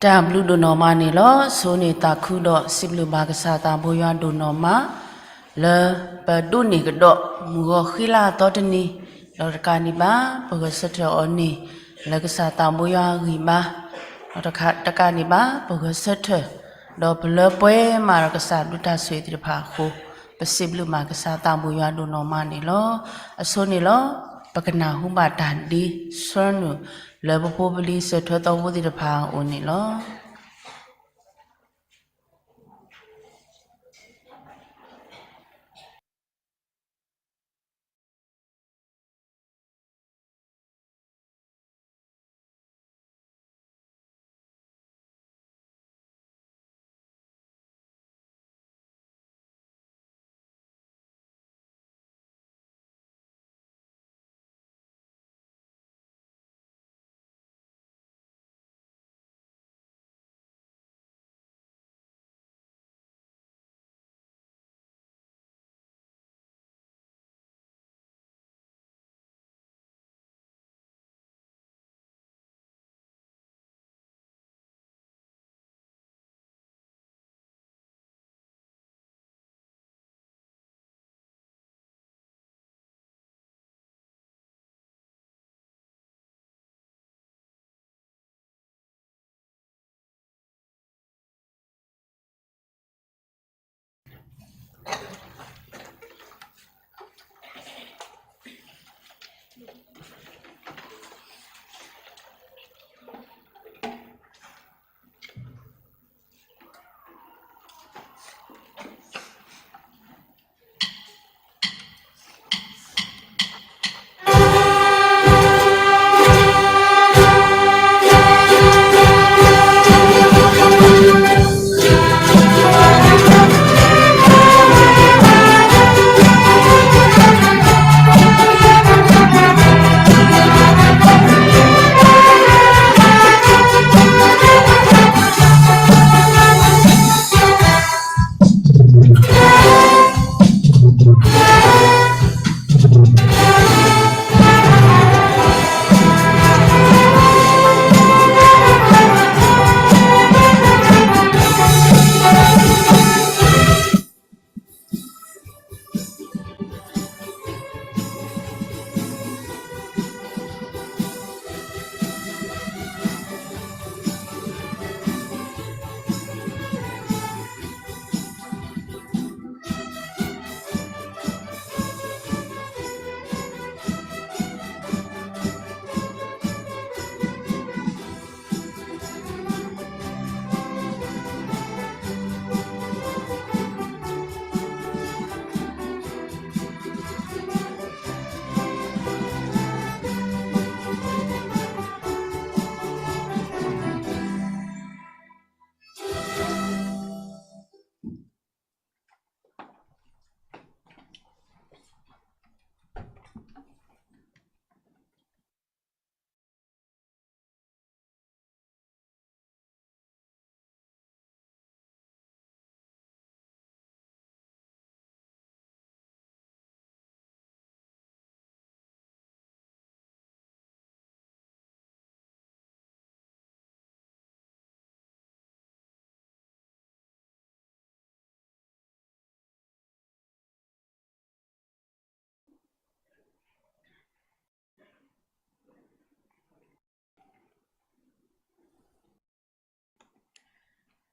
တၢ်ဘျုးဒိၣ်နီၢ်မးန့ၣ်လီၤ. အဆိန့ၣ်သးခုဒီးစံးဘျုးဘၣ်ကစၢ်သးဘိယွၤဒိၣ်နီၢ်မး လၢပဒိးန့ၢ်ကဒီးမုၢ်ဂီၤဃံလၤအသီတနံၤ, ဒီးတကးဒံးဘၣ် ပဂဲၤဆၢထၢၣ်အီၤန့ၣ် လၢကစၢ်သးဘိယွၤအဂံၢ်ဘါ, ဒီးတကးဒံးဘၣ် ပဂဲၤဆၢထၢၣ် ဒီးပလၢပှဲၤမးဒီးကစၢ်ဘျုးတၢ်ဆိၣ်ဂ့ၤသ့ၣ်တဖၣ်အဃိ, ပစံးဘျုးဘၣ်ကစၢ်သးဘိယွၤဒိၣ်နီၢ်မးန့ၣ်လီၤ. အဆိန့ၣ်လီၤ ပကနၢ်ဟူဘၣ်တၢ်ဒ့ဆၢနုာ် လၢပဖိပလံၤစၢၤထွဲသီဖိသ့ၣ်တဖၣ်အအိၣ်န့ၣ်လီၤ.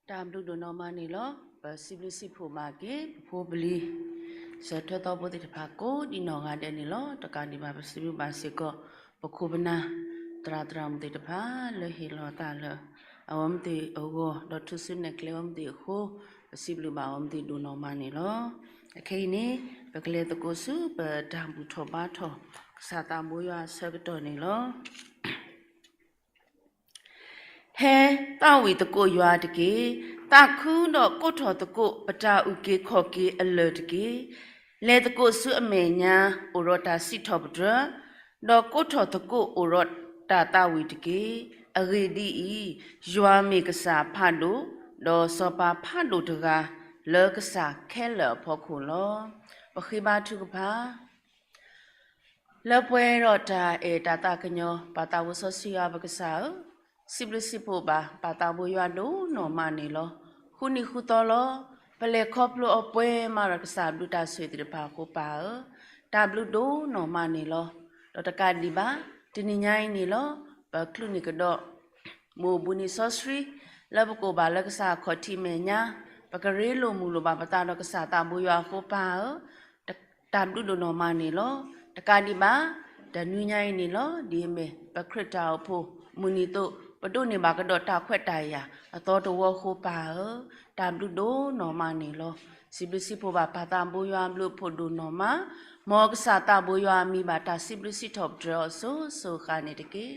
တၢ်ဘျုးဒိၣ်နီၢ်မးန့ၣ်လီၤ. ပစံးဘျုးစံးဖှိၣ်ဘၣ်က့ၤ ပဖိပလံၤ စၢၤထွဲသီဖိသ့ၣ်တဖၣ်ကိးဒံနီၢ်ဂၤဒဲးန့ၣ်လီၤ. တကးဒံးဘၣ် ပစံးဘျုးဘၣ်စ့ၢ်ကီး ပခိၣ်ပနၢ် သရၣ်သရၣ်မုၣ်သ့ၣ်တဖၣ် လၢဟ့ၣ်လီၤသးလၢ အဝဲမ့ၢ်သ့ၣ်အဂီၢ် ဒီးထုးစုနဲၣ်ကျဲအဝဲမ့ၢ်သ့ၣ်အဃိ, ပစံးဘျုးဘၣ်အဝဲမ့ၢ်သ့ၣ်ဒိၣ်နီၢ်မးန့ၣ်လီၤ. အခဲအံၤန့ၣ် ပကလဲၤသကိးဆူပတၢ်ဘူၣ်ထီၣ်ဘါထီၣ် ကစၢ်သးဘိယွၤအဆၢကတီၢ်န့ၣ်လီၤ. ဟဲသးဝံၣ်သကိးယွၤတက့ၢ်. သးခုဒီးကိးထီၣ်သကိးပတၢ်အုၣ်က့ၤခီၣ်က့ၤအလၢၢ်တက့ၢ်. လဲၤသကိးဆူအမဲာ်ညါ အိၣ်ဒီးတၢ်စံးထီၣ်ပတြၢၤ, ဒီးကိးထီၣ်သကိးအိၣ်ဒီးတၢ်သးဝံၣ်တက့ၢ်. အဂ့ၢ်ဒ်အံၤ, ယွၤမ့ၢ်ကစၢ်ဖးဒိၣ်, ဒီးစီၤပၤဖးဒိၣ်တဂၤ လၢကစၢ်ခဲလၢာ်အဖီခိၣ်လီၤ. ပဃ့ဘါထုကဖၣ် လၢပှဲၤဒီးတၢ်အဲၣ်တၢ်သးကညီၤ ပၢ်သးစီဆှံယွၤပကစၢ်ဧၢ, စံးဘျုးစံးဖှိၣ်ဘၣ် ပၢ်သးဘိယွၤဒိၣ်နီၢ်မးန့ၣ်လီၤ. ဃုနံၤဃုသီလီၤ. ပလဲၤခီဖျိအီၤပှဲၤမးဒီးကစၢ်ဘျုးတၢ်ဆိၣ်ဂ့ၤသ့ၣ်တဖၣ်အဃိပၢ်ဧၢ, တၢ်ဘျုးဒိၣ်နီၢ်မးန့ၣ်လီၤ. ဒီးတကးဒံးဘၣ် တနံၤညါအံၤန့ၣ်လီၤ. ပချုးန့ၢ်ကဒီး မုၢ်အိၣ်ဘှံးနံၤစီဆှံ လၢပကအိၣ်ဘၣ်လၢကစၢ်အခီၣ်ထံးမဲာ်ညါ, ပကရ့လိာ်မုာ်လိာ်ဘၣ်ပသးဒီးကစၢ်သးဘိယွၤအဃိပၢ်ဧၢ, တၢ်ဘျုးဒိၣ်နီၢ်မးန့ၣ်လီၤ. တကးဒံးဘၣ် တနွံညါအံၤန့ၣ်လီၤ. ဒ်အမ့ၢ် ပခရံာ်တၢ်အိၣ်ဖှိၣ် မုၢ်နံၤသိး ပဒိးန့ၢ်ဘၣ်ကဒီးတၢ်ခွဲးတၢ်ယာ်အသီတဝီအဃိပၢ်ဧၢ, တၢ်ဘျုးဒိၣ်နီၢ်မးန့ၣ်လီၤ. စံးဘျုးစံးဖှိၣ်ဘၣ်ပၢ်သးဘိယွၤအဘျုးအဖှိၣ်ဒိၣ်နီၢ်မး, မ်ကစၢ်သးဘိယွၤအမံၤဘၣ်တၢ်စံးဘျုးစံးထီၣ်ပတြၢၤအီၤစိၤစိၤဃၣ်န့ၣ်တက့ၢ်.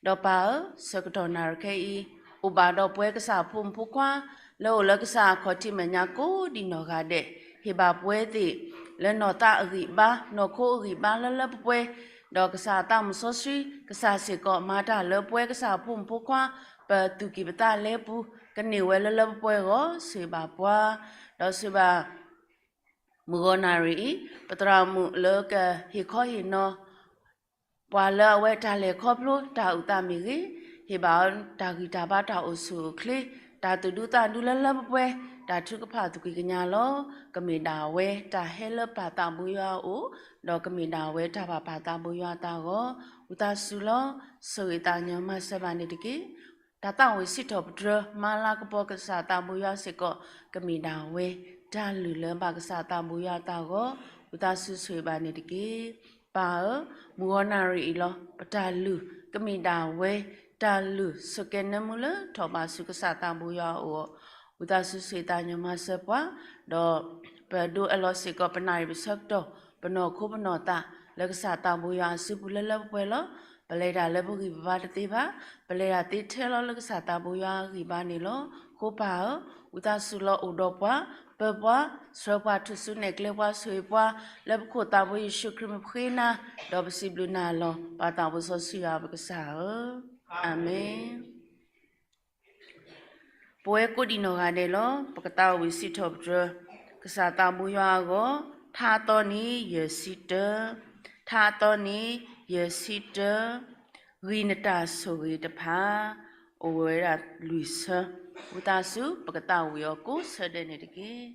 ဒီးပၢ်ဧၢ, ဆၢကတီၢ်နၣ်ရံၣ်ခဲအံၤ အိၣ်ဘၣ်ဒီးပဝဲကစၢ်အဖိမုၣ်ဖိခွါ လၢအိၣ်လၢကစၢ်အခီၣ်ထံးမဲာ်ညါကိးဒံးနီၢ်ဂၤဒဲး, ဟ့ၣ်ဘၣ်ပဝဲသ့ၣ် လၢနီၢ်သးအဂံၢ်ဘါ နီၢ်ခိအဂံၢ်ဘါလၢလၢပှဲၤပှဲၤ, ဒီးကစၢ်အသးမုၣ်စီဆှံ ကစၢ်စ့ၢ်ကီးမၤတၢ်လၢပဝဲကစၢ်အဖိမုၣ်ဖိခွါ ပသူၣ်ကံၢ်ပသးလဲပူၤ ကန့ၢ်ဝဲလၢလၢပှဲၤပှဲၤအဂီၢ် ဆိၣ်ဂ့ၤဘၣ်ပှၤ, ဒီးဆိၣ်ဂ့ၤဘၣ် မုၢ်ဂီၤနၣ်ရံၣ်အံၤ ပသရၣ်မုၣ်လၢကဟ့ၣ်ခီဟ့ၣ်နီၤ ပှၤလၢအဝဲတၢ်လဲၤခီဖျိတၢ်အုၣ်သးမ့ၢ်ဂ့ၤ, ဟ့ၣ်ဘၣ်အီၤတၢ်ဂံၢ်တၢ်ဘါတၢ်အိၣ်ဆူၣ်အိၣ်ချ့, တၢ်သူၣ်ဒူသးဒူလၢလၢပှဲၤပှဲၤ, တၢ်ထုကဖၣ်သူၣ်ကံၢ်ကညါလီၤ. ကမ့ၢ်ဒၣ်ဝဲတၢ်ဟဲလၢပၢ်သးဘိယွၤအအိၣ်, ဒီးကမ့ၢ်ဒၣ်ဝဲတၢ်ဘၣ်ပၢ်သးဘိယွၤအသးအဂီၢ်, ဝံသးစူၤလီၤ ဆိၣ်ဂ့ၤသးကညီၤမၤစၢၤဘၣ်န့ၣ်တက့ၢ်. တၢ်သးဝံၣ်စံးထီၣ်ပတြၢၤ မၤလၤကပီၤကစၢ်သးဘိယွၤစ့ၢ်ကီး ကမ့ၢ်ဒၣ်ဝဲ တၢ်လုၢ်လၢဘၣ်ကစၢ်သးဘိယွၤအသးအဂီၢ်, ဝံသးစူၤဆိၣ်ဂ့ၤဘၣ်န့ၣ်တက့ၢ်. ပၢ်ဧၢ, မုၢ်ဂီၤနၣ်ရံၣ်အံၤလီၤ ပတၢ်လုၢ် ကမ့ၢ်ဒၣ်ဝဲ တၢ်လုၢ်ဆိၣ်ကဲၤနၢမူလၢထီၣ်ဘးဆူကစၢ်သးဘိယွၤအအိၣ်, ဝံသးစူၤဆိၣ်ဂ့ၤသးကညီၤမၤစၢၤပှၤ, ဒီးပဒိးအလီၢ်စ့ၢ်ကီး ပနၣ်ရံၣ်ပဆၢကတီၢ် ပနီၢ်ခိပနီၢ်သး လၢကစၢ်သးဘိယွၤအစုပူၤလၢလၢပှဲၤပှဲၤလီၤ. ပလဲၤတၢ်လၢပဂံၢ်ပဘါတသ့ဘၣ်, ပလဲၤတၢ်သ့ထဲလီၤလၢကစၢ်သးဘိယွၤအဂံၢ်ဘါန့ၣ်လီၤ. အဃိပၢ်ဧၢ, ဝံသးစူၤလီၤအိၣ်ဒီးပှၤ, ပၢပှၤ, ဆှၢပှၤ ထုးစုနဲၣ်ကျဲပှၤ ဆိၣ်ဂ့ၤပှၤ, လၢပခိၣ်သးဘိယ့ၣ်ၡူးခရံာ်မုၣ်ဃ့နၤ, ဒီးပစံးဘျုးနၤလီၤ ပၢ်သးဘိစီဆှံယွၤပကစၢ်ဧၢ, အၤမ့ၣ်. ပဝဲကိးဒံးနီၢ်ဂၤဒဲးလီၤ ပကသးဝံၣ်စံးထီၣ်ပတြၢၤ ကစၢ်သးဘိယွၤအဂီၢ်, ထါအသီနံၤ ယဲၢ်ဆံတၢ, ထါအသီနံၤ ယဲၢ်ဆံတၢ, ဂံၢ်နတၢ်ဆိၣ်ဂ့ၤတဖၣ် အိၣ်ဝဲဒၣ်လွံၢ်ဆၢ, ဝံသးစူၤ ပကသးဝံၣ်အီၤကိးဆၢဒဲးန့ၣ်တက့ၢ်.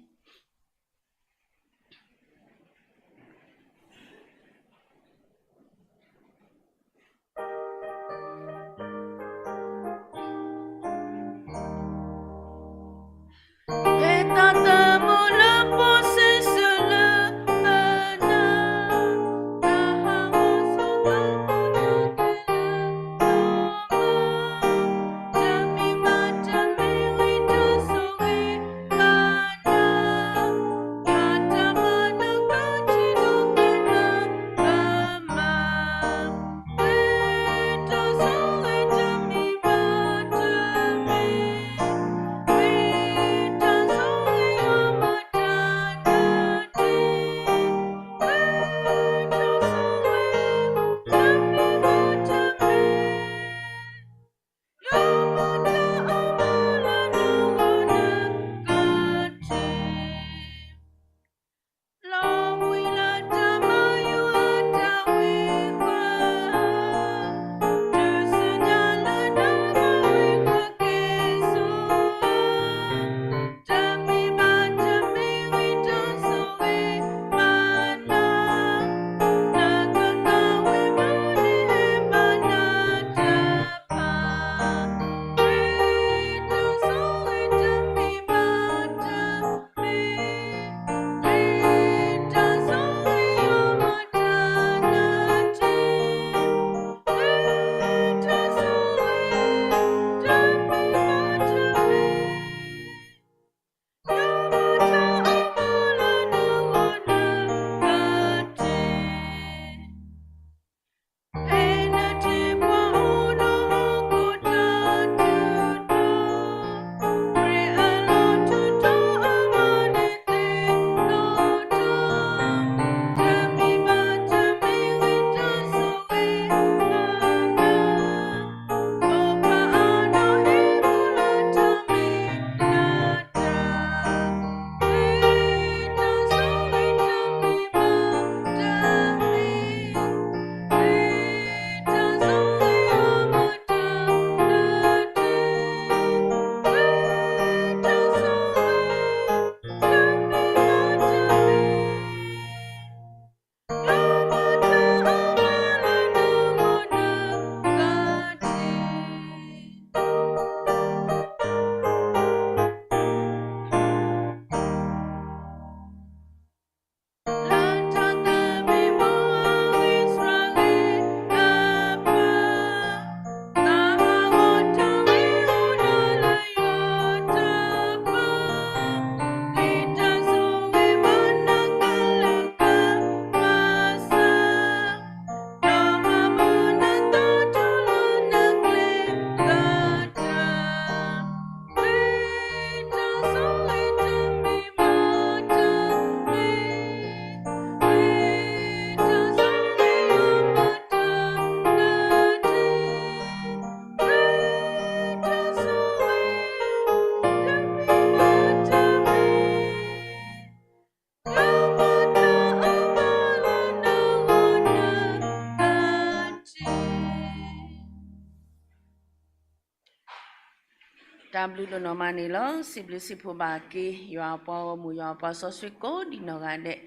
တၢ်ဘျုးဒိၣ်နီၢ်မးန့ၣ်လီၤ. စံးဘျုးစံးဖှိၣ်ဘၣ်က့ၤ ယွၤအပှၤဂီၢ်မုၢ် ယွၤအပှၤစီဆှံကိးဒံးနီၢ်ဂၤဒဲး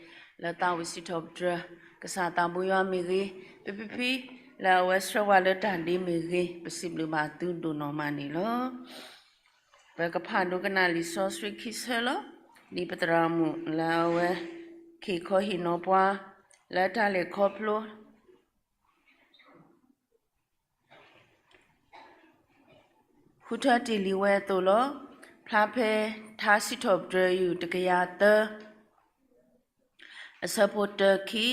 လၢသးဝံၣ်စံးထီၣ်ပတြၢၤ ကစၢ်သးဘိယွၤမ့ၢ်ဂ့ၤ, ဖံဖံဖံ လၢအဝဲဆှၢဝဲလၢတၢ်ဒ့မ့ၢ်ဂ့ၤ, ပစံးဘျုးဘၣ်သုဒိၣ်နီၢ်မးန့ၣ်လီၤ. ပကဖးဒိကနၣ်လံာ်စီဆှံခံဆၢလီၤ. ဒ်ပသရၣ်မုၣ်လၢအဝဲ က့ၤခီဟ့ၣ်နီၤပှၤ လၢတၢ်လဲၤခီဖျိ ဃုထၢတ့ၢ်လံဝဲအသိးလီၤ. ဖျါဖဲထါစံးထီၣ်ပတြၢၤယုၢ်တကယၤသၢ အဆၢဖိတၢခံ,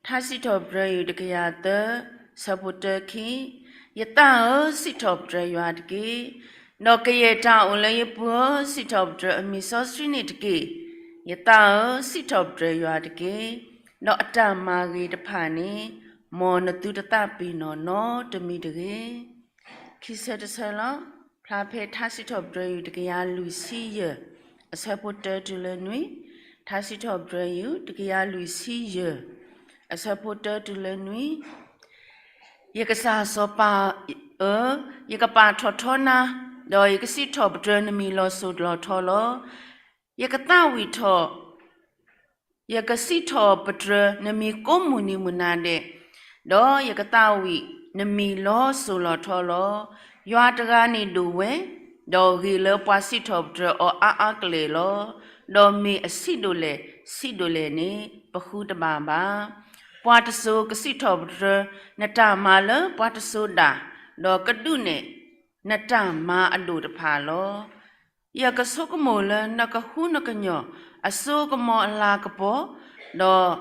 ထါစံးထီၣ်ပတြၢၤယုၢ်တကယၤသၢ ဆၢဖိတၢခံ, ယသးဧၢ, စံးထီၣ်ပတြၢၤယွၤတက့ၢ်. ဒီးကယဲၢ်တၢ်အိၣ်လၢယပူၤဧၢ, စံးထီၣ်ပတြၢၤအမံၤစီဆှံန့ၣ်တက့ၢ်. ယသးဧၢ, စံးထီၣ်ပတြၢၤယွၤတက့ၢ်. ဒီးအတၢ်မၤဂ့ၤတဖၣ်န့ၣ် မ်နသုတသးပ့ၤနီၣ်နီတမံၤတဂ့ၤ. ခံဆၢတဆၢလီၤ. ဖျါဖဲထါစံးထီၣ်ပတြၢၤယုၢ်တကယၤလွံၢ်ဆံယဲၢ် အဆၢဖိတၢတုၤလၢနွံ, ထါစံးထီၣ်ပတြၢၤယုၢ်တကယၤလွံၢ်ဆံယဲၢ် အဆၢဖိတၢတုၤလၢနွံ, ယကစၢ်စီၤပၤဧၢ, ယကပာ်ထီၣ်ထီနၤ, ဒီးယကစံးထီၣ်ပတြၢၤနမံၤလီၤစိၤလီၤထီလီၤ. ယကသးဝံၣ်ထီၣ် ယကစံးထီၣ်ပတြၢၤနမံၤကိးမုၢ်နံၤမုၢ်နၤဒဲး, ဒီးယကသးဝံၣ်နမံၤလီၤစိၤလီၤထီလီၤ. ယွၤတဂၤန့ၣ်ဒိၣ်ဝဲ, ဒီးဂ့ၤလၢပှၤစံးထီၣ်ပတြၢၤအီၤအါအါကလဲာ်လီၤ. ဒီးမ့ၢ်အဆံးဒိၣ်လဲၣ်, ဆံးဒိၣ်လဲၣ်န့ၣ် ပဃုတဘၣ်ဘၣ်. ပှၤတစိၤကစံးထီၣ်ပတြၢၤ နတၢ်မၤလၢပှၤတစိၤဒၣ်, ဒီးကဒုးနဲၣ် နတၢ်မၤအဒိၣ်တဖၣ်လီၤ. ယကဆိကမိၣ်လၢနကဟုနကညီၢ် အစိကမီၤအလၤကပီၤ, ဒီး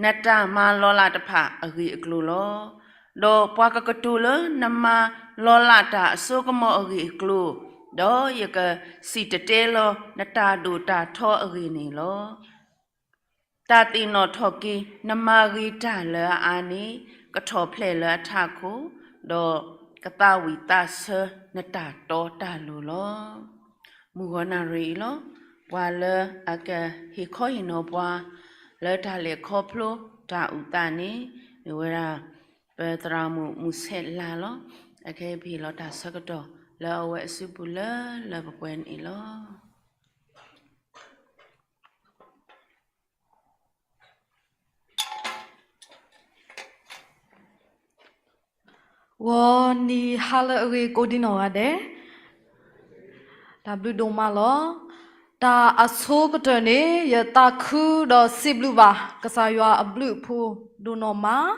နတၢ်မၤလီၤလးတဖၣ်အဂ့ၢ်အကျိၤလီၤ. ဒီးပှၤကကတိၤလၢနမၤလီၤလးတၢ်အစိကမီၤအဂ့ၢ်အကျိၤ, ဒီးယကစံၣ်တဲၤတဲလီၤနတၢ်ဒိၣ်တၢ်ထီအဂ့ၢ်န့ၣ်လီၤ. တၢ်သ့ၣ်နီၣ်ထီၣ်က့ၤ နမၤဂ့ၤတၢ်လၢအအါန့ၣ် ကထီၣ်ဖျဲးလၢအထးခိၣ်, ဒီးကသးဝံၣ်သးဆၢနတၢ်တီတၢ်လိၤလီၤ. မုၢ်ဂီၤနၣ်ရံၣ်အံၤလီၤ. ပှၤလၢအကဟ့ၣ်ခီဟ့ၣ်နီၤပှၤ လၢတၢ်လဲၤခီဖျိတၢ်အုၣ်သးန့ၣ် မ့ၢ်ဝဲဒၣ် ပသရၣ်မုၣ်မုၢ်ဆဲးလၤလီၤ. အခဲအံၤပဟ့ၣ်လီၤတၢ်ဆၢကတီၢ် လၢအဝဲအစုပူၤလၢလၢပှဲၤပှဲၤန့ၣ်လီၤ. ဂီၤနံၤဟါလၢအဂ့ၤကိးဒံနီၢ်ဂၤဒဲး, တၢ်ဘျုးဒိၣ်မးလီၤ. တၢ်အဆိကတၢၢ်န့ၣ် ယသးခုဒီးစံးဘျုးဘၣ် ကစၢ်ယွၤအဘျုးအဖှိၣ်ဒိၣ်နီၢ်မး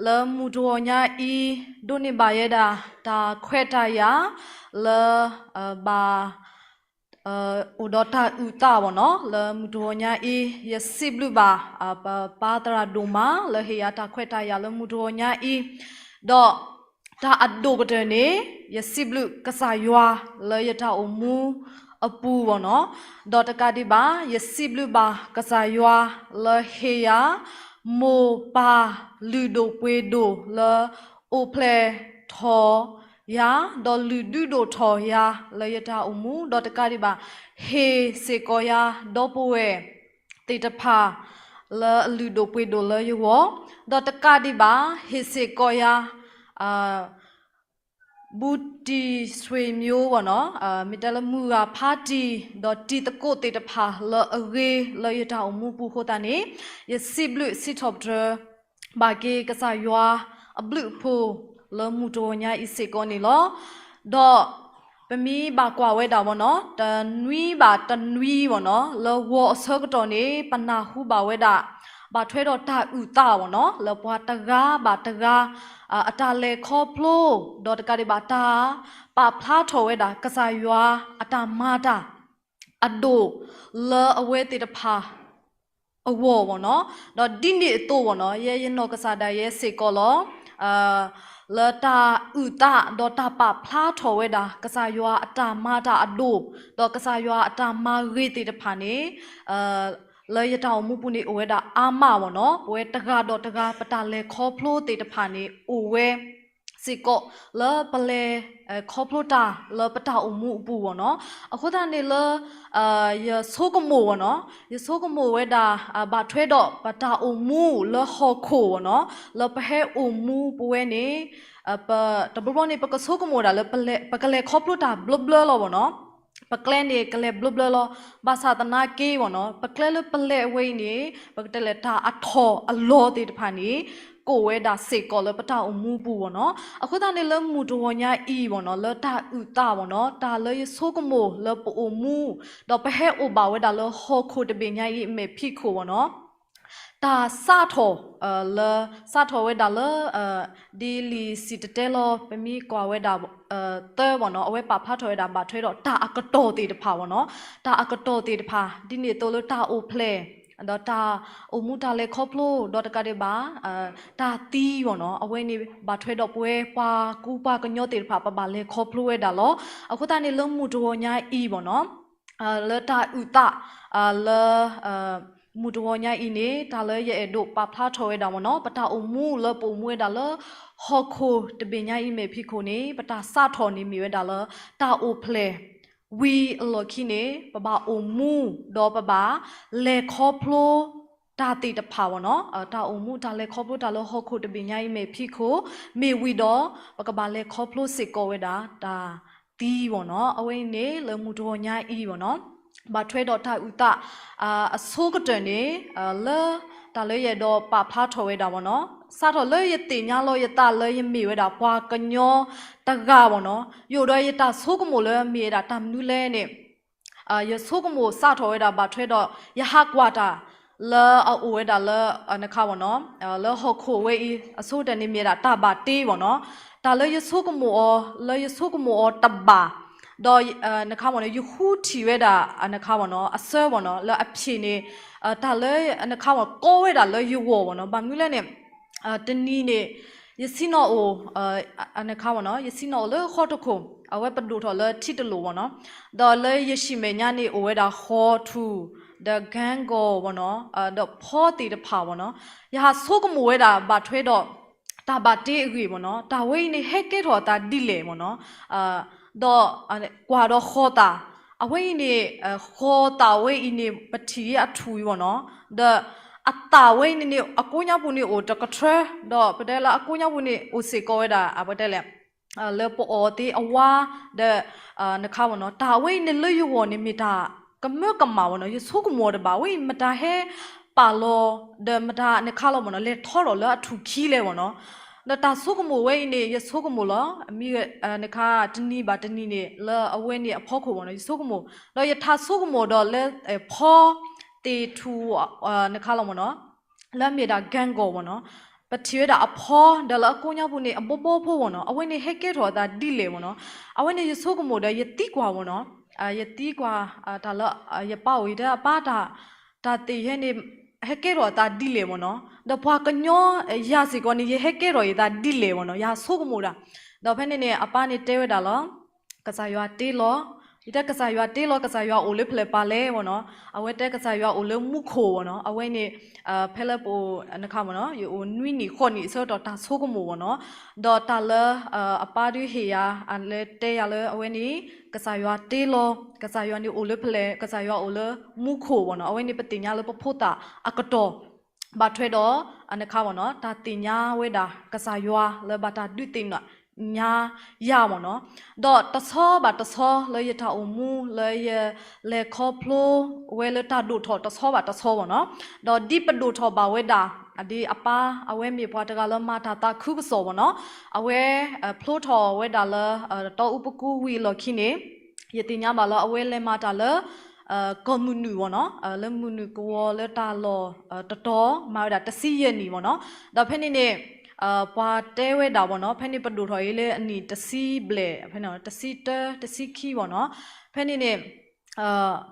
လၢမုၢ်တဂီၤညါအံၤ ဒိးန့ၢ်ဘၣ်ယဲဒၣ် တၢ်ခွဲးတၢ်ယာ် လၢ ဘၣ် အိၣ်ဒီးတၢ်အုၣ်သးဘၣ်နီၤ လၢမုၢ်တဂီၤညါအံၤ ယစံးဘျုးဘၣ် ပပၢ်သရၣ်ဒိၣ်မး လၢဟ့ၣ်ယၤတၢ်ခွဲးတၢ်ယာ်လၢမုၢ်တဂီၤညါအံၤ, ဒီးတၢ်အဒိၣ်ကတၢၢ်န့ၣ် ယစံးဘျုးကစၢ်ယွၤလၢယတၢ်အိၣ်မူအပူၤဘၣ်နီၤ, ဒီးတကးဒံးဘၣ် ယစံးဘျုးဘၣ်ကစၢ်ယွၤလၢဟ့ၣ်ယၤ မိၢ်ပၢ်လုၢ်ဒိၣ်ပှ့ၤဒိၣ်လၢ အိၣ်ဖျဲၣ်ထီၣ်ယၤ ဒီးလုၢ်ဒုးဒိၣ်ထီၣ်ယၤ လၢယတၢ်အိၣ်မူ ဒီးတကးဒံးဘၣ် ဟ့ၣ်စ့ၢ်ကီးယၤ ဒီပုၢ်ဝဲၢ်သ့ၣ်တဖၣ် လၢအလုၢ်ဒိၣ်ပှ့ၤဒိၣ်လၢယဂီၢ်, ဒီးတကးဒံးဘၣ် ဟ့ၣ်စ့ၢ်ကီးယၤ ဘူးတံၢ်ဆွ့ၣ်မၠိဘၣ်နီၤ, မ့ၢ်တဲလၢမုၢ်ဂၤဖါတံၢ် ဒီးတံၤသကိးသ့ၣ်တဖၣ်လၢအဂ့ၤလၢယတၢ်အိၣ်မူပူၤအဃိသတးန့ၣ် ယစံးဘျုးစံးထီၣ်ပတြၢၤ ဘၣ်က့ၤကစၢ်ယွၤအဘျုးအဖှိၣ်လၢမုၢ်တဂီၤညါအံၤစ့ၢ်ကီးန့ၣ်လီၤ. ဒီးပမ့ၢ်ဘၣ်ကွၢ်ဝဲဒၣ်ဘၣ်နီၤ တနွံဘၣ်တနွံဘၣ်နီၤ လၢဂီၤအဆၢကတီၢ်န့ၣ် ပနၢ်ဟူဘၣ်ဝဲဒၣ် ဘၣ်ထွဲဒီးတၢ်အုၣ်သးဘၣ်နီၤ လၢပှၤတဂၤဘၣ်တဂၤ အတၢ်လဲၤခီဖျိ ဒီးတကးဒံးဘၣ်တၢ်ပာ်ဖျါထီၣ်ဝဲဒၣ် ကစၢ်ယွၤအတၢ်မၤတၢ် အဒိၣ်လၢအဝဲသ့ၣ်တဖၣ် အဂီၢ်ဘၣ်နီၤ, ဒီးဒ်န့ၣ်အသိးဘၣ်နီၤ ယဲယနီၢ်ကစၢ်ဒၣ်ယဲစ့ၢ်ကီးလီၤ. လၢတၢ်အုၣ်သး ဒီးတၢ်ပာ်ဖျါထီၣ်ဝဲဒၣ် ကစၢ်ယွၤအတၢ်မၤတၢ်အဒိၣ် ဒီးကစၢ်ယွၤအတၢ်မၤဂ့ၤသ့ၣ်တဖၣ်န့ၣ် လၢယတၢ်အိၣ်မူပူၤန့ၣ် အိၣ်ဝဲဒၣ်အါမးဘၣ်နီၤ, ပဝဲတဂၤဒီးတဂၤ ပတၢ်လဲၤခီဖျိသ့ၣ်တဖၣ်န့ၣ် အိၣ်ဝဲ စ့ၢ်ကီးလၢပလဲၤခီဖျိတၢ်လၢပတၢ်အိၣ်မူအပူၤဘၣ်နီၤ. အဃိသတးန့ၣ်လၢ ယဆိကမိၣ်ဘၣ်နီၤ, ယဆိကမိၣ်ဝဲဒၣ် ဘၣ်ထွဲဒီးပတၢ်အိၣ်မူလၢဟီၣ်ခိၣ်ဘၣ်နီၤ, လၢပဟဲအိၣ်မူပဝဲန့ၣ် တဘျီဘျီန့ၣ် ပကဆိကမိၣ်ဒၣ်လၢ ပကလဲၤခီဖျိတၢ်ဘျၢဘျၢလီၤဘၣ်နီၤ. ပကျဲန့ၣ် ကလဲၤဘျၢဘျၢလီၤ. ဘၣ်ဆၣ်သနာ်က့ဘၣ်နီၤ, ပကျဲလၢပလဲၤအဝဲအံၤန့ၣ် ပကတဲလဲၣ် တၢ်အထီၣ်အလီၤသ့ၣ်တဖၣ်န့ၣ် ကိးဝဲဒၣ်စ့ၢ်ကီးလၢပတၢ်အိၣ်မူပူၤဘၣ်နီၤ. အဃိသတးန့ၣ်လၢမုၢ်တဂီၤညါအံၤဘၣ်နီၤ, လၢတၢ်အုၣ်သးဘၣ်နီၤ, တၢ်လၢယဆိကမိၣ်လၢပအိၣ်မူ ဒီးပဟဲအိၣ်ဘၣ်ဝဲဒၣ်လၢဟီၣ်ခိၣ်တဘ့ၣ်ညါအံၤအမဲာ်ဖံးခိၣ်ဘၣ်နီၤ, တၢ်စးထီၣ် လၢ စးထီၣ်ဝဲဒၣ်လၢ ဒ်လံာ်စံၣ်တဲၤတဲလီၤ ပမ့ၢ်ကွၢ်ဝဲဒၣ် သၢဘၣ်နီၤ, အဝဲပာ်ဖျါထီၣ်ဝဲဒၣ်ဘၣ်ထွဲဒီးတၢ်အကတီၢ်သ့ၣ်တဖၣ်ဘၣ်နီၤ, တၢ်အကတီၢ်သ့ၣ်တဖၣ် ဒ်န့ၣ်အသိးလၢတၢ်အိၣ်ဖျဲၣ် ဒီးတၢ်အိၣ်မူတၢ်လဲၤခီဖျိ ဒီးတကးဒံးဘၣ် တၢ်သံဘၣ်နီၤ, အဝဲန့ၣ်ဘၣ်ထွဲဒီးပဝဲပှၤကူပှၤကညီသ့ၣ်တဖၣ် ပဘၣ်လဲၤခီဖျိဝဲဒၣ်လီၤ. အဃိသတးန့ၣ်လၢမုၢ်တဂီၤညါအံၤဘၣ်နီၤ လၢတၢ်အုၣ်သး လၢ မုၢ်တဂီၤညါအံၤန့ၣ် တၢ်လၢယအဲၣ်ဒိးပာ်ဖျါထီၣ်ဝဲဒၣ်ဘၣ်နီၤ, ပတၢ်အိၣ်မူလၢပအိၣ်မူဝဲဒၣ်လၢ ဟီၣ်ခိၣ်တဘ့ၣ်ညါအံၤမဲာ်ဖံးခိၣ်န့ၣ် ပတၢ်စးထီၣ်န့ၣ်မ့ၢ်ဝဲဒၣ်လၢ တၢ်အိၣ်ဖျဲၣ် ဝံၤအလီၢ်ခံန့ၣ် ပဘၣ်အိၣ်မူ ဒီးပဘၣ်လဲၤခီဖျိ တၢ်သ့ၣ်တဖၣ်ဘၣ်နီၤ, တၢ်အိၣ်မူတၢ်လဲၤခီဖျိတၢ်လၢဟီၣ်ခိၣ်တဘ့ၣ်ညါအံၤမဲာ်ဖံးခိၣ် မ့ၢ်ဝံၤဒီး ပကဘၣ်လဲၤခီဖျိစ့ၢ်ကီးဝဲဒၣ်တၢ်သံဘၣ်နီၤ, အဝဲအံၤန့ၣ်လၢမုၢ်တဂီၤညါအံၤဘၣ်နီၤ ဘၣ်ထွဲဒီးတၢ်အုၣ်သး အဆိကတၢၢ်န့ၣ် လၢ တၢ်လၢယအဲၣ်ဒိးပာ်ဖျါထီၣ်ဝဲဒၣ်ဘၣ်နီၤ, စးထီၣ်လၢယသ့ၣ်ညါလီၤယသးလၢယမ့ၢ်ဝဲဒၣ်ပှၤကညီတဂၤဘၣ်နီၤ, ယအိၣ်ဒီးယတၢ်ဆိကမိၣ်လၢမ့ၢ်ဝဲဒၣ်တၢ်မနုၤလဲၣ်န့ၣ် ယဆိကမိၣ်စးထီၣ်ဝဲဒၣ်ဘၣ်ထွဲဒီး ယဟးကွၢ်တၢ် လၢအအိၣ်ဝဲဒၣ်လၢ နခါဘၣ်နီၤ, လၢဟီၣ်ခိၣ်ဝဲအံၤ အဆိကတၢၢ်န့ၣ် မ့ၢ်ဝဲဒၣ်တၢ်ဘၣ်တ့ဘၣ်နီၤ, တၢ်လၢယဆိကမိၣ်အီၤ လၢယဆိကမိၣ်အီၤတဘၣ်, ဒီး နခါဘၣ်နီၤ ယဃုထံၣ်ဝဲဒၣ် နခါဘၣ်နီၤ အဆၢဘၣ်နီၤ လၢအဖျၢၣ်န့ၣ် တၢ်လၢ နခါဘၣ် ကီဝဲဒၣ်လၢယဂီၢ်ဘၣ်နီၤ, ဘၣ်မနုၤလဲၣ်န့ၣ် တနံၤန့ၣ် ယဆ့ၣ်နီၤအိၣ် နခါဘၣ်နီၤ ယဆ့ၣ်နီၤအိၣ်လၢဃီတခိၣ် အဝဲပဒိၣ်ထီၣ်လၢထံတလိာ်ဘၣ်နီၤ, ဒီးလၢယဟံၣ်မဲာ်ညါန့ၣ်အိၣ်ဝဲဒၣ်ဃီထူၣ် ဒီးကၢကီၢ်ဘၣ်နီၤ, ဒီးဖီသ့ၣ်တဖၣ်ဘၣ်နီၤ, ယဟးဆိကမိၣ်ဝဲဒၣ်ဘၣ်ထွဲဒီး တၢ်ဘၣ်တ့အဂ့ၢ်ဘၣ်နီၤ, တၢ်ဝဲအံၤန့ၣ် ဟဲကဲထီၣ်အသးဒ်လဲၣ်ဘၣ်နီၤ, ဒီး ကွၢ်ဒီးဃီၤသၣ်, အဝဲအံၤန့ၣ် ဃီၤသၣ်ဝဲအံၤန့ၣ် ပထံၣ်အထူၣ်အံၤဘၣ်နီၤ, ဒီးအသၣ်ဝဲအံၤန့ၣ်န့ၣ် အကိးညါပူၤန့ၣ်အိၣ်တကထၢ, ဒီးပတဲလၢအကိးညါပူၤန့ၣ် အိၣ်စ့ၢ်ကီးဝဲဒၣ် ပတဲလဲၣ် လၢပအီၣ်သ့အဝါ, ဒီး နခါဘၣ်နီၤ တၢ်ဝဲအံၤန့ၣ်လၢယဂီၢ်န့ၣ်မ့ၢ်တၢ်ကမၢကမၣ်ဘၣ်နီၤ, ယဆိကမိၣ်တဘၣ် အဝဲအံၤမတၤဟဲပာ်လီၤ ဒီးမတၤ နခါလီၤဘၣ်နီၤ လဲၤထီထီၣ်လၢအထူၣ်ခံလဲၣ်ဘၣ်နီၤ, ဒီးတၢ်ဆိကမိၣ်ဝဲအံၤန့ၣ် ယဆိကမိၣ်လီၤ, မ့ၢ် နခါတနံၤဘၣ်တနံၤန့ၣ် လၢအဝဲန့ၣ်အဖီခိၣ်ဘၣ်နီၤ ယဆိကမိၣ်, ဒီးယထးဆိကမိၣ်ဒီးလၢ ဖီသ့ၣ်ထူၣ် နခါလီၤဘၣ်နီၤ လၢအမ့ၢ်ဒၣ်ကၢကီၢ်ဘၣ်နီၤ, ပထံၣ်ဝဲဒၣ်အဖီ ဒီးလၢအကိးညါပူၤန့ၣ် အဘီဘီဖိဘၣ်နီၤ, အဝဲန့ၣ်ဟဲကဲထီၣ်အသးဒ်လဲၣ်ဘၣ်နီၤ, အဝဲန့ၣ်ယဆိကမိၣ်ဒီးယသံကွၢ်ဘၣ်နီၤ, ယသံကွၢ် တၢ်လၢ ယပၢ်အိၣ် ယတဲအပၢ် တၢ်သ့ၣ်ယဲန့ၣ် ဟဲကဲထီၣ်အသးဒ်လဲၣ်ဘၣ်နီၤ, ဒီးပှၤကညီယၤစ့ၢ်ကီးန့ၣ် ယဟဲကဲထီၣ်ယသးဒ်လဲၣ်ဘၣ်နီၤ, ယဆိကမိၣ်ဒၣ်, ဒီးဖဲန့ၣ်န့ၣ် အပၢ်န့ၣ်တဲဝဲဒၣ်လီၤ ကစၢ်ယွၤတ့လီၤ, ယတဲကစၢ်ယွၤတ့လီၤ ကစၢ်ယွၤအိၣ်လၢဖဲလဲၣ်ပၤလဲၣ်ဘၣ်နီၤ, အဝဲတဲကစၢ်ယွၤအိၣ်လၢမူခိၣ်ဘၣ်နီၤ, အဝဲန့ၣ် ဖဲလၢပအိၣ် နခါဘၣ်နီၤ ယအိၣ်နွံနံၣ်ဃိးနံၣ်အဆၢကတီၢ်တၢ်ဆိကမိၣ်ဘၣ်နီၤ, ဒီးတၢ်လၢ အပၢ်ဒုးဟ့ၣ်ယၤ လၢတဲယၤလၢအဝဲန့ၣ် ကစၢ်ယွၤတ့လီၤ, ကစၢ်ယွၤန့ၣ်အိၣ်လၢဖဲလဲၣ် ကစၢ်ယွၤအိၣ်လၢမူခိၣ်ဘၣ်နီၤ, အဝဲန့ၣ်ပသ့ၣ်ညါလၢပဖိသၣ်အကတီၢ် ဘၣ်ထွဲဒီး နခါဘၣ်နီၤ တၢ်သ့ၣ်ညါဝဲဒၣ်ကစၢ်ယွၤလၢဘၣ်တၢ်ဒုးသ့ၣ်ညါယၤဘၣ်နီၤ, ဒီးတဆီဘၣ်တဆီလၢယတၢ်အိၣ်မူလၢယလဲၤခီဖျိဝဲလၢတၢ်ဒိၣ်ထီၣ်တဆီဘၣ်တဆီဘၣ်နီၤ, ဒီးဒ်ပဒိၣ်ထီၣ်ဘၣ်ဝဲဒၣ် ဒ်အပၢ်အဝဲမ့ၢ်ပှၤတဂၤလၢမၤတၢ်သးခုကစီၣ်ဘၣ်နီၤ, အဝဲဖျိထီၣ်ဝဲဒၣ်လၢ တီအူပကူဝံၤအလီၢ်ခံန့ၣ် ယသ့ၣ်ညါဘၣ်လၢအဝဲလဲၤမၤတၢ်လၢ ကီၢ်မုၢ်နုာ်ဘၣ်နီၤ, လၢမုၢ်နုာ်ကဝီၤလၢတၢ်လီၢ်တတီၤ မၤဝဲဒၣ်တဆံယဲၢ်နံၣ်ဘၣ်နီၤ, ဒီးဖဲန့ၣ်န့ၣ် ပှၤတဲဝဲဒၣ်ဘၣ်နီၤ, ဖဲန့ၣ်ပဒိၣ်ထီၣ်အံၤလၢအနံၣ်တဆံဘျဲၣ်, ဖဲန့ၣ်တဆံတၢ တဆံခံဘၣ်နီၤ, ဖဲန့ၣ်န့ၣ်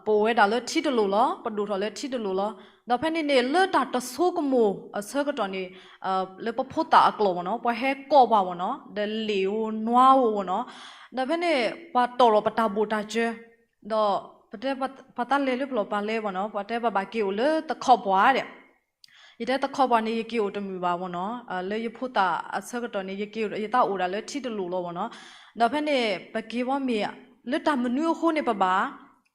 ပအိၣ်ဝဲဒၣ်လၢထံတလိၤလီၤ, ပဒိၣ်ထီၣ်လၢထံတလိၤလီၤ, ဒီးဖဲန့ၣ်န့ၣ် လၢတၢ်တဆိကမိၣ်အဆၢကတီၢ်န့ၣ် လၢပဖိသၣ်အကျိာ်ဘၣ်နီၤ, ပှၤဟဲကိးပှၤဘၣ်နီၤ, ဒီးလ့ၣ်ဧိၤနွါဧိၤဘၣ်နီၤ, ဒီးဖဲန့ၣ် ပှၤတီၢ်ထီၣ်ပတၢ်ဘိၣ်တၢ်စၢၤ, ဒီးပတဲပှၤသးလဲၤလၢဖဲလဲၣ်ပၤလဲၣ်ဘၣ်နီၤ, ပှၤတဲပှၤဘၣ်က့ၤအိၣ်လၢသခီပှၢ်ဒဲး, ယတဲသခီပှၤန့ၣ် ယက့ၤအိၣ်တမုာ်ဘၣ်မ့ၢ်နီၤ, လၢယဖိသၣ်အဆၢကတီၢ်န့ၣ် ယက့ၤအိၣ် ယသးအိၣ်ဒၣ်လၢထံတလိၣ်လီၤမ့ၢ်နီၤ. ဒီးဖဲန့ၣ် ပက့ၤဝဲမ့ၢ် လၢတၢ်မနုၤအဃိန့ၣ် ပဘၣ်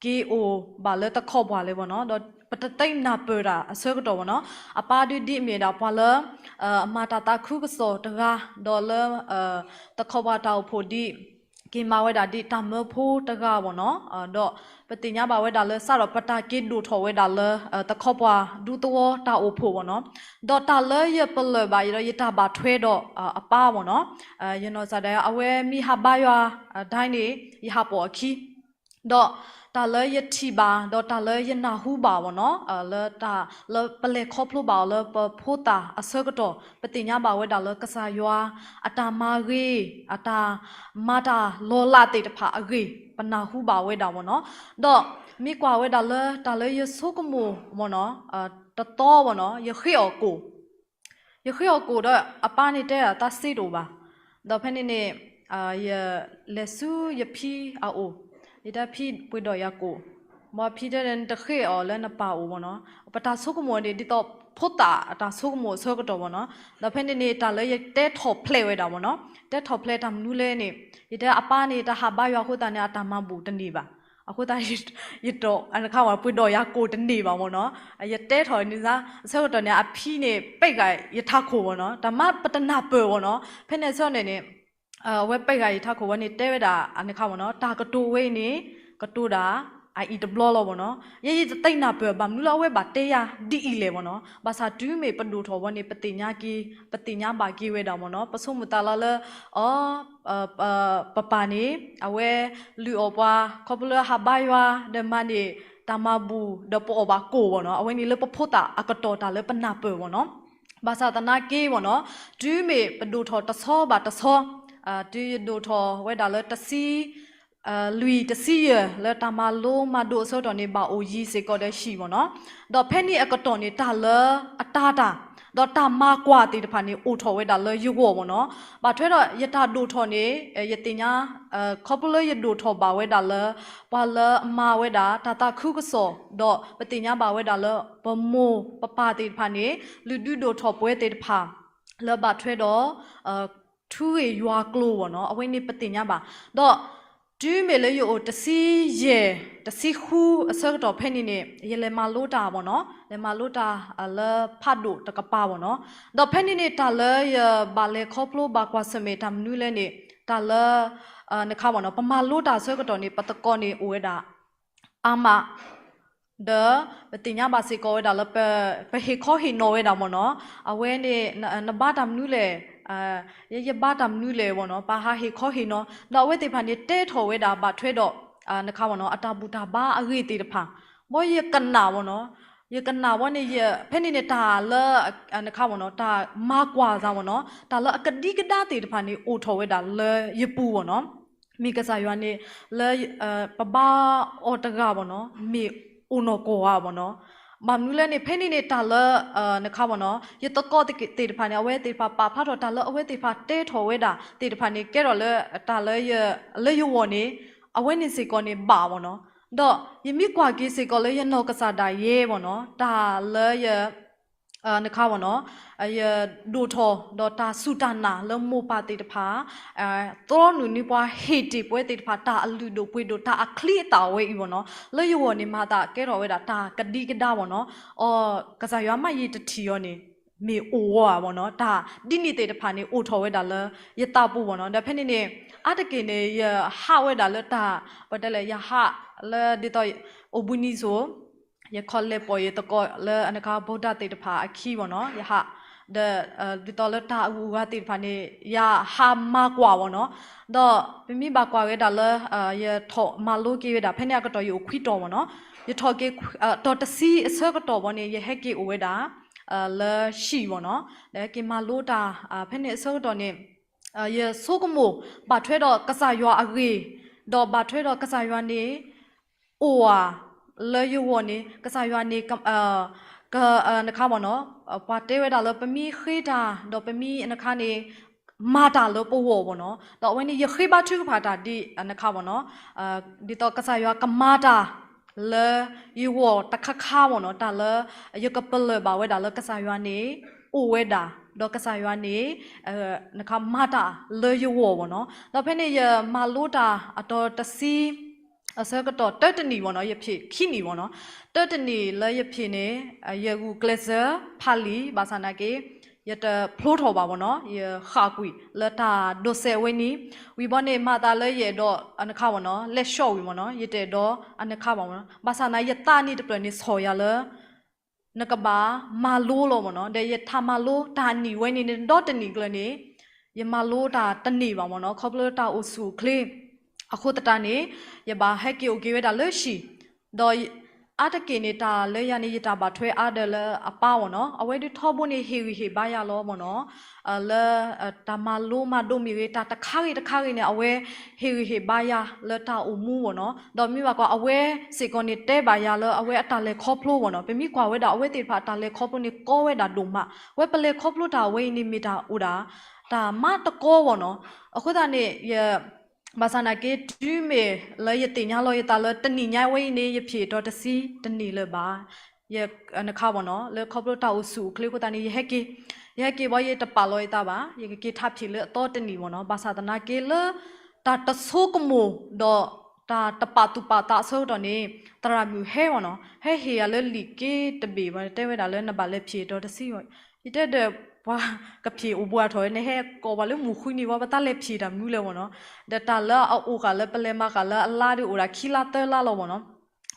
က့ၤအိၣ်ဘၣ်လၢသခီပှၢ်လဲၣ်မ့ၢ်နီၤ, ဒီးပတသ့နၢ်ပၢၢ်တၢ်အဆၢကတီၢ်မ့ၢ်နီၤ. အပၢ်ဒုးဒ်အမ့ၢ်ဒၣ်ပှၤလၢ အမၤတၢ်သးခုကစီၣ်တဂၤ, ဒီးလၢ သခီပှၢ်တၢ်အိၣ်ဖှိၣ်ဒ် က့ၤမၤဝဲဒၣ်ဒ်တၢ်မၢဖိတဂၤမ့ၢ်နီၤ, ဒီးပသ့ၣ်ညါဘၣ်ဝဲဒၣ်လၢ စးထီၣ်ပတၢ်က့ၤဒိၣ်ထီၣ်ဝဲဒၣ်လၢ သခီပှၢ်ဒူသဝီတၢ်အိၣ်ဖှိၣ်မ့ၢ်နီၤ, ဒီးတၢ်လၢယပလၢၢ်ဘၣ်ဒီး ယတၢ်ဘၣ်ထွဲဒီးအပၢ်မ့ၢ်နီၤ, ယနီၢ်ကစၢ်ဒၣ် အဝဲမ့ၢ်ဟးဘါယွၤဒၣ်န့ၣ် ယဟးပိာ်အခံ ဒီးတၢ်လၢယထံၣ်ဘၣ် ဒီးတၢ်လၢယနၢ်ဟူဘၣ်မ့ၢ်နီၤ, လၢတၢ်လၢပလဲၤခီဖျိဘၣ်အီၤလၢပဖိသၣ်အဆၢကတီၢ် ပသ့ၣ်ညါဘၣ်ဝဲဒၣ်လၢကစၢ်ယွၤအတၢ်မၤဂ့ၤ အတၢ်မၤတၢ်လီၤလးသ့ၣ်တဖၣ်အဂ့ၢ် ပနၢ်ဟူဘၣ်ဝဲဒၣ်မ့ၢ်နီၤ. ဒီးမ့ၢ်ကွၢ်ဝဲဒၣ်လၢတၢ်လၢယဆိကမိၣ်မ့ၢ်နီၤ, တသီမ့ၢ်နီၤ ယဃ့အီၣ်ကိၣ် ယဃ့အီၣ်ကိၣ်ဒီး အပၢ်န့ၣ်တဲဒၣ်သးစ့တအိၣ်ဘၣ်. ဒီးဖဲန့ၣ်န့ၣ် ယလဲၤဆူယဖံအအိၣ်, ယတဲဖံပှ့ၤဒီးယၤကိၣ်, မ်ဖံတဲနတဃ့အီၣ်လၢနပၢ်အိၣ်မ့ၢ်နီၤ. ပတၢ်ဆိကမိၣ်န့ၣ် ဒ်သိးဖိသၣ်အတၢ်ဆိကမိၣ်အဆၢကတီၢ်မ့ၢ်နီၤ. ဒီးဖဲန့ၣ်န့ၣ် တၢ်လၢယတဲထီၣ်ဖျဲးဝဲဒၣ်မ့ၢ်နီၤ, တဲထီၣ်ဖျဲးတၢ်မနုၤလဲၣ်န့ၣ် ယတဲအပၢ်န့ၣ် တၢ်ဟးဘါယွၤအဃိသတးန့ၣ် အတၢ်မၤဘူၣ်တန့ၢ်ဘၣ်. အဃိသတး ယတ အခါဝဲ ပှ့ၤဒီးယၤကိၣ်တန့ၢ်ဘၣ်မ့ၢ်နီၤ. ယတဲထီၣ်န့ၣ် အဆၢကတီၢ်န့ၣ် အဖံန့ၣ် ပဲာ်ဂာ်ယထးခိၣ်မ့ၢ်နီၤ, တၢ်မၤပတနၢ်ပၢၢ်မ့ၢ်နီၤ. ဖဲန့ၣ်အဆၢန့ၣ်န့ၣ် အဝဲပဲာ်ဂာ်ယထးခိၣ်ဝဲန့ၣ် တဲဝဲဒၣ် အခါမ့ၢ်နီၤ, တၢ်ကတိၤဝဲအံၤန့ၣ် ကတိၤဒၣ် အအံၤတဘျီလီၤမ့ၢ်နီၤ. ယဲယတသ့နၢ်ပၢၢ် ဘၣ်မနုၤလၢအဝဲဘၣ်တဲယၤဒ်အံၤလဲၣ်မ့ၢ်နီၤ. ဘၣ်ဆၣ်တုၤမ့ၢ်ပဒိၣ်ထီၣ်ဝဲန့ၣ် ပသ့ၣ်ညါက့ၤ ပသ့ၣ်ညါဘၣ်က့ၤဝဲဒၣ်မ့ၢ်နီၤ. ပဆိကမိၣ်သးလီလၢ အ ပပၢ်န့ၣ် အဝဲလုၢ်အီၣ်ပှၤ ခီဖျိလၢဟးဘါယွၤ ဒီးမၤန့ၢ်တၢ်မၤဘူၣ် ဒီးပအီၣ်ဘၣ်ကိၣ်မ့ၢ်နီၤ. အဝဲန့ၣ်လၢပဖိသၣ်အကတီၢ်တၢ်လၢပနၢ်ပၢၢ်မ့ၢ်နီၤ. ဘၣ်ဆၣ်သနာ်က့မ့ၢ်နီၤ တုၤမ့ၢ်ပဒိၣ်ထီၣ်တဆီဘၣ်တဆီ တုၤယဒိၣ်ထီၣ်ဝဲဒၣ်လၢတဆံ လွံၢ်တဆံယဲၢ် လၢတၢ်မၤလိမၤဒိးအဆၢကတီၢ်န့ၣ် ဘၣ်အိၣ်ယံၤစ့ၢ်ကီးဒီးဟံၣ်မ့ၢ်နီၤ. ဒီးဖဲန့ၣ်အကတီၢ်န့ၣ် တၢ်လၢအတၤတၢ် ဒီးတၢ်မၤကွၢ်သ့ၣ်တဖၣ်န့ၣ် အိၣ်ထီၣ်ဝဲဒၣ်လၢယဂီၢ်မ့ၢ်နီၤ. ဘၣ်ထွဲဒီးယတၢ်ဒိၣ်ထီၣ်န့ၣ် ယသ့ၣ်ညါ ခီဖျိလၢယဒိၣ်ထီၣ်ဘၣ်ဝဲဒၣ်လၢ ပှၤလၢအမၤဝဲဒၣ်တၢ်သးခုကစီၣ် ဒီးပသ့ၣ်ညါဘၣ်ဝဲဒၣ်လၢ ပမိၢ်ပပၢ်သ့ၣ်တဖၣ်န့ၣ် လုၢ်ဒုဒိၣ်ထီၣ်ပှဲၤသ့ၣ်တဖၣ် လၢဘၣ်ထွဲဒီး ထူဂ့ၢ်ယွၤကျိၤမ့ၢ်နီၤ, အဝဲန့ၣ်ပသ့ၣ်ညါဘၣ်. ဒီးတုၤမ့ၢ်လၢယအိၣ်တဆံယဲၢ် တဆံဃုအဆၢကတီၢ်ဖဲန့ၣ်န့ၣ် ယလဲၤမၤလိတၢ်မ့ၢ်နီၤ, လဲၤမၤလိတၢ်လၢဖးဒိၣ်တကပၤမ့ၢ်နီၤ. ဒီးဖဲန့ၣ်န့ၣ် တၢ်လၢယဘၣ်လဲၤခီဖျိဘၣ်ကွၢ်ဆၢၣ်မဲာ်တၢ်မနုၤလဲၣ်န့ၣ် တၢ်လၢ နခါမ့ၢ်နီၤ ပမၤလိတၢ်အဆၢကတီၢ်န့ၣ် ပသကိးန့ၣ်အိၣ်ဝဲဒၣ် အါမး ဒီးပသ့ၣ်ညါဘၣ်စ့ၢ်ကီးဝဲဒၣ်လၢ ပဟ့ၣ်ခီဟ့ၣ်နီၤဝဲဒၣ်မ့ၢ်နီၤ, အဝဲန့ၣ် နဘါတၢ်မနုၤလဲၣ်, ယဲယဘါတၢ်မနုၤလဲၣ်မ့ၢ်နီၤ, ပဟးဟ့ၣ်ခီဟ့ၣ်နီၤ, ဒီးအဝဲသ့ၣ်တဖၣ်န့ၣ် တဲထီၣ်ဝဲဒၣ်ဘၣ်ထွဲဒီး နခါမ့ၢ်နီၤ အတၢ်ဘူၣ်တၢ်ဘါအဂ့ၢ်သ့ၣ်တဖၣ်, ဘီယကနၣ်မ့ၢ်နီၤ, ယကနၣ်ဝဲန့ၣ် ဖဲန့ၣ်န့ၣ် တၢ်လၢ နခါမ့ၢ်နီၤ တၢ်မၤကွၢ်သးမ့ၢ်နီၤ တၢ်လၢအကဒံကဒါသ့ၣ်တဖၣ်န့ၣ် အိၣ်ထီၣ်ဝဲဒၣ်လၢယပူၤမ့ၢ်နီၤ. မ့ၢ်ကစၢ်ယွၤန့ၣ် လၢ ပဘါအီၤတဂၤမ့ၢ်နီၤ မ့ၢ်အိၣ်နီၢ်ကီၢ်ဧါမ့ၢ်နီၤ. ဘၣ်မနုၤလဲၣ်န့ၣ် ဖဲန့ၣ်န့ၣ် တၢ်လၢ နခါမ့ၢ်နီၤ ယသကိးသ့ၣ်တဖၣ်န့ၣ် အဝဲသ့ၣ်တဖၣ်ပာ်ဖျါထီၣ်တၢ်လၢအဝဲသ့ၣ်တဖၣ်တဲထီၣ်ဝဲဒၣ်သ့ၣ်တဖၣ်န့ၣ် ကဲထီၣ်လၢ တၢ်လၢ လၢယဂီၢ်န့ၣ် အဝဲန့ၣ်စ့ၢ်ကီးန့ၣ်ဘၣ်မ့ၢ်နီၤ. ဒီးယမ့ၢ်ကွၢ်က့ၤစ့ၢ်ကီးလၢယနီၢ်ကစၢ်ဒၣ်ယဲမ့ၢ်နီၤ တၢ်လၢယ နခါမ့ၢ်နီၤ ယဒိၣ်ထီၣ်ဒီးတၢ်စူၢ်တၢ်နာ်လၢမိၢ်ပၢ်သ့ၣ်တဖၣ် သြီနုာ်န့ၢ်ပှၤဟ့ၣ်တ့ၢ်ပဝဲသ့ၣ်တဖၣ် တၢ်အလုၢ်ဒိၣ်ပှ့ၤဒိၣ် တၢ်အချံအသၣ်ဝဲအံၤမ့ၢ်နီၤ လၢယဂီၢ်န့ၣ် မၤသးကဲထီၣ်ဝဲဒၣ်တၢ်ကဒံကဒါမ့ၢ်နီၤ. အီ ကစၢ်ယွၤမ့ၢ်ယတထံၣ်အီၤန့ၣ် မ့ၢ်အိၣ်ဝဲဧါမ့ၢ်နီၤ တၢ်ဒ်န့ၣ်သ့ၣ်တဖၣ်န့ၣ် အိၣ်ထီၣ်ဝဲဒၣ်လၢယသးပူၤမ့ၢ်နီၤ. ဒီးဖဲန့ၣ်န့ၣ် အါတက့ၢ်န့ၣ် ယဟးဝဲဒၣ်လၢတၢ် ပတဲလဲၣ် ယဟးလၢဒ်သိး အိၣ်ဘှံးနံၤစိၤ ယခီလဲၤပိာ်ယသကိးလၢအနခါ ဗုဒ္ဓ သ့ၣ်တဖၣ်အခံမ့ၢ်နီၤ ယဟး ဒီး ဒ်သိးလၢတၢ်အဂုၤအဂၤသ့ၣ်တဖၣ်န့ၣ် ယဟးမၤကွၢ်မ့ၢ်နီၤ. ဒီးပမ့ၢ်ဘၣ်ကွၢ်ဝဲဒၣ်လၢ ယထီၣ်မၤလိက့ၤဝဲဒၣ် ဖဲန့ၣ်အကတီၢ်ယအိၣ်ခွံတီၤမ့ၢ်နီၤ ယထီၣ်က့ၤ တီၤတဆံအဆၢကတီၢ်ဘီန့ၣ် ယဟဲက့ၤအိၣ်ဝဲဒၣ် လၢဟံၣ်မ့ၢ်နီၤ ဒီးဟဲက့ၤမၤလိတၢ် ဖဲန့ၣ်အဆၢကတီၢ်န့ၣ် ယဆိကမိၣ် ဘၣ်ထွဲဒီးကစၢ်ယွၤအဂ့ၢ် ဒီးဘၣ်ထွဲဒီးကစၢ်ယွၤန့ၣ် အိၣ်ဧါ လၢယဂီၢ်န့ၣ် ကစၢ်ယွၤန့ၣ် က နခါမ့ၢ်နီၤ ပှၤတဲဝဲဒၣ်လၢပမ့ၢ်ဃ့တၢ် ဒီးပမ့ၢ်နခါန့ၣ် မၤတၢ်လၢပဂီၢ်မ့ၢ်နီၤ ဒီးအဝဲန့ၣ် ယဃ့ဘါထုကဖၣ်တၢ်ဒ်နခါမ့ၢ်နီၤ ဒ်သိးကစၢ်ယွၤကမၤတၢ် လၢယဂီၢ်တခါခါမ့ၢ်နီၤ, တၢ်လၢယကပလၢၢ်ဘၣ်ဝဲဒၣ်လၢကစၢ်ယွၤန့ၣ် အိၣ်ဝဲဒၣ်, ဒီးကစၢ်ယွၤန့ၣ် နခါမၤတၢ်လၢယဂီၢ်မ့ၢ်နီၤ. ဒီးဖဲန့ၣ်ယမၤလိတၢ်အတီၤတဆံ အဆၢကတီၢ်တၢတနံၣ်မ့ၢ်နီၤ, ယဖံးခံနံၣ်မ့ၢ်နီၤ. တၢတနံၣ်လၢယဖံးန့ၣ် ယဂုာ်ကျဲးစၢးဖးလံာ် ဘၣ်ဆၣ်နာ်က့ ယတဖျိထီၣ်ဘၣ်မ့ၢ်နီၤ, ယဃၣ်ကွံာ်လၢတၢ်ဒိးစဲးဝဲန့ၣ်, ဝံၤဘီန့ၣ် မၤသးလၢယအဲၣ်ဒိးအနခါမ့ၢ်နီၤ, လဲၤဆှီဝံၤမ့ၢ်နီၤ, ယတအဲၣ်ဒိးအနခါဘၣ်မ့ၢ်နီၤ. ဘၣ်ဆၣ်နာ်ယသးနံၣ်တဖျၢၣ်န့ၣ်ဆီၣ်ယၤလၢ နကဘၣ်မၤလိလီၤမ့ၢ်နီၤ. ဒီးယထးမၤလိတၢ်နံၣ်ဝဲန့ၣ်န့ၣ် ဒီတနံၣ်ကျၢၤန့ၣ် ယမၤလိတၢ်တန့ၢ်ဘၣ်မ့ၢ်နီၤ, ခီဖျိလၢတၢ်အိၣ်ဆူၣ်အိၣ်ချ့ အဃိသတးန့ၣ် ယဘၣ်ဟဲက့ၤအိၣ်က့ၤဝဲဒၣ်လၢဟံၣ်, ဒီးအါတက့ၢ်န့ၣ် တၢ်လၢယၤန့ၣ် ယတၢ်ဘၣ်ထွဲအါဒၢးလၢအပၢ်မ့ၢ်နီၤ, အဝဲဒုးထီဘိန့ၣ် ဟ့ၣ်ဂံၢ်ဟ့ၣ်ဘါယၤလီၤမ့ၢ်နီၤ. လၢ တၢ်မၤလိမၤဒိးမ့ၢ်ဂ့ၤ တၢ်တခါဂ့ၤတခါဂ့ၤန့ၣ် အဝဲဟ့ၣ်ဂံၢ်ဟ့ၣ်ဘါယၤလၢတၢ်အိၣ်မူမ့ၢ်နီၤ. ဒီးမ့ၢ်ဘၣ်ကွၢ် အဝဲစ့ၢ်ကီးန့ၣ် တဲဘၣ်ယၤလၢအဝဲအတၢ်လဲၤခီဖျိမ့ၢ်နီၤ. ပမ့ၢ်ကွၢ်ဝဲဒၣ် အဝဲသ့ၣ်တဖၣ်အတၢ်လဲၤခီဖျိန့ၣ် ကီဝဲဒၣ်ဒိၣ်မး, အဝဲပလဲၤခီဖျိတၢ်ဝဲအံၤန့ၣ် မ့ၢ်တၢ်အိၣ်ဒၣ် တၢ်မၤတကီမ့ၢ်နီၤ. အဃိသတးန့ၣ် ယ ဘၣ်ဆၣ်နာ်က့ တုၤမ့ၢ်လၢယသ့ၣ်ညါလီၤယသးလၢတနံၣ်ညါဝဲအံၤန့ၣ် ယဖံးအတီၤတဆံတန့ၢ်လၢၤဘၣ်. ယ နခါမ့ၢ်နီၤ လၢခီဖျိတၢ်အိၣ်ဆူၣ်အိၣ်ချ့အဃိသတးန့ၣ် ယဟဲက့ၤ, ယဟဲက့ၤဘီ ယတပာ်လီၤယသးဘၣ်, ယကက့ၤထါဖံးလၢအသီတနံၣ်မ့ၢ်နီၤ. ဘၣ်ဆၣ်သနာ်က့လၢ တၢ်တဆိကမိၣ်ဒီး တၢ်တပာ်သူၣ်ပာ်သးအဆၢကတီၢ်န့ၣ် သရၣ်မုၣ်ဟဲမ့ၢ်နီၤ, ဟဲဟ့ၣ်ယၤလၢလံာ်က့တဘ့ၣ်ဘၣ်, တဲဝဲဒၣ်လၢနဘၣ်လဲၤဖံးအတီၤတဆံဝဲ. ယတဲဒီး ပှၤကဖံးအိၣ်ဘှံးအါထီၣ်ဝဲ နဟဲကိးပှၤလၢမုၢ်ဃုနံၤဝဲ ပတၢ်လဲၤဖံးတၢ်မနုၤလဲၣ်မ့ၢ်နီၤ. ဒီးတၢ်လၢအအိၣ်ဃာ်လၢပလဲၤမၤဃာ်လၢအလါဒီးအိၣ်ဒၣ်ခံလါသၢလါလီၤမ့ၢ်နီၤ.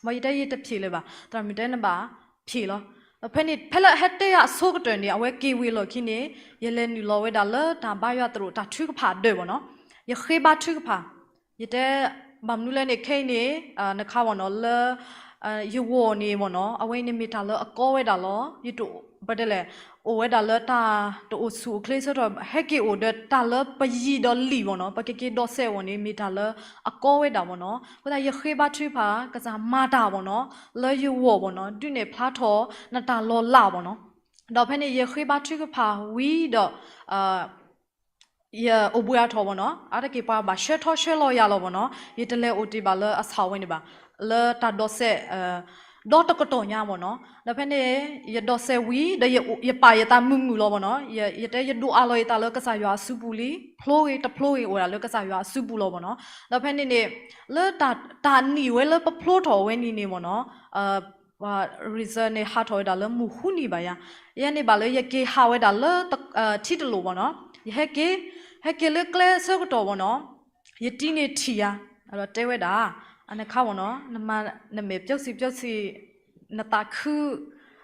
ဘီယတဲယတဖံးလၢၤဘၣ်, သရၣ်မုၣ်တဲနဘၣ်ဖံးလီၤ. ဒီးဖဲန့ၣ် ဖဲလၢဟဲတဲယၤအဆိကတၢၢ်န့ၣ် အဝဲက့ၤဝံၤအလီၢ်ခံန့ၣ် ယလဲၤနုာ်လီၤဝဲဒၣ်လၢတၢ်ဘါယွၤသရိာ်တၢ်ထုကဖၣ်ဒၢးမ့ၢ်နီၤ. ယဃ့ဘါထုကဖၣ်, ယတဲ ဘၣ်မနုၤလဲၣ်န့ၣ် ခဲအံၤန့ၣ် နခါမ့ၢ်နီၤ လၢ ယဂီၢ်န့ၣ်မ့ၢ်နီၤ အဝဲအံၤန့ၣ်မ့ၢ်တၢ်လၢအကီဝဲဒၣ်လီၤ. ယတ ပတဲလဲၣ် အိၣ်ဝဲဒၣ်လၢတၢ်တအိၣ်ဆူၣ်အိၣ်ချ့ဆၢထီၣ် ဟဲက့ၤအိၣ်ဒီးတၢ်လၢပယံၤဒီးလံာ်မ့ၢ်နီၤ ပကက့ၤဒိးစဲးအီၤန့ၣ် မ့ၢ်တၢ်လၢအကီဝဲဒၣ်မ့ၢ်နီၤ. အဃိသတးယဃ့ဘါထုကဖၣ် ကစၢ်မၤတၢ်မ့ၢ်နီၤ လၢယဂီၢ်မ့ၢ်နီၤ ဒုးနဲၣ်ဖျါထီၣ်နတၢ်လီၤလးမ့ၢ်နီၤ. ဒီးဖဲန့ၣ် ယဃ့ဘါထုကဖၣ်ဝံၤဒီး ယအိၣ်ဘှံးအါထီၣ်မ့ၢ်နီၤ အါတက့ၢ်ပှၤဘၣ်ဆှၢထီဆှၢလီၤယၤလီၤမ့ၢ်နီၤ ယတလဲၤအိၣ်တ့ၢ်ဘၣ်လၢအဆၣ်ဝဲန့ၣ်ဘၣ် လၢတၢ်ဒိးစဲး ဒီတကတီၢ်ညါမ့ၢ်နီၤ. ဒီးဖဲန့ၣ် ယဒိးစဲးဝံၤ ဒီးယပာ်ယသးမုာ်မုာ်လီၤမ့ၢ်နီၤ ယတဲယဒိးအးလီၤယသးလၢကစၢ်ယွၤအစုပူၤလံ ဖျိဂ့ၤတဖျိဂ့ၤအိၣ်ဝဲဒၣ်လၢကစၢ်ယွၤအစုပူၤလီၤမ့ၢ်နီၤ. ဒီးဖဲန့ၣ်န့ၣ် လၢတၢ်နံၣ်ဝဲလၢပဖျိထီၣ်ဝဲန့ၣ်န့ၣ်မ့ၢ်နီၤ ပှၤ result န့ၣ် ဟးထီၣ်ဝဲဒၣ်လၢမုၢ်ဃုနံၤဘၣ်ယါ. ယဲန့ၣ်ဘၣ်လၢယက့ၤဟးဝဲဒၣ်လၢ ထံတလိာ်မ့ၢ်နီၤ ယဟဲက့ၤ ဟဲက့ၤလၢကျဲဆၢကတီၢ်မ့ၢ်နီၤ ယတံၤန့ၢ်ထံၣ်ယၤ ဒီးတဲဝဲဒၣ် အနခါမ့ၢ်နီၤ နမဲာ်ပျီဆံးပျီဆံး နသးခု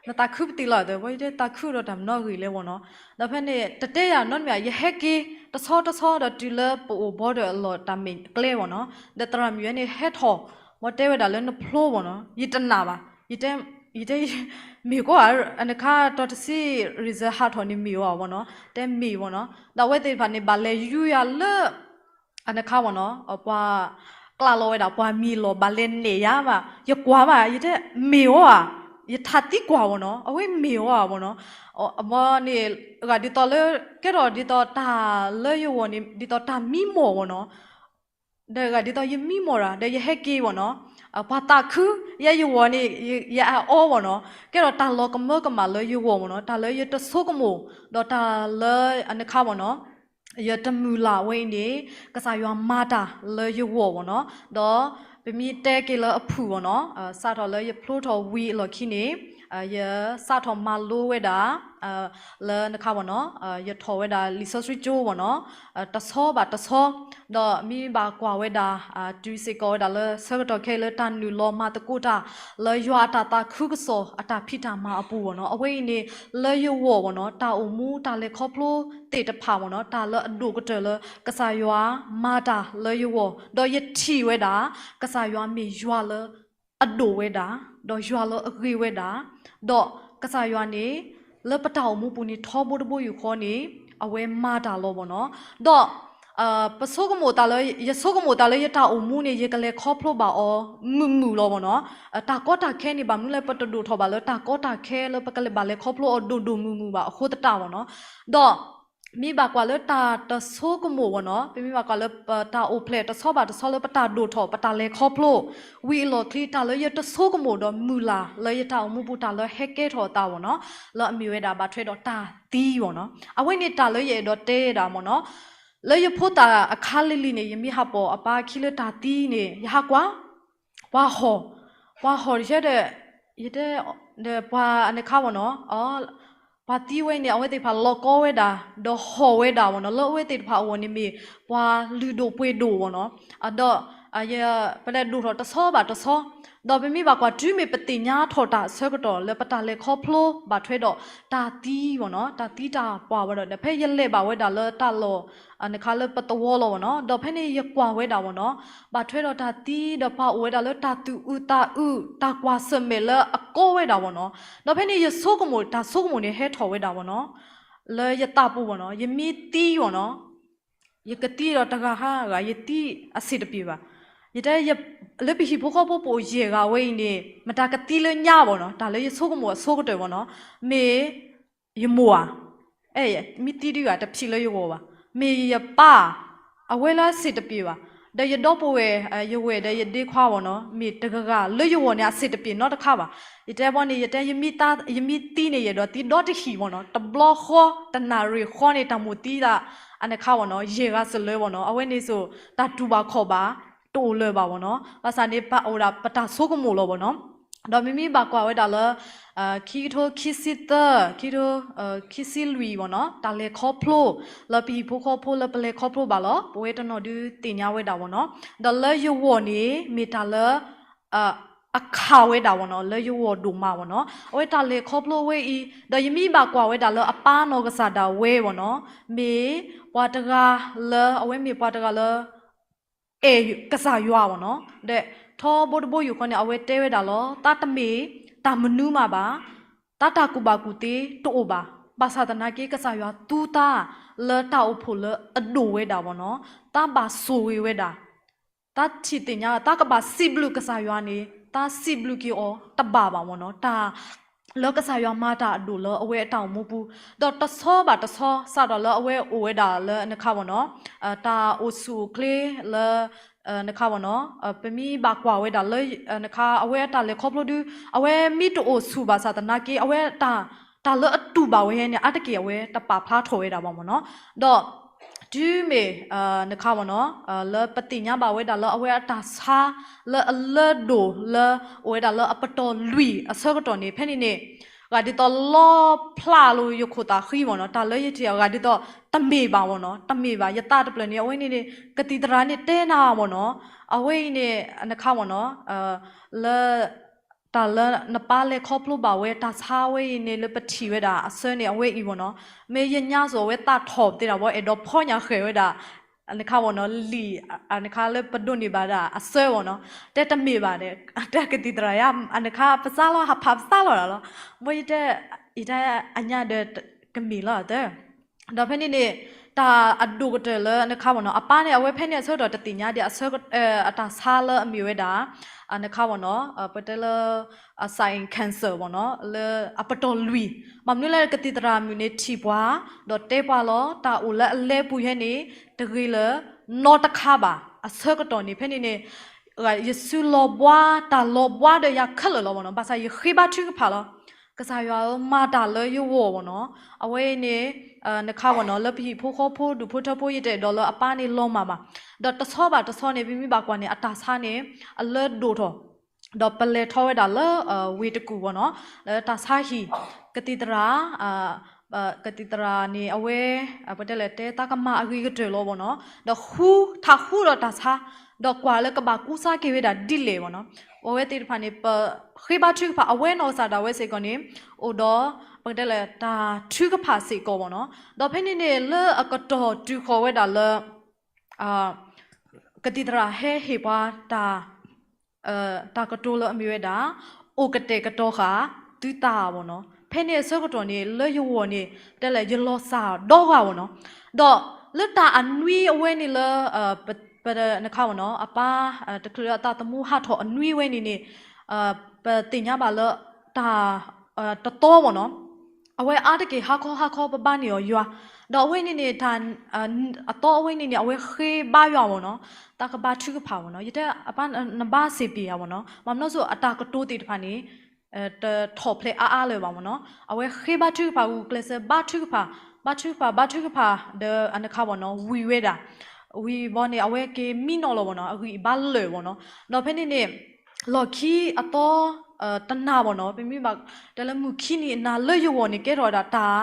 နသးခုပသံးလီၤ သးခုဒီးတၢ်မနီဂ့ၤလဲၣ်မ့ၢ်နီၤ. ဒီးဖဲန့ၣ် တတဲယၤနီတမံၤ ယဟဲက့ၤ တဆီတဆီဒီးတုၤလၢပအိၣ်ဘီဒီးအလီၢ်တၢ်မဲာ်ကျဲမ့ၢ်နီၤ ဒီးသရၣ်မုၣ်ဝဲန့ၣ်ဟဲထီၣ် ဝဲတဲဝဲဒၣ်လၢနဖျိမ့ၢ်နီၤ ယတနာ်ဘၣ် ယတဲ ယတဲ မ့ၢ်ကီးဧါ အနခါတီၤတဆံ result ဟးထီၣ်န့ၣ်မ့ၢ်အီၤဧါမ့ၢ်နီၤ တဲမ့ၢ်မ့ၢ်နီၤ ဒီးအဝဲသ့ၣ်တဖၣ်န့ၣ် ဘၣ်လဲၤယူယၤလၢ အနခါမ့ၢ်နီၤ ပှၤ ကျးလီၤဝဲဒၣ်ပှၤမံၤလီၢ် ဘၣ်လဲၤနဲၣ်ယၤဘၣ် ယကွၢ်ဘၣ် ယတဲ မ့ၢ်အီၤဧါ ယထးသံကွၢ်မ့ၢ်နီၤ အဝဲမ့ၢ်အီၤဧါမ့ၢ်နီၤ အဝဲန့ၣ် ဂၤဒ်သိးလၢ ကဲထီၣ်ဒ်သိးတၢ်လၢယဂီၢ်န့ၣ် ဒ်သိးတၢ်မံမီၢ်မ့ၢ်နီၤ ဒီးဂၤဒ်သိးယမံမီၢ်တၢ် ဒီးယဟဲက့ၤမ့ၢ်နီၤ ပှၤသးခု ယဲယဂီၢ်န့ၣ် ယအအီမ့ၢ်နီၤ ကဲထီၣ်တၢ်လီၤကမၢကမၣ်လၢယဂီၢ်မ့ၢ်နီၤ တၢ်လၢယတဆိကမိၣ် ဒီးတၢ်လၢအနခါမ့ၢ်နီၤ ယတမုၢ်လၢ်ဝဲအံၤန့ၣ် ကစၢ်ယွၤမၤတၢ်လၢယဂီၢ်မ့ၢ်နီၤ ဒီးပမ့ၢ်တဲက့ၤလၢအဖုၣ်မ့ၢ်နီၤ စးထီၣ်လၢယဖျိထီၣ်ဝံၤအလီၢ်ခံန့ၣ် ယစးထီၣ်မၤလိဝဲဒၣ် လၢနခါမ့ၢ်နီၤ ယထီၣ်ဝဲဒၣ်လံာ်စီဆှံကၠိမ့ၢ်နီၤ တဆီဘၣ်တဆီ ဒီးမ့ၢ်ဘၣ်ကွၢ်ဝဲဒၣ် တုၤစ့ၢ်ကီးဝဲဒၣ်လၢဆၢကတီၢ်ခဲအံၤလၢတၢ်နုာ်လီၤမၤသကိးတၢ် လၢယွၤအတၢ်သးခုကစီၣ်အတၢ်ဖံးတၢ်မၤအပူၤမ့ၢ်နီၤ အဝဲအံၤန့ၣ် လၢယဂီၢ်မ့ၢ်နီၤ တၢ်အိၣ်မူတၢ်လဲၤခီဖျိသ့ၣ်တဖၣ်မ့ၢ်နီၤ တၢ်လၢအဒိၣ်ကတၢၢ်လၢကစၢ်ယွၤမၤတၢ်လၢယဂီၢ် ဒီးယထံၣ်ဝဲဒၣ် ကစၢ်ယွၤမ့ၢ်ယွၤလၢ အဒိၣ်ဝဲဒၣ် ဒီးယွၤလၢအဂ့ၤဝဲဒၣ် ဒီးကစၢ်ယွၤန့ၣ် လၢပတၢ်အိၣ်မူပူၤန့ၣ် ထီဘိတဘိယူၢ်ဃီန့ၣ် အဝဲမၤတၢ်လီၤမ့ၢ်နီၤ ဒီး ပဆိကမိၣ်သးလၢ ယဆိကမိၣ်သးလၢယတၢ်အိၣ်မူန့ၣ် ယကလဲၤခီဖျိဘၣ်အီၤမုာ်မုာ်လီၤမ့ၢ်နီၤ တၢ်ကီတၢ်ခဲန့ၣ် ဘၣ်မနုၤလၢပတဒိၣ်ထီၣ်ဘၣ်လၢတၢ်ကီတၢ်ခဲလၢပကလဲၤဘၣ်လဲၤခီဖျိအီၤ ဒိၣ်ဒိၣ်မုၢ်မုၢ်ဘၣ်အဃိသတးမ့ၢ်နီၤ ဒီး မ့ၢ်ဘၣ်ကွၢ်လၢတၢ်တဆိကမိၣ်ဝဲနီၤ, ပမ့ၢ်ဘၣ်ကွၢ်လၢပတၢ်အိၣ်ဖျဲၣ်တဆီဘၣ်တဆီလၢပတၢ်ဒိၣ်ထီၣ် ပတၢ်လဲၤခီဖျိ, ဝံၤအလီၢ်ခံ တၢ်လၢယတဆိကမိၣ်ဒီးမုၢ်လၢ်လၢယတၢ်အိၣ်မူပူၤ တၢ်လၢဟဲကဲထီၣ်အသးဝဲနီၤ, လၢအမ့ၢ်ဝဲဒၣ်ဘၣ်ထွဲဒီးတၢ်သံဝဲနီၤ. အဝဲန့ၣ်တၢ်လၢယအဲၣ်ဒိးတဲဒၣ်မ့ၢ်နီၤ, လၢယဖိသၣ်အခါလံၤလံၤန့ၣ် ယမ့ၢ်ဟးပိာ်အပၢ်ခံလၢတၢ်သံန့ၣ် ယဟးကွၢ်, ပှၤဟီၣ်, ပှၤဟီၣ်တဆၢဒီး, ယတဲ, ဒီးပှၤအန့ၣ်ခါဝဲနီၤ, ပှၤသံဝဲန့ၣ် အဝဲသ့ၣ်တဖၣ်လီၤကီဝဲဒၣ်, ဒီးဟီၣ်ဝဲဒၣ်ဝဲနီၤ, လၢအဝဲသ့ၣ်တဖၣ်အဂီၢ်န့ၣ်မ့ၢ်ပှၤလုၢ်ဒိၣ်ပှ့ၤဒိၣ်ဝဲနီၤ, ဒီး ပလဲၤဒိၣ်ထီၣ်တဆီဘၣ်တဆီ, ဒီးပမ့ၢ်ဘၣ်ကွၢ်တုၤမ့ၢ်ပသ့ၣ်ညါထီၣ်တၢ်အဆၢကတီၢ်လၢပတၢ်လဲၤခီဖျိဘၣ်ထွဲဒီးတၢ်သံဝဲနီၤ, တၢ်သံတၢ်ပှၢ်ဝဲဒီး ဒီးဖဲယလဲၤဘၣ်ဝဲဒၣ်လၢတၢ်လီၢ် အန့ၣ်ခါလၢပသဝီလီၤဝဲနီၤ, ဒီးဖဲန့ၣ်ယကွၢ်ဝဲဒၣ်ဝဲနီၤ, ဘၣ်ထွဲဒီးတၢ်သံဒီးပှၤအိၣ်ဝဲဒၣ်လၢတၢ်သူၣ်အုးသးအုး တၢ်ကွၢ်ဆၢၣ်မဲာ်လၢအကီဝဲဒၣ်ဝဲနီၤ, ဒီးဖဲန့ၣ်ယဆိကမိၣ် တၢ်ဆိကမိၣ်န့ၣ်ဟဲထီၣ်ဝဲဒၣ်ဝဲနီၤ, လၢယသးပူၤဝဲနီၤ, ယမ့ၢ်သံဝဲနီၤ ယကသံဒီးတဂၤဟးဂၤ ယသံအဆင်တပြေဘၣ်. ယတဲ လၢပဟံၣ်ဖိဃီဖိပအိၣ်ယဲၢ်ဂၤဝဲအံၤန့ၣ် မတၤကသံလၢညါဘၣ်နီၤ, တၢ်လၢယဆိကမိၣ်အဆိကတၢၢ်ဘၣ်နီၤ, မ့ၢ်ယမိၢ်ဧါ, အဲ မ့ၢ်သံဒုဂၤတဖံးလၢယဂီၢ်ဘၣ်, မ့ၢ်ယပၢ်ဧါ, အဝဲလၢအဆင်တပြေဘၣ်. ဒီးယဒီပုၢ်ဝဲၢ် ယဝဲၢ်ဒီးယဒ့ခွါဘၣ်နီၤ, မ့ၢ်တဂၤဂၤလၢယဂီၢ်န့ၣ် အဆင်တပြေနီတခါဘၣ်. ယတဲဘၣ်န့ၣ် ယတဲ ယမ့ၢ်သံန့ၣ် ယအဲၣ်ဒိးသံဒီတဟံၣ်ဘၣ်နီၤ, တဘျီဃီ တနၣ်ရံၣ်ဃီန့ၣ် တၢ်မိၣ်သံဒၣ် အန့ၣ်ခါဘၣ်နီၤ, ယဲၢ်ဂၤစၢၤလၢဘၣ်နီၤ, အဝဲန့ၣ်စိၤ တၢ်တူၢ်ဘၣ်ခီၣ်ဘၣ် တအိၣ်လၢၤဘၣ်ဘၣ်နီၤ, ဘၣ်ဆၣ်န့ၣ် ပအိၣ်ဒၣ်ပတၢ်ဆိကမိၣ်လီၤဘၣ်နီၤ. ဒီးမ့မ့ၢ်ဘၣ်ကွၢ်ဝဲဒၣ်လၢ ခံကထိခံဆံသၢ, ခံကထိ ခံဆံလွံၢ်ဘၣ်နီၤ, တၢ်လဲၤခီဖျိ လၢပဟံၣ်ဖိဃီဖိလၢပလဲၤခီဖျိဘၣ်လီၤ, ပဝဲတနီၤဒုးသ့ၣ်ညါဝဲဒၣ်ဘၣ်နီၤ. ဒီးလၢယဂီၢ်န့ၣ် မ့ၢ်တၢ်လၢ အခးဝဲဒၣ်ဘၣ်နီၤ, လၢယဂီၢ်ဒိၣ်မးဘၣ်နီၤ, အဝဲတၢ်လဲၤခီဖျိဝဲအံၤ, ဒီးယမ့ၢ်ဘၣ်ကွၢ်ဝဲဒၣ်လၢအပၢ်နီၢ်ကစၢ်ဒၣ်ဝဲဘၣ်နီၤ, မ့ၢ်ပှၤတဂၤလၢ အဝဲမ့ၢ်ပှၤတဂၤလၢ အဲၣ်ကစၢ်ယွၤဘၣ်နီၤ, ဒီးထီဘိတဘိယူၢ်ဃီန့ၣ် အဝဲတဲဝဲဒၣ်လီၤ, တၢ်တမ့ၢ်တၢ်မနုၤမးဘၣ်, တၢ်တၢ်ကူၣ်ဘၣ်ကူၣ်သ့တအိၣ်ဘၣ်, ဘၣ်ဆၣ်သနာ်က့ ကစၢ်ယွၤသူတၢ်လၢတၢ်အိၣ်ဖှိၣ်လၢအဒိၣ်ဝဲဒၣ်ဘၣ်နီၤ, တၢ်ဘၣ်ဆိၣ်ဂ့ၤဝဲဒၣ် တၢ်ထံၣ်သ့ၣ်ညါ တၢ်ကဘၣ်စံးဘျုးကစၢ်ယွၤန့ၣ် တၢ်စံးဘျုးက့ၤအီၤတဘၣ်ဘၣ်မ့ၢ်နီၤ, တၢ်လၢကစၢ်ယွၤမၤတၢ်အဒိၣ်လၢအဝဲအတၢ်အိၣ်မူပူၤ, ဒီးတဆီဘၣ်တဆီ စးထီၣ်လၢအဝဲအိၣ်ဝဲဒၣ်လၢနခါမ့ၢ်နီၤ, တၢ်အိၣ်ဆူၣ်အိၣ်ချ့လၢ နခါမ့ၢ်နီၤ, ပမ့ၢ်ဘၣ်ကွၢ်ဝဲဒၣ်လၢ နခါ အဝဲအတၢ်လဲၤခီဖျိဒု အဝဲမ့ၢ်တအိၣ်ဆူၣ်ဘၣ်ဆၣ်သနာ်က့ အဝဲ တၢ်လၢအတူၢ်ဘၣ်ဝဲန့ၣ် အါတက့ၢ်အဝဲတပာ်ဖျါထီၣ်ဝဲဒၣ်ဘၣ်မ့ၢ်နီၤ, ဒီး တုၤမ့ၢ် နခါမ့ၢ်နီၤ, လၢပသ့ၣ်ညါဘၣ်ဝဲဒၣ်လၢအဝဲအတၢ်ဆါလၢအလၢဒိၣ်လၢ အိၣ်ဝဲဒၣ်လၢအပတီၢ်လွံၢ်အဆၢကတီၢ်န့ၣ် ဖဲန့ၣ်န့ၣ် ဂၤဒ်သိးလီဖျးလိာ်ယခိၣ်သးဃံမ့ၢ်နီၤ, တၢ်လၢယထံၣ်ဂၤဒ်သိး တမ့ၢ်ဘၣ်မ့ၢ်နီၤ, တမ့ၢ်ဘၣ် ယသးတဖျၢၣ်န့ၣ် အဝဲန့ၣ်န့ၣ် ကသံၣ်သရၣ်န့ၣ်တဲနၤမ့ၢ်နီၤ, အဝဲအံၤန့ၣ် နခါမ့ၢ်နီၤ လၢ တၢ်လၢနပၢ်လဲၤခီဖျိဘၣ်ဝဲတၢ်ဆါဝဲအံၤန့ၣ် လၢပထံၣ်ဝဲဒၣ်အဆၢန့ၣ် အဝဲအံၤမ့ၢ်နီၤ, မ့ၢ်ယညါစိၤအဝဲသးထီၣ်သ့ဒၣ်ဝဲ အဲၣ်ဒိးဖီညၣ်ဃဲၤဝဲဒၣ် နခါမ့ၢ်နီၤ လံာ် နခါလၢပဒိးန့ၢ်ဘၣ်ဒၣ်အဆၢမ့ၢ်နီၤ, တဲတမ့ၢ်ဘၣ်ဒီး တဲကသံၣ်သရၣ်ယါ နခါပစးလီၤ ဟးဖးပစးလီၤဒၣ်လီၤ, မ့ၢ်ယတဲ ယတဲအညါဒီး ကမ့ၢ်လီၤတၢ် ဒီးဖဲန့ၣ်န့ၣ် တၢ်အဒိၣ်ကတၢၢ်လၢနခါမ့ၢ်နီၤ အပၢ်န့ၣ် အဝဲဖဲန့ၣ်အဆၢကတီၢ်တသ့ၣ်ညါဒံး အတၢ်ဆါလၢအမ့ၢ်ဝဲဒၣ် နခါမ့ၢ်နီၤ ပတဲလၢ side cancer မ့ၢ်နီၤ လၢအပတီၢ်လွံၢ်, ဘၣ်မနုၤလဲၣ် ကသံၣ်သရၣ်မုၣ်န့ၣ်ထံၣ်ပှၤ ဒီးတဲပှၤလီၤ တၢ်အိၣ်လၢအလဲပူၤဟဲန့ၣ် တဂ့ၤလၢၤနီတခါဘၣ်. အဆၢကတီၢ်န့ၣ် ဖဲန့ၣ်န့ၣ် ယစုလီၤဘှါ တၢ်လီၤဘှါဒီးယၤခဲလၢာ်လီၤမ့ၢ်နီၤ, ဘၣ်ဆၣ်ယဃ့ဘါထုကဖၣ်လီၤ. ကစၢ်ယွၤဧၢ မၤတၢ်လၢယဂီၢ်မ့ၢ်နီၤ, အဝဲအံၤန့ၣ် နခါမ့ၢ်နီၤ လၢပဟံၣ်ဖိဃီဖိ ဒူၣ်ဖိထၢဖိ ယတအဲၣ်ဒိးလၢအပၢ်န့ၣ်လီၤမၢ်ဘၣ်. ဒီးတဆီဘၣ်တဆီန့ၣ် ပမ့ၢ်ဘၣ်ကွၢ်န့ၣ် အတၢ်ဆါန့ၣ် အလၢဒိၣ်ထီၣ် ဒီးပလဲၤထီၣ်ဝဲဒၣ်လၢ ဝ့ၢ်တကူၣ်မ့ၢ်နီၤ, လၢတၢ်ဆါဟံၣ် ကသံၣ်သရၣ် ကသံၣ်သရၣ်န့ၣ် အဝဲ ပတဲလဲၣ် တဲသးကမၤအဂ့ၤကတၢၢ်လီၤမ့ၢ်နီၤ, ဒီးဃု ထးဃုဒီးတၢ်ဆါ, ဒီးကွၢ်လၢကဘၣ်ကူစါက့ၤဝဲဒၣ်ဒ်လဲၣ်မ့ၢ်နီၤ. အဝဲသ့ၣ်တဖၣ်န့ၣ် ပဃ့ဘါထုကဖၣ် အဝဲနီၢ်ကစၢ်ဒၣ်ဝဲစ့ၢ်ကီးန့ၣ် အိၣ်ဒီး ပကတဲလဲၣ် တၢ်ထုကဖၣ်စ့ၢ်ကီးမ့ၢ်နီၤ. ဒီးဖဲန့ၣ်န့ၣ် လၢအကတီၢ်တုၤဃီၤဝဲဒၣ်လၢ ကသံၣ်သရၣ်ဟဲဟ့ၣ်ပှၤတၢ် တၢ်ကတိၤလၢအမ့ၢ်ဝဲဒၣ် အိၣ်ကတဲာ်ကတီၤဃာ်သုသးမ့ၢ်နီၤ. ဖဲန့ၣ်အဆၢကတီၢ်န့ၣ် လၢယဂီၢ်န့ၣ် တဲလဲၣ် ယလီၤစၢ်ဒီဂၤမ့ၢ်နီၤ. ဒီးလၢတၢ်အနွံအဝဲန့ၣ်လၢ ပ နခါမ့ၢ်နီၤ အပၢ် တချုးလၢအသးသမူဟးထီၣ်အနွံဝဲန့ၣ်န့ၣ် ပသ့ၣ်ညါဘၣ်လၢ တၢ် တသီမ့ၢ်နီၤ အဝဲအါတက့ၢ်ဟါခီဟါခီပဘါန့ၢ်အီၤယွၤ, ဒီးအဝဲန့ၣ်န့ၣ် တၢ် အသီအဝဲန့ၣ်န့ၣ် အဝဲဃ့ဘါယွၤမ့ၢ်နီၤ, တၢ်ကဘါထုကဖၣ်မ့ၢ်နီၤ, ယတဲအပၢ် နဘါစ့ၢ်ကီးယၤမ့ၢ်နီၤ, ဘၣ်မနုၤစိၤအတၢ်ကတိၤသ့ၣ်တဖၣ်န့ၣ် တထီၣ်ဖျဲးအါအါလၢၤဘၣ်မ့ၢ်နီၤ, အဝဲဃ့ဘါထုကဖၣ် ဂုာ်ကျဲးစၢးဘါထုကဖၣ်, ဘါထုကဖၣ် ဘါထုကဖၣ် ဒီးအနခါမ့ၢ်နီၤ ဝံၤဝဲဒၣ်, ဝံၤဘီန့ၣ် အဝဲက့ၤမံနီၤလီၤမ့ၢ်နီၤ, အဂံၢ်အဘါလၢာ်မ့ၢ်နီၤ, ဒီးဖဲန့ၣ်န့ၣ် လီၢ်ခံအသီ တနၤမ့ၢ်နီၤ, ပမ့ၢ်ဘၣ်တဲလၢမုၢ်ခံနံၤအနၤ လၢယဂီၢ်န့ၣ် ကဲထီၣ်ဝဲဒၣ်တၢ်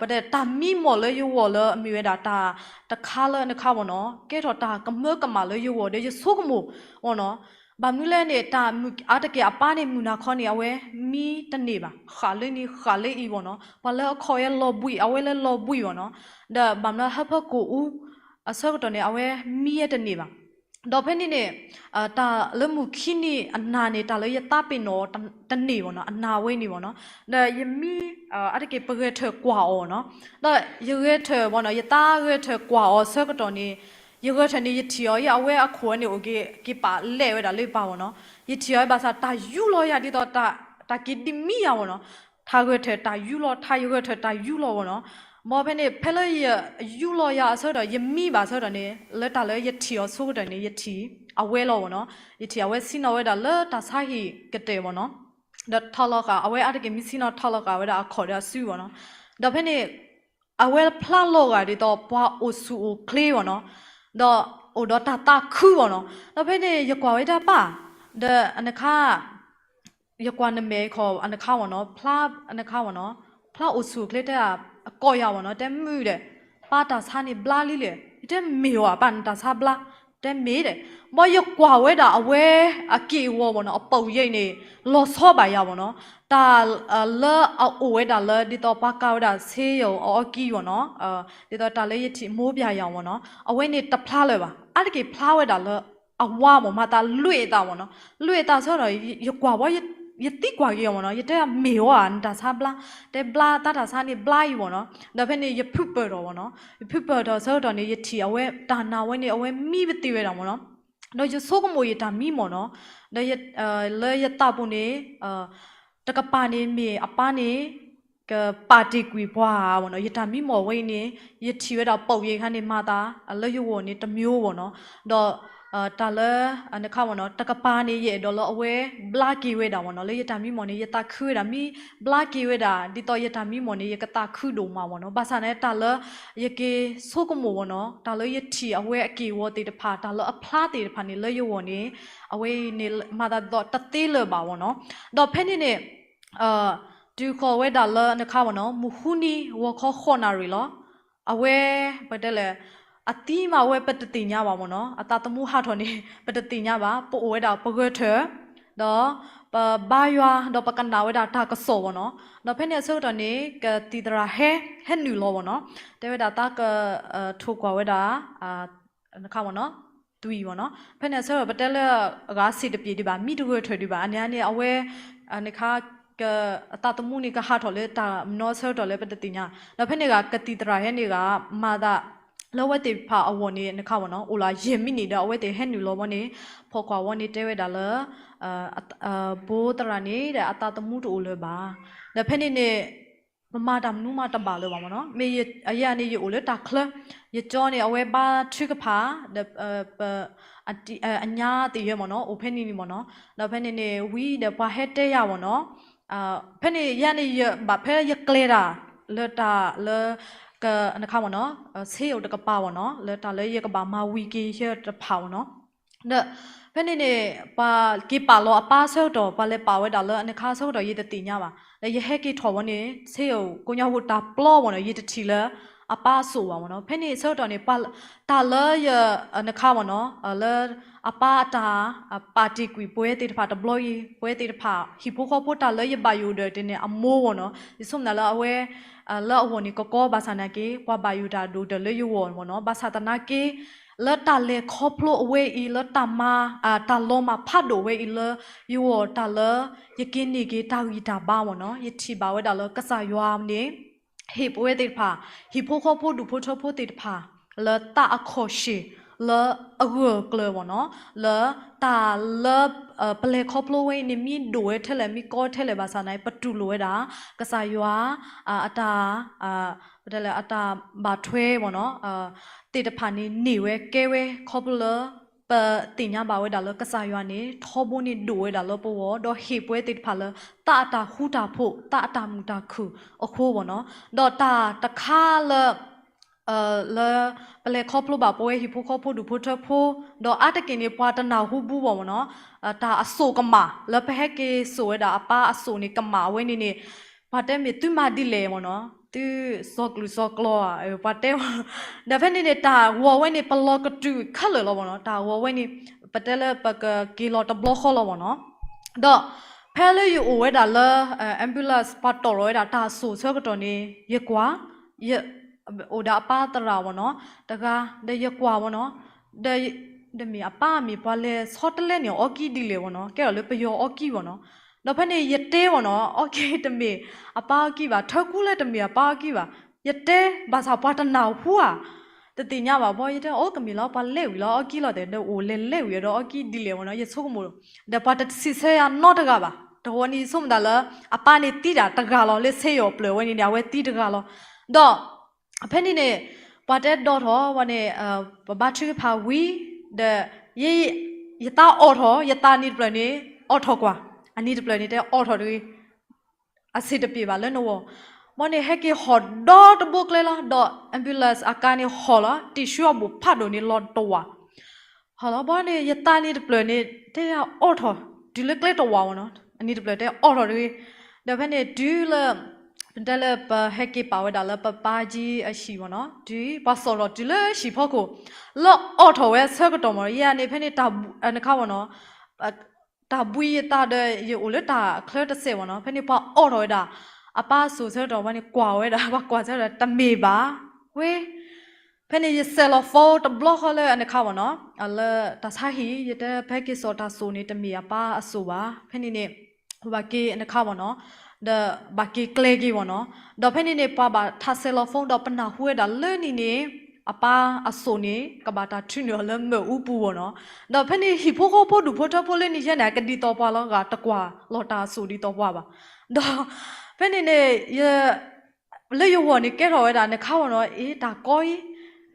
ပတဲတၢ်မံမီၢ်လၢယဂီၢ်လၢအမ့ၢ်ဝဲဒၣ်တၢ်တခါလၢအနခါမ့ၢ်နီၤ, ကဲထီၣ်တၢ်ကမၢကမၣ်လၢယဂီၢ်ဒီးယဆိကမိၣ်မ့ၢ်နီၤ, ဘၣ်မနုၤလဲၣ်န့ၣ် တၢ်မုၢ်အါတက့ၢ်အပၢ်န့ၣ် မုၢ်နၤခီန့ၣ် အဝဲမံတန့ၢ်ဘၣ်, ဃၣ်လၢန့ၣ်ဃၣ်လၢအံၤမ့ၢ်နီၤ, ပှၤလၢအခီၣ်ဝဲလီၤဘှံး အဝဲလၢလီၤဘှံးမ့ၢ်နီၤ, ဒီးဘၣ်မနုၤဟၢဖၢကိၣ်အူ အဆၢကတီၢ်န့ၣ် အဝဲမံဝဲတန့ၢ်ဘၣ်, ဒီးဖဲန့ၣ်န့ၣ် တၢ်လၢမုၢ်ခံနံၤအနၤန့ၣ် တၢ်လၢယသးပ့ၤနီၣ်တန့ၢ်မ့ၢ်နီၤ, အနၤဝဲန့ၣ်မ့ၢ်နီၤ, ဒီးယမံ အါတက့ၢ်ပဂဲၤထၢၣ်ကွၢ်အီၤနီၤ, ဒီးယဂဲၤထၢၣ်မ့ၢ်နီၤ, ယသးဂဲၤထၢၣ်ကွၢ်အီၤဆၢကတီၢ်န့ၣ် ယဂဲၤထၢၣ်န့ၣ် ယထံၣ်အီၤ ယအဝဲအခိၣ်ဝဲန့ၣ် အိၣ်က့ၤ က့ၤပာ်လဲၣ်ဝဲဒၣ်လၢယပၤမ့ၢ်နီၤ, ယထံၣ်အီၤဘၣ်ဆၣ် တၢ်ယူလီၤယၤဒ်သိး တၢ်က့ၤဒံးမံယၤမ့ၢ်နီၤ, ထါဂဲၤထၢၣ်တၢ်ယူလီၤ ထါယဂဲၤထၢၣ်တၢ်ယူလီၤမ့ၢ်နီၤ, ဘီဖဲန့ၣ်ဖဲလၢယယူလီၤယၤအဆၢကတီၢ် ယမံဘၣ်ဆၢကတီၢ်န့ၣ် လၢတၢ်လၢယထံၣ်အီၤဆိကတၢၢ်န့ၣ် ယထံၣ်အဝဲလီၤမ့ၢ်နီၤ, ယထံၣ်အဝဲဆ့ၣ်နီၤဝဲဒၣ်လၢတၢ်ဆါဟံၣ်ကတၢၢ်မ့ၢ်နီၤ, ဒီးထီလီၤဃာ် အဝဲအါတက့ၢ်မံဆ့ၣ်နီၤထီလီၤဃာ်ဝဲဒၣ်အခီၣ်ဒီးအစုမ့ၢ်နီၤ, ဒီးဖဲန့ၣ် အဝဲဖျါလီၤဂာ်ဒ်သိးပှၤအိၣ်ဆူၣ်အိၣ်ချ့မ့ၢ်နီၤ, ဒီးအိၣ်ဒီးတၢ်သးခုမ့ၢ်နီၤ, ဒီးဖဲန့ၣ် ယကွၢ်ဝဲဒၣ်ပၢ်, ဒီးအနခါ ယကွၢ်နမဲာ်ခီၣ်အနခါမ့ၢ်နီၤ, ဖျါအနခါမ့ၢ်နီၤ, ဖျါအိၣ်ဆူၣ်အိၣ်ချ့တဲ ကိးယၤမ့ၢ်နီၤ, တဲမုၢ်ဒီး ပၢ်တၢ်ဆါန့ၣ်ဘျါလံလဲၣ်, ယတဲမ့ၢ်ဧါပၢ် နတၢ်ဆါဘျါ, တဲမ့ၢ်ဒီး, ဘီယကွၢ်ဝဲဒၣ်အဝဲအက့ၢ်အဂီၤမ့ၢ်နီၤ, အပိာ်ယဲအံၤန့ၣ် လီၤဆီဘၣ်ယၤမ့ၢ်နီၤ, တၢ်လၢအအိၣ်ဝဲဒၣ်လၢဒ်သိးပှၤကၤဝဲဒၣ်ဆ့ယိၤအအီကံမ့ၢ်နီၤ, ဒ်သိးတၢ်လၢယထံၣ်မိၢ်ပၢ်ယၤမ့ၢ်နီၤ, အဝဲန့ၣ်တဖျါလၢၤဘၣ်, အါတက့ၢ်ဖျါဝဲဒၣ်လၢ အဝါမ့ၢ် မၤသးလွံၢ်အသးမ့ၢ်နီၤ, လွံၢ်အသးဆၢဒီး ယကွၢ်ဝဲ ယသံကွၢ်က့ၤအီၤမ့ၢ်နီၤ, ယတဲမ့ၢ်ဧါ နတၢ်ဆါဘျါ, တဲဘျါ တၢ်ဆါန့ၣ်ဘျါအံၤမ့ၢ်နီၤ, ဒီးဖဲန့ၣ် ယဖုပၢၢ်ထီၣ်မ့ၢ်နီၤ, ယဖုပၢၢ်ထီၣ်ဆၢကတီၢ်န့ၣ် ယထံၣ်အဝဲတၢ်နာ်ဝဲန့ၣ် အဝဲမံပသ့ၣ်ဝဲဒၣ်မ့ၢ်နီၤ, ဒီးယဆိကမိၣ်ယတၢ်မံမ့ၢ်နီၤ, ဒီး လၢယသးပူၤန့ၣ် တကပၤန့ၣ်မ့ၢ်အပၢ်န့ၣ် ကပာ်တ့ၢ်ကွံာ်ပှၤဧါမ့ၢ်နီၤ, ယတၢ်မံမ့ၢ်ဝဲအံၤန့ၣ် ယထံၣ်ဝဲဒၣ်ပိာ်ယဲၢ်ခါန့ၣ် မၤသးလၢယဂီၢ်န့ၣ်တမံၤမ့ၢ်နီၤ, ဒီး တၢ်လၢ နခါမ့ၢ်နီၤ တကပၤန့ၣ် ယအဲၣ်ဒိးလၢအဝဲဘျါက့ၤဝဲဒၣ်မ့ၢ်နီၤ, လၢယတၢ်မံမ့ၢ်န့ၣ် ယသးခုဝဲဒၣ် မ့ၢ်ဘျါက့ၤဝဲဒၣ် ဒ်သိးယတၢ်မံမ့ၢ်န့ၣ် ယကသးခုဒိၣ်မးမ့ၢ်နီၤ, ဘၣ်ဆၣ်န့ၣ် တၢ်လၢ ယက့ၤဆိကမိၣ်မ့ၢ်နီၤ, တၢ်လၢယထံၣ်အဝဲအက့ၢ်အဂီၤသ့ၣ်တဖၣ် တၢ်လၢအဖျါသ့ၣ်တဖၣ်န့ၣ် လၢယဂီၢ်န့ၣ် အဝဲအံၤန့ၣ် မၤသးဒ်သိးတသ့လၢၤဘၣ်မ့ၢ်နီၤ, ဒီးဖဲန့ၣ်န့ၣ် တုၤဃီၤဝဲဒၣ်လၢနခါမ့ၢ်နီၤ မုၢ်ဃုနံၤ ဂီၤခီဃိးနၣ်ရံၣ်လီၤ, အဝဲ ပတဲလဲၣ် အသံမးဝဲပတသ့ၣ်ညါဘၣ်မ့ၢ်နီၤ, အသးသမူဟးထီၣ်န့ၣ် ပတသ့ၣ်ညါဘၣ်, ပအိၣ်ဝဲဒၣ်ပဂဲၤထၢၣ် ဒီး ပဘါယွၤ ဒီးပကနၣ်ဝဲဒၣ်တၢ်ကစီၣ်မ့ၢ်နီၤ, ဒီးဖဲန့ၣ်အဆၢကတီၢ်န့ၣ် ကသံၣ်သရၣ်ဟဲ ဟဲနုာ်လီၤမ့ၢ်နီၤ, တဲဝဲဒၣ်သးက ထိၣ်ကွၢ်ဝဲဒၣ် နခါမ့ၢ်နီၤ သွံၣ်မ့ၢ်နီၤ, ဖဲန့ၣ်အဆၢကတီၢ် ပတဲလၢအဂၤစ့ၣ်တပျ့ၤဒံးဘၣ်, မံတဂဲၤထၢၣ်ဒံးဘၣ်, အန့ၣ်န့ၣ် အဝဲ နခါ က အသးသမူန့ၣ် ကဟးထီၣ်လၢတၢ်မနီၤအဆၢကတီၢ်လၢပတသ့ၣ်ညါ, ဒီးဖဲန့ၣ်ဂၤ ကသံၣ်သရၣ်ဟဲန့ၣ်ဂၤ မၤသး လၢအဝဲသ့ၣ်တဖၣ်အဂီၢ်န့ၣ် နခါမ့ၢ်နီၤ အိၣ်လၢယဲၢ်မံးနံးဒီး အဝဲသ့ၣ်ဟဲနုာ်လီၤဘီန့ၣ် ဖီၣ်ကွၢ်ဝဲန့ၣ်တဲဝဲဒၣ်လၢ ဘိသရၣ်န့ၣ်ဒီး အသးသမူတအိၣ်လၢၤဘၣ်, ဒီးဖဲန့ၣ်န့ၣ် ပမၤတၢ်မနုၤမးတဘၣ်လၢၤဘၣ်မ့ၢ်နီၤ, မ့ၢ်ယဲန့ၣ် ယအိၣ်လၢတၢ်ချၢ, ယကၠီန့ၣ် အဝဲဘါထုကဖၣ် ဒီး ပ အညါသ့ၣ်ယဲမ့ၢ်နီၤ အိၣ်ဖဲန့ၣ်န့ၣ်မ့ၢ်နီၤ, ဒီးဖဲန့ၣ်န့ၣ် ဝံၤဒီးပှၤဟဲတဲယၤမ့ၢ်နီၤ, ဖဲန့ၣ်ယဲန့ၣ် ယဘၣ်ဖဲယကျဲၤတၢ် လၢတၢ်လၢ က နခါမ့ၢ်နီၤ ဆ့အိၣ်တကပၤမ့ၢ်နီၤ လၢတၢ်လၢယကဘၣ်မၤဝံၤက့ၤယဲတဖၣ်မ့ၢ်နီၤ, ဒီး ဖဲန့ၣ်န့ၣ် ပှၤက့ၤပာ်လီၤအပၢ်ဆၢကတီၢ် ပှၤလဲၤပာ်ဝဲဒၣ်လၢအနခါဆၢကတီၢ် ယတသ့ၣ်ညါဘၣ်, ဒီးယဟဲက့ၤထီၣ်ဝဲန့ၣ် ဆ့အိၣ်ကိးညါဖိတၢ်ပျီမ့ၢ်နီၤ ယတထံၣ်လၢအပၢ်အစိၣ်ဘၣ်မ့ၢ်နီၤ, ဖဲန့ၣ်ဆၢကတီၢ်န့ၣ် တၢ်လၢယ နခါမ့ၢ်နီၤ လၢအပၢ်အတၢ် ပာ်တ့ၢ်ကွံာ်ပဝဲသ့ၣ်တဖၣ်တဘျီအံၤ ပဝဲသ့ၣ်တဖၣ် ဟံၣ်ဖိဃီဖိတၢ်လၢယဘၣ်ယိၣ်ဒီးတန့ၣ်အမိၢ်မ့ၢ်နီၤ, ယဆိကမိၣ်လၢအဝဲ လၢအဂီၢ်န့ၣ်ကကီဘၣ်ဆၣ်နာ်က့ ပှၤဘၣ်ယိၣ်တၢ်ဒိၣ်တၢ်လၢယဂီၢ်မ့ၢ်နီၤ, ဘၣ်ဆၣ်သနာ်က့ လၢတၢ်လဲၤခီဖျိအဝဲအံၤ လၢတၢ်မၤ တၢ်လီၤမၢ်ဖးဒိၣ်ဝဲအံၤလၢယဂီၢ် တၢ်လၢယက့ၤန့ၢ်က့ၤတၢ်ဂံၢ်တၢ်ဘါမ့ၢ်နီၤ, ယထံၣ်ဘၣ်ဝဲဒၣ်လၢကစၢ်ယွၤန့ၣ် ဟ့ၣ်ပဝဲသ့ၣ်တဖၣ် ဟံၣ်ဖိဃီဖိဒူၣ်ဖိထၢဖိသ့ၣ်တဖၣ် လၢသးအခီၣ်ရှ့ၣ် လၢအဂၢၢ်ကျၢၤမ့ၢ်နီၤ, လၢတၢ်လၢ ပလဲၤခီဖျိဝဲအံၤန့ၣ် မ့ၢ်ဒိၣ်ဝဲထဲလဲၣ် မ့ၢ်ကီထဲလဲၣ်ဘၣ်ဆၣ်န့ၣ် ပတူၢ်လိာ်ဝဲဒၣ် ကစၢ်ယွၤ အတၢ် ပတဲလၢအတၢ်ဘၣ်ထွဲမ့ၢ်နီၤ သ့ၣ်တဖၣ်န့ၣ် န့ၢ်ဝဲကဲဝဲခီဖျိလၢ ပသ့ၣ်ညါဘၣ်ဝဲဒၣ်လၢကစၢ်ယွၤန့ၣ် ထီဘိန့ၢ်ဒိၣ်ဝဲဒၣ်လၢပဂီၢ် ဒီးဟ့ၣ်ပှၤသ့ၣ်တဖၣ်လၢ သးအတၢ်ဃူတၢ်ဖိး သးအတၢ်မုာ်တၢ်ခုၣ်အဃိမ့ၢ်နီၤ, ဒီးတၢ်တခါလၢ လၢပလဲၤခီဖျိဘၣ်ပဝဲဟံၣ်ဖိဃီဖိဒူၣ်ဖိထၢဖိ, ဒီးအါတက့ၢ်န့ၣ် ပှၤတနၢ်ဟူဘူးဘၣ်မ့ၢ်နီၤ, တၢ်အစိၣ်ကမၣ် လၢပဟဲက့ၤစိာ်ဝဲဒၣ်အပၢ်အစိၣ်န့ၣ် ကမၣ်ဝဲန့ၣ်န့ၣ် ပှၤတဲမ့ၢ်သုမၤဒ်လဲၣ်မ့ၢ်နီၤ, သုစီၤကျူၤစီၤကျီဧါ ပှၤတဲ, ဒီးဖဲန့ၣ်န့ၣ် တၢ်ဂီၤဝဲန့ၣ် ပလီၤကတုာ်ခဲလၢာ်လီၤမ့ၢ်နီၤ, တၢ်ဂီၤဝဲန့ၣ် ပတဲလၢပကက့ၤလီၤတဘျီဃီလီၤမ့ၢ်နီၤ, ဒီးဖဲလၢယအိၣ်ဝဲဒၣ်လၢ ambulance ပှၤတီၢ်လီၤဝဲဒၣ်တၢ်စိၣ်ဆၢကတီၢ်န့ၣ် ယကွၢ် ယ အိၣ်ဒီးအပၢ်သရၣ်မ့ၢ်နီၤ, တဂၤ ဒီးယကွၢ်မ့ၢ်နီၤ, ဒီး တမ့ၢ်အပၢ်မ့ၢ်ပှၤလဲၤဆီတလဲန့ၣ် အီၣ်ကံဒ်လဲၣ်မ့ၢ်နီၤ, ကဲထီၣ်လၢပယီၤအီၣ်ကံမ့ၢ်နီၤ, ဒီးဖဲန့ၣ်ယတဲမ့ၢ်နီၤ, အီၣ်ကံတမ့ၢ်အပၢ်အီၣ်ကံဘၣ်, ထၢကူလၢတမ့ၢ်အပၢ်အီၣ်ကံဘၣ်, ယတဲဘၣ်ဆၣ်ပှၤတနၢ်ဟူဧါ, တသ့ၣ်ညါဘၣ်ဘီ, ယတဲအိၣ်ကမ့ၢ်လီၤ ပှၤလဲၤဝံၤလီၤအီၣ်ကံလီၤတဲာ် ဒီးအိၣ်လဲၤလဲၤဝံၤဒီးအီၣ်ကံဒ်လဲၣ်မ့ၢ်နီၤ, ယဆိကမိၣ်, ဒီးပှၤတစံးဆၢယၤနီတဂၤဘၣ်, တဂီၤန့ၣ်ယဆိကမိၣ်တၢ်လၢ အပၢ်န့ၣ်သံတၢ်တဂၤလီၤ, လၢဆ့ယီၤပျၢၤဝဲန့ၣ်န့ၣ် အဝဲသံတဂၤလီၤ, ဒီး ဖဲန့ၣ်န့ၣ် ပှၤတဲဒီထီၣ်ဝဲန့ၣ် ပဘါထုကဖၣ်ဝံၤ ဒီး ယ ယသးအိၣ်ထီၣ် ယသးနံၤတဖျၢၣ်န့ၣ် အိၣ်ထီၣ်ကွၢ်, အနံၤတဖျၢၣ်န့ၣ် တဲအိၣ်ထီၣ်တဂ့ၤ, အဆ့ၣ်တပ့ၢ်ဘၣ်လၢနဂီၢ်, ဘီန့ၣ် ဟဲက့ၤဟီၣ်ဒီတဘိကျဲလီၤ, ဒီး ambulance အကါန့ၣ်ဟီၣ်လီၤ, တံၢ်ဆှၢအဘူးဖးဒိၣ်န့ၣ်လီၤတဝာ် ဟီၣ်လီၤဘီန့ၣ် ယသးနံၤတဖျၢၣ်န့ၣ် တဲယၤအိၣ်ထီၣ် တုၤလၢကျဲတဝာ်မ့ၢ်နီၤ, အနံၤတဖျၢၣ်တဲအိၣ်ထီၣ်တဂ့ၤ, ဒီးဖဲန့ၣ်တုၤလၢ ပတဲလၢပဟဲက့ၤပာ်ဝဲဒၣ်လၢပပၢ်ကံအဟံၣ်မ့ၢ်နီၤ, တုၤပှၤစိာ်ထီၣ်တုၤလၢဟံၣ်ဖီခိၣ်, လၢအိၣ်ထီၣ်ဝဲဆၢကတီၢ်မ့ၢ်နီၤ, ယၤန့ၣ်ဖဲန့ၣ် နခါမ့ၢ်နီၤ တၢ်ဘှံးယသးဒီး ယအိၣ်လၢတၢ်ချၢတစဲးမ့ၢ်နီၤ, ဖဲန့ၣ်ပှၤအိးထီၣ်ဝဲဒၣ် အပၢ်စိာ်ဆၢကတီၢ်ဝဲန့ၣ် ကွၢ်ဝဲဒၣ် ပှၤကွၢ်ဆၢကတီၢ် တမ့ၢ်ဘၣ်, ဝဲ ဖဲန့ၣ်ယစဲးလီၤ phone တဘျီဃီလၢအနခါမ့ၢ်နီၤ, လၢတၢ်ဆါဟံၣ် ယတဲဖဲက့ၤစိာ်တၢ်စိာ်န့ၣ် တမ့ၢ်အပၢ်အစိာ်ဘၣ်, ဖဲန့ၣ်န့ၣ် ဘၣ်က့ၤအနခါမ့ၢ်နီၤ, ဒီးဘၣ်က့ၤကျဲက့ၤမ့ၢ်နီၤ, ဒီးဖဲန့ၣ်န့ၣ် ပှၤဘၣ်ထးစဲးလီၤ phone ဒီးပနၢ်ဟူဝဲဒၣ်လၢန့ၣ်န့ၣ် အပၢ်အစိာ်န့ၣ် ကဘၣ်တၢ်ထုးန့ၢ်အီၤလၢမ့ၣ်အူပူၤမ့ၢ်နီၤ, ဒီးဖဲန့ၣ်ဟံၣ်ဖိဃီဖိဒူၣ်ဖိထၢဖိလၢန့ၣ်ယဲန့ၣ် ကဒ်သိးပှၤလီၤဂာ်တကွၢ်လီၤတၢ်အစိာ်ဒ်သိးပှၤဘၣ်, ဒီးဖဲန့ၣ်န့ၣ် ယ လၢယဂီၢ်န့ၣ်ကဲထီၣ်ဝဲဒၣ်နခါမ့ၢ်နီၤ, အ့ တၢ်ကီအံၤ,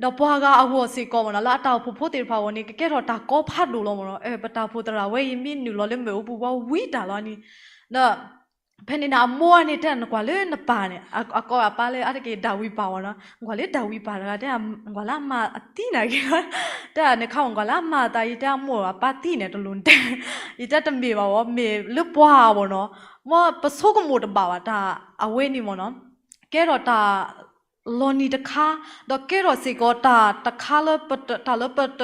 ဒီးပှၤဂၤအဂီၢ်စ့ၢ်ကီးမ့ၢ်နီၤ, လၢအတၢ်အိၣ်ဖှိၣ်ဖိသ့ၣ်တဖၣ်အဂီၢ်န့ၣ် ကကဲထီၣ်တၢ်ကီဖးဒိၣ်လီၤမ့ၢ်နီၤ, အၢ ပတၢ်အိၣ်ဖှိၣ်သရၣ်ဝဲအံၤမ့ၢ်နုာ်လီၤလၢမ့ၣ်အူပူၤ ပှၤဝံတၢ်လီၤန့ၣ်, ဒီး ဖဲန့ၣ်န့ၣ် အမိၢ်န့ၣ်တဲနကွၢ်လၢနပၢ်န့ၣ်, အကိးအပၢ်လၢအါတက့ၢ်ဒၤဝံးပၢ်မ့ၢ်နီၤ, နကွၢ်လၢဒၤဝံးပၢ်တဂၤ တဲနကွၢ်လၢအမါအသံနာ်က့ၤ, တဲနခါမ့ၢ်နကွၢ်လၢအမါအသး ယတဲအမိၢ်အပၢ်သံန့ၣ် တလိၣ်တဲ, ယတဲတမ့ၢ်ဘၣ်ဝဲ မ့ၢ်လၢပှၤမ့ၢ်နီၤ, မ်ပဆိကမိၣ်တဘၣ်ဘၣ်တၢ်အဝဲန့ၣ်မ့ၢ်နီၤ, ကဲထီၣ်တၢ် လီၤနံၤတခါ, ဒီးကဲထီၣ်စ့ၢ်ကီးတၢ်တခါလၢပတ တၢ်လၢပတ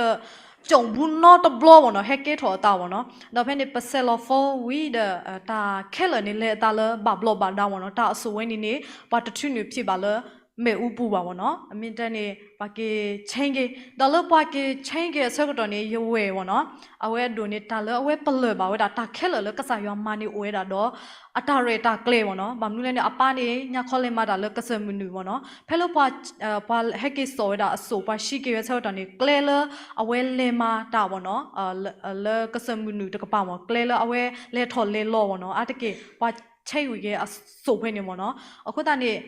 ကြုံဘူးနီတဘျီမ့ၢ်နီၤ, ဟဲကဲထီၣ်အသးမ့ၢ်နီၤ, ဒီးဖဲန့ၣ်ပစဲးလီၤ phone ဝံၤဒီး တၢ်ခဲလၢာ်န့ၣ်လဲၤအသးလၢဘၣ်ဘျီးဘၣ်ဒါမ့ၢ်နီၤ, တၢ်အစိာ်ဝဲန့ၣ်န့ၣ် ပှၤတထုးန့ၢ်ဖျါဘၣ်လၢ မ့ၣ်အူပူၤဘၣ်မ့ၢ်နီၤ, အမ့ၢ်တဲန့ၣ် ပှၤက့ၤ change က့ၤ, ဒီးလၢပှၤက့ၤ change က့ၤအဆၢကတီၢ်န့ၣ် ယဝဲၢ်မ့ၢ်နီၤ, အဝဲအဒိၣ်န့ၣ် တၢ်လၢအဝဲပလၢၢ်ဘၣ်ဝဲဒၣ် တၢ်ခဲလၢာ်လၢကစၢ်ယွၤမၤန့ၢ်အိၣ်ဝဲဒၣ်ဒီး အတၢ်ရဲၣ်တၢ်ကျဲၤမ့ၢ်နီၤ, ဘၣ်မနုၤလဲၣ်န့ၣ် အပၢ်န့ၣ် ညါခီလဲၤမၤတၢ်လၢကစၢၢ်မုၢ်နုာ်မ့ၢ်နီၤ, ဖဲလၢပှၤ ပှၤဟဲက့ၤစိာ်ဝဲဒၣ်အစိာ် ပှၤဆှံက့ၤဝဲဆၢကတီၢ်န့ၣ် ကျဲလၢအဝဲလဲၤမၤတၢ်မ့ၢ်နီၤ, လၢကစၢၢ်မုၢ်နုာ်တကပၤမ့ၢ် ကျဲလၢအဝဲလဲၤထီၣ်လဲၤလီၤမ့ၢ်နီၤ, အါတက့ၢ် ပှၤ change ဝံၤက့ၤအစိာ်ဖဲန့ၣ်မ့ၢ်နီၤ, အဃိသတးန့ၣ်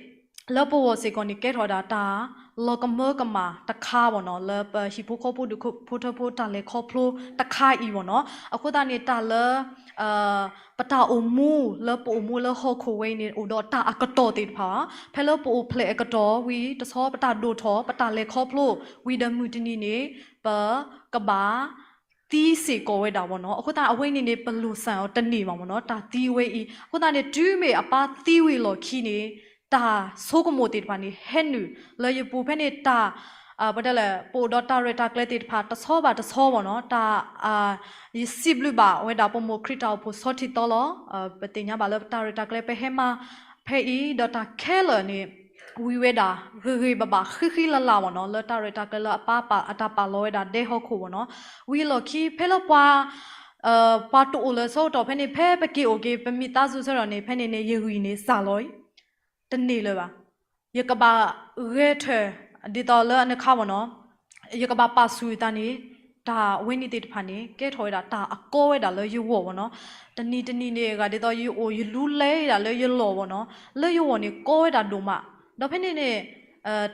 လၢပဂီၢ်စ့ၢ်ကီးန့ၣ် ကဲထီၣ်ဝဲဒၣ်တၢ်လီၤကမၢကမၣ်တခါမ့ၢ်နီၤ, လၢပဟံၣ်ဖိဃီဖိဒူၣ်ဖိထၢဖိတၢ်လဲၤခီဖျိတခါအံၤမ့ၢ်နီၤ, အဃိသတးန့ၣ် တၢ်လၢ ပတၢ်အိၣ်မူ လၢပအိၣ်မူလၢဟီၣ်ခိၣ်ဝဲအံၤန့ၣ် အိၣ်ဒီးတၢ်အကတီၢ်သ့ၣ်တဖၣ်ဘၣ်, ဖဲလၢပအိၣ်ဖျဲၣ်အကတီၢ်ဝံၤတဆီ ပတၢ်ဒိၣ်ထီၣ် ပတၢ်လဲၤခီဖျိ ဝံၤဒီးမုၢ်တနံၤန့ၣ် ပကဘၣ်သံစ့ၢ်ကီးဝဲဒၣ်မ့ၢ်နီၤ, အဃိသတးအဝဲန့ၣ်န့ၣ် ပလိၣ်ဆၣ်အီၤတန့ၢ်ဘၣ်မ့ၢ်နီၤ, တၢ်သံဝဲအံၤ, အဃိသတးန့ၣ် တုၤမ့ၢ်အပၢ်သံဝံၤလီၢ်ခံန့ၣ် တၢ်ဆိကမိၣ်သ့ၣ်တဖၣ်န့ၣ် ဟဲနုာ်လၢယပူၤဖဲန့ၣ် တၢ် ပတဲလဲၣ် ပအိၣ်ဒီးတၢ်ရဲၣ်တၢ်ကျဲၤသ့ၣ်တဖၣ် တဆီဘၣ်တဆီမ့ၢ်နီၤ, တၢ် ယစံးဘျုးဘၣ်ဝဲဒၣ်ပမိၢ်ခရံာ်တၢ်အိၣ်ဖှိၣ်ဆီထံသီလီၤ. ပသ့ၣ်ညါဘၣ်လၢပတၢ်ရဲၣ်တၢ်ကျဲၤပဟဲမၤဖဲအံၤ ဒီးတၢ်ခဲလၢာ်န့ၣ် ဝံၤဝဲဒၣ် ဂ့ၤဂ့ၤဘၣ်ဘၣ်ဃံဃံလၤလၤမ့ၢ်နီၤ, လၢတၢ်ရဲၣ်တၢ်ကျဲၤလၢအပၢ်ပာ်အတၢ်ပာ်လီၤဝဲဒၣ်ဒဲဟီၣ်ခိၣ်မ့ၢ်နီၤ, ဝံၤလီၢ်ခံဖဲလၢပှၤ ပှၤတအိၣ်လၢၤဆၢကတီၢ်ဖဲန့ၣ် ဖဲပက့ၤအိၣ်က့ၤ ပမံသးစူၤဆၢကတီၢ်န့ၣ် ဖဲန့ၣ်န့ၣ် ယဂံၢ်န့ၣ်စၢ်လီၤအံၤ တန့ၢ်လၢၤဘၣ်. ယကဘၣ်ဂဲၤထၢၣ် ဒ်သိးလၢအနခါမ့ၢ်နီၤ, ယကဘၣ်ပာ်ဆူၣ်ယသးန့ၣ်, တၢ်အဝဲန့ၣ်သ့ၣ်တဖၣ်န့ၣ် ကဲထီၣ်ဝဲဒၣ်တၢ်အကီဝဲဒၣ်လၢယဂီၢ်ဘၣ်နီၤ. တနံၤတနံၤန့ၣ် အဂၤဒ်သိးယအိၣ်ယလူလဲဒၣ်လၢယလီၢ်ဘၣ်နီၤ, လၢယဂီၢ်န့ၣ်ကီဝဲဒၣ်ဒိၣ်မး. ဒီးဖဲန့ၣ်န့ၣ်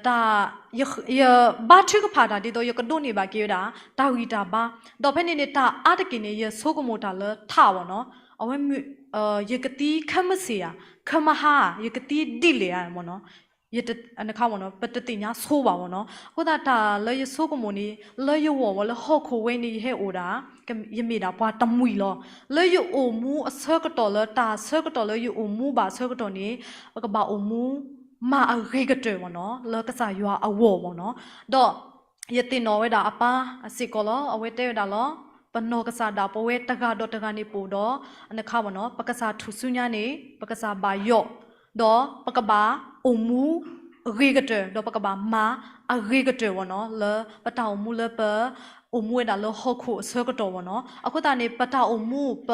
တၢ် ယဘါထုကဖၣ်တၢ်ဒ်သိးယကဒိးန့ၢ်ဘၣ်က့ၤဝဲဒၣ် တၢ်ဂံၢ်တၢ်ဘါ, ဒီးဖဲန့ၣ်န့ၣ် တၢ်အါတက့ၢ်န့ၣ် ယဆိကမိၣ်တၢ်လၢထးဘၣ်နီၤ, အဝဲ ယကသံခဲမုၢ်ဆ့ၣ်ဧါ, ခဲမုၢ်ဟါဧါ, ယကသံဒ်လဲၣ်ဧါမ့ၢ်နီၤ, ယတ ပတသ့ၣ်ညါဆိဘၣ်မ့ၢ်နီၤ. အဃိသတးတၢ်လၢယဆိကမိၣ်န့ၣ် လၢယဂီၢ်ဝဲလၢဟီၣ်ခိၣ်ဝဲန့ၣ် ယဟဲအိၣ်ဒၣ် ယမ့ၢ်ဒၣ်ပှၤတမှံၤလီၤ. လၢယအိၣ်မူအဆၢကတီၢ်လၢတၢ်ဆၢကတီၢ်လၢယအိၣ်မူဘၣ်ဆၢကတီၢ်န့ၣ် ပကဘၣ်အိၣ်မူ မၤအဂ့ၤကတၢၢ်မ့ၢ်နီၤ လၢကစၢ်ယွၤအဂီၢ်မ့ၢ်နီၤ. ဒီး ယသ့ၣ်နီၣ်ဝဲဒၣ်အပၢ်စ့ၢ်ကီးလီၤ. အဝဲတဲဝဲဒၣ်လီၤ, ပနီၢ်ကစၢ်ဒၣ်ပဝဲတဂၤဒီးတဂၤန့ၣ် ပအိၣ်ဒီး အခါမ့ၢ်နီၤ ပကစၢ်ထူၣ်စုညါန့ၣ် ပကစၢ်ဘၣ်ယိး ဒီးပကဘၣ်အိၣ်မူ အဂ့ၤကတၢၢ် ဒီးပကဘၣ်မၤအဂ့ၤကတၢၢ်မ့ၢ်နီၤ လၢပတၢ်အိၣ်မူလၢပ အိၣ်မူဝဲဒၣ်လၢဟီၣ်ခိၣ်အဆၢကတီၢ်မ့ၢ်နီၤ. အဃိသတးန့ၣ် ပတၢ်အိၣ်မူ ပ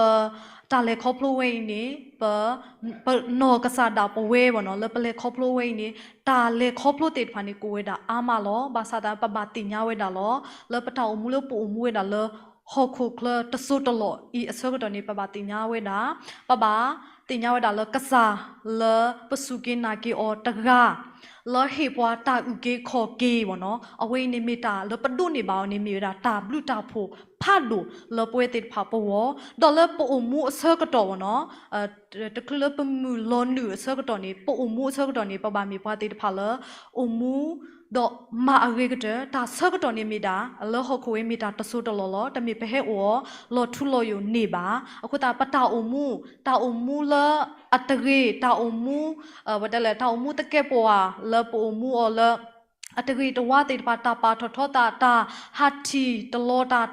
တၢ်လဲၤခီဖျိဝဲအံၤန့ၣ် ပ ပနီၢ်ကစၢ်ဒၣ်ပဝဲမ့ၢ်နီၤ လၢပလဲၤခီဖျိဝဲအံၤန့ၣ် တၢ်လဲၤခီဖျိသ့ၣ်တဖၣ်န့ၣ် ကအိၣ်ဝဲဒၣ်အါမးလီၤ. ဘၣ်ဆၣ်သနာ် ပဘၣ်သ့ၣ်ညါဝဲဒၣ်လီၤ လၢပတၢ်အိၣ်မူလၢပအိၣ်မူဝဲဒၣ်လၢ ဟီၣ်ခိၣ်ချၢတစိၢ်တလီၢ်အံၤအဆၢကတီၢ်န့ၣ် ပဘၣ်သ့ၣ်ညါဝဲဒၣ် ပဘၣ်သ့ၣ်ညါဝဲဒၣ်လၢကစၢ်လၢပစူၢ်က့ၤနာ်က့ၤအီၤတဂၤ လၢဟ့ၣ်ပှၤတၢ်အုၣ်က့ၤခီၣ်က့ၤမ့ၢ်နီၤ အဝဲအံၤန့ၣ်မ့ၢ်တၢ်လၢပဒိးန့ၢ်ဘၣ်အီၤန့ၣ် မ့ၢ်ဝဲဒၣ်တၢ်ဘျုးတၢ်ဖှိၣ်ဖးဒိၣ်လၢပဝဲသ့ၣ်တဖၣ်ပဂီၢ် ဒီးလၢပအိၣ်မူအဆၢကတီၢ်မ့ၢ်နီၤ တချုးလၢပမုၢ်လီၤနုာ်အဆၢကတီၢ်န့ၣ် ပအိၣ်မူအဆၢကတီၢ်န့ၣ် ပဘၣ်မ့ၢ်ပှၤသ့ၣ်တဖၣ်လၢ အိၣ်မူ ဒီးမၤအဂ့ၤကတၢၢ် တၢ်ဆၢကတီၢ်န့ၣ်မ့ၢ်ဒၣ် လၢဟီၣ်ခိၣ်ဝဲမ့ၢ်တၢ်တစိၢ်တလီၢ်လီၤ. တမ့ၢ်ပဟဲအိၣ်အီၤလီၤထူလီၤယိာ်န့ၢ်ဘၣ်. အဃိသတး ပတၢ်အိၣ်မူ တၢ်အိၣ်မူလၢအတဂ့ၤ တၢ်အိၣ်မူ ဝဲဒၣ်လဲၣ် တၢ်အိၣ်မူသကဲးပဝး လၢပအိၣ်မူအီၤလၢ အတဂ့ၤတဝါသ့ၣ်တဖၣ် တၢ်ပာ်ထီၣ်ထီသး တၢ်ဟးထံၣ်တလီၤတၢ်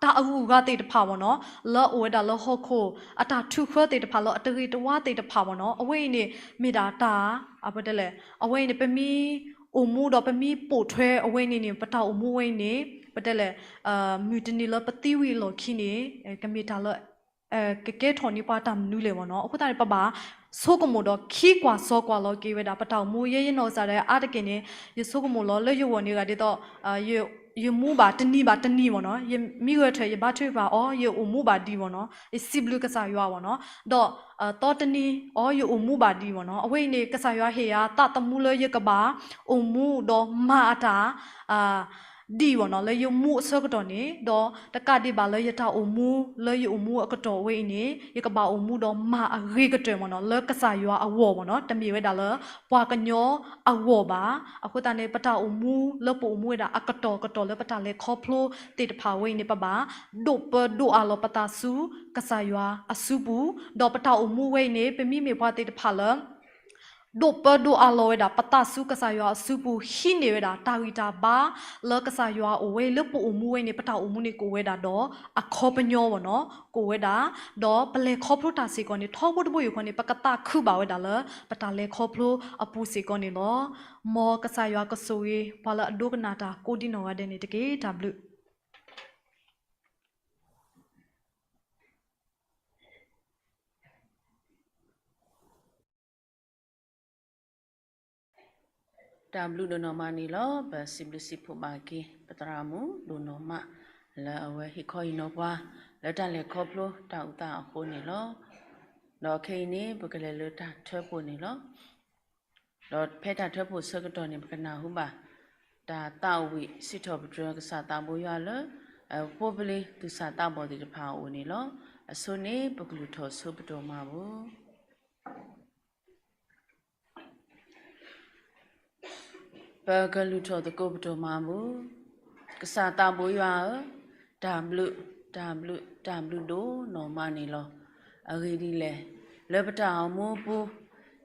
တၢ်အဂုၤအဂၤသ့ၣ်တဖၣ်မ့ၢ်နီၤ လၢအအိၣ်ဝဲဒၣ်လၢဟီၣ်ခိၣ် အတၢ်ထုးဃၢသ့ၣ်တဖၣ်လၢအတဂ့ၤတဝါသ့ၣ်တဖၣ်မ့ၢ်နီၤ အဝဲအံၤန့ၣ် မ့ၢ်ဒၣ်တၢ် အဝဲဒၣ်လဲၣ် အဝဲအံၤန့ၣ် ပမ့ၢ်အိၣ်မူဒီးပမ့ၢ်ပိာ်ထွဲအဝဲန့ၣ်န့ၣ် ပတၢ်အိၣ်မူဝဲအံၤန့ၣ် ပတဲလဲၣ် မုၢ်တနံၤလၢပသံဝံၤအလီၢ်ခံန့ၣ် ကမ့ၢ်တၢ်လၢ ကကဲထီၣ်န့ၢ်ပှၤတၢ်မနုၤလဲၣ်မ့ၢ်နီၤ. အဃိသတးန့ၣ် ပဘၣ်ဆိကမိၣ်ဒီးခံကွၢ်စီကွၢ်လီၤက့ၤဝဲဒၣ် ပတၢ်အိၣ်မူ ယဲယနီၢ်ကစၢ်ဒၣ်အါတက့ၢ်န့ၣ် ယဆိကမိၣ်လီၤ လၢယဂီၢ်န့ၣ်ဂၤဒ်သိး ယမူဘၣ်တနံၤဘၣ်တနံၤမ့ၢ်နီၤ, ယမ့ၢ်ဂဲၤထၢၣ် ယဘါထုကဖၣ်အီၤ ယအိၣ်မူဘၣ်ဒံးမ့ၢ်နီၤ, ယစံးဘျုးကစၢ်ယွၤမ့ၢ်နီၤ, ဒီးသီတနံၤအီၤ ယအိၣ်မူဘၣ်ဒံးမ့ၢ်နီၤ. အဝဲအံၤန့ၣ် ကစၢ်ယွၤဟ့ၣ်ယၤသးသမူလၢယကဘၣ်အိၣ်မူဒီးမၤအတၢ် ဒံးမ့ၢ်နီၤ လၢယမူအဆၢကတီၢ်န့ၣ်, ဒီးတကးဒံးဘၣ်လၢယတၢ်အိၣ်မူ လၢယအိၣ်မူအကတီၢ်ဝဲအံၤန့ၣ် ယကဘၣ်အိၣ်မူဒီးမၤအဂ့ၤကတၢၢ်မ့ၢ်နီၤ လၢကစၢ်ယွၤအဂီၢ်မ့ၢ်နီၤ, တမ့ၢ်ဝဲဒၣ်လၢပှၤကညီအဂီၢ်ဘၣ်. အဃိသတးန့ၣ် ပတၢ်အိၣ်မူလၢပအိၣ်မူဝဲဒၣ်အကတီၢ်ကတီၢ်လၢပတၢ်လဲၤခီဖျိသ့ၣ်တဖၣ်ဝဲအံၤန့ၣ် ပဘၣ်ဒိးပၢဒိးအးလီၤပသးဆူကစၢ်ယွၤအစုပူၤ, ဒီးပတၢ်အိၣ်မူဝဲအံၤန့ၣ် ပမ့မ့ၢ်ပှၤသ့ၣ်တဖၣ်လၢ ဒိးပၢဒိးအးလီၤဝဲဒၣ် ပသးဆူကစၢ်ယွၤအစုပူၤ ဟံးန့ၢ်ဝဲဒၣ် တၢ်ဂံၢ်တၢ်ဘါလၢကစၢ်ယွၤအိၣ်ဝဲလၢပအိၣ်မူဝဲန့ၣ် ပတၢ်အိၣ်မူန့ၣ် ကအိၣ်ဝဲဒၣ်ဒီးအခီပညီမ့ၢ်နီၤ, ကအိၣ်ဝဲဒၣ် ဒီးပလဲၤခီဖျိတၢ်စ့ၢ်ကီးန့ၣ် ထီဘိတဘိယူၢ်ဃီန့ၣ် ပကသးခုဘၣ်ဝဲဒၣ်လၢ ပတၢ်လဲၤခီဖျိအပူၤစ့ၢ်ကီးန့ၣ်လီၤ. မ်ကစၢ်ယွၤကဆိၣ်ဂ့ၤ ပှၤလၢအဒိကနၣ်တၢ်ကိးဒံနီၢ်ဂၤဒဲးန့ၣ်တက့ၢ်. တၢ်ဘျုး တၢ်ဘျုးဒိၣ်နီၢ်မးန့ၣ်လီၤ. ပစံးဘျုးစံးဖှိၣ်ဘၣ်က့ၤ ပသရၣ်မုၣ်ဒိၣ်နီၢ်မး လၢအဝဲဟ့ၣ်ခီဟ့ၣ်နီၤပှၤ လၢတၢ်လဲၤခီဖျိတၢ်အုၣ်သးအဃိန့ၣ်လီၤ. ဒီးခဲအံၤန့ၣ် ပကလဲၤလၢတၢ်ထၢဖှိၣ်န့ၣ်လီၤ. ဒီးဖဲတၢ်ထၢဖှိၣ်ဆၢကတီၢ်န့ၣ် ပကနၢ်ဟူဘၣ် တၢ်သးဝံၣ်စံးထီၣ်ပတြၢၤကစၢ်သးဘိယွၤလၢ အဖိပလံၤသူၣ်စၢ်သးဘီၣ်သ့ၣ်တဖၣ်အအိၣ်န့ၣ်လီၤ. အဆိန့ၣ် ပကလုၢ်ထီၣ်ဆိပတီၢ်မၤပူၤ ပကလုၢ်ထီၣ်သကိးပတီၢ်မၤပူၤ, ကစၢ်သးဘိယွၤဧၢ, တၢ်ဘျုး, တၢ်ဘျုး, တၢ်ဘျုးဒိၣ်နီၢ်မးန့ၣ်လီၤ. အဂ့ၢ်ဒ်လဲၣ်, လၢပတၢ်အိၣ်မူပူၤ,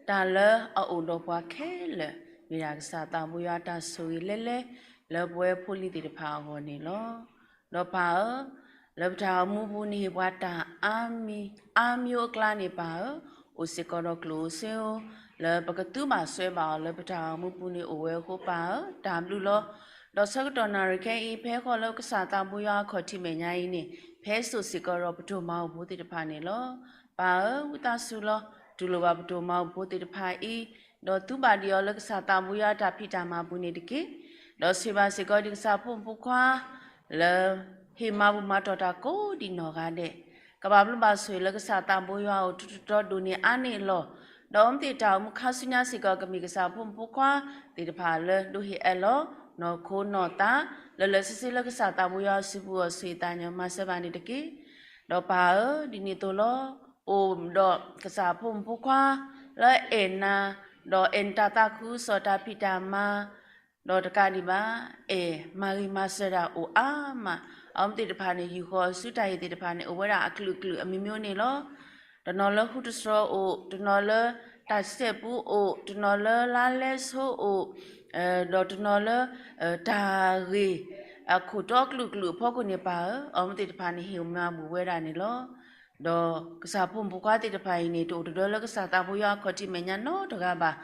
တၢ်လၢအအိၣ်ဒီးပှၤခဲလၢာ်, မ့ၢ်ဒၣ်ကစၢ်သးဘိယွၤတၢ်ဆိၣ်ဂ့ၤလဲၤလဲၤ, လၢပဝဲဖိလံၤသ့ၣ်တဖၣ်အဂီၢ်န့ၣ်လီၤ. ဒီးပၢ်ဧၢ, လၢပတၢ်အိၣ်မူပူၤန့ၣ်ဟ့ၣ်ပှၤတၢ်အါမံၤအါမံၤအကျါန့ၣ် ပၢ်ဧၢ, အိၣ်စ့ၢ်ကီးဒီးကျိၣ်ဧိၤစ့ဧိၤ, လၢပကသူဘၣ်စွဲဘၣ်အီၤလၢပတၢ်အိၣ်မူပူၤန့ၣ်အိၣ်ဝဲအဃိ ပၢ်ဧၢ, တၢ်ဘျုးလီၤ. ဒီးဆၢကတီၢ်နၣ်ရံၣ်ခဲအံၤ ဖဲဃီလၢကစၢ်သးဘိယွၤအခီၣ်ထံးမဲာ်ညါအံၤန့ၣ် ဖဲစိာ်စ့ၢ်ကီးဒီးပတိၢ်မၤအိၣ်ဖိသ့ၣ်တဖၣ်န့ၣ်လီၤ. ပၢ်ဧၢ, ဝံသးစူၤလီၤ. တူၢ်လိာ်ဘၣ်ပတိၢ်မၤအိၣ်ဖိသ့ၣ်တဖၣ်အံၤ, ဒီးသူဘၣ်ဒံးအီၤလၢကစၢ်သးဘိယွၤတၢ်ဖံးတၢ်မၤပူၤန့ၣ်တက့ၢ်. ဒီးဆိၣ်ဂ့ၤဘၣ်စ့ၢ်ကီးဒံးကစၢ်ဖိမုၣ်ဖိခွါ လၢဟ့ၣ်မၤဘူၣ်မၤတီၢ်တၢ်ကိးဒံးနီၢ်ဂၤဒဲး, ကဘၣ်ဘျုးဘၣ်ဆိၣ်ဂ့ၤလၢကစၢ်သးဘိယွၤအအိၣ်ထူထူတီတီဒိၣ်န့ၢ်အါန့ၢ်အလီၢ်, ဒီးအဝဲသ့ၣ်တၢ်အိၣ်မူခါဆူညါစ့ၢ်ကီး ကမ့ၢ်ကစၢ်ဖိမုၣ်ဖိခွါသ့ၣ်တဖၣ်လၢဒိးဟ့ၣ်အၢၣ်လီၤ နီၢ်ခိနီၢ်သး လၢလၢာ်ဆ့ဆ့လၢကစၢ်သးဘိယွၤအစုပူၤအီၤ ဆိၣ်ဂ့ၤသးညီမၤစၢၤဘၣ်န့ၣ်တက့ၢ်. ဒီးပၢ်ဧၢ, ဒ်န့ၣ်အသိးလီၤ, အိၣ်ဒီးကစၢ်ဖိမုၣ်ဖိခွါ လၢအဲၣ်နၤ, ဒီးအဲၣ်နတၢ်သးခုကစီၣ်တၢ်ဖံးတၢ်မၤ, ဒီးတကးဒံးဘၣ် အဲၣ်မၤဂ့ၤမၤစၢၤတၢ်အိၣ်အါမး, အဝဲသ့ၣ်တဖၣ်န့ၣ် ယူာ်ဃီၤအစုတၢ်ဟ့ၣ်သ့ၣ်တဖၣ်န့ၣ် အိၣ်ဝဲဒၣ်အကလုာ်ကလုာ်အမံၤမံၤန့ၣ်လီၤ. တနီၤလၢဟူတတြီၤအိၣ်, တနီၤလၢတၢ်စဲးပူအိၣ်, တနီၤလၢလါလဲဆိအိၣ်, ဒီးတနီၤလၢ တၢ်ဂ့ၢ်အခိၣ်တီကလုာ်ကလုာ်အဖီခိၣ်န့ၣ်ပၢ်ဧၢ, အဝဲသ့ၣ်တဖၣ်န့ၣ်ဟ့ၣ်မၤဘူၣ်ဝဲဒၣ်န့ၣ်လီၤ. ဒီးကစၢ်ဖိမုၣ်ဖိခွါသ့ၣ်တဖၣ်အံၤန့ၣ် တအိၣ်တဒၢလၢကစၢ်သးဘိယွၤအခီၣ်ထံးမဲာ်ညါနီတဂၤဘၣ်.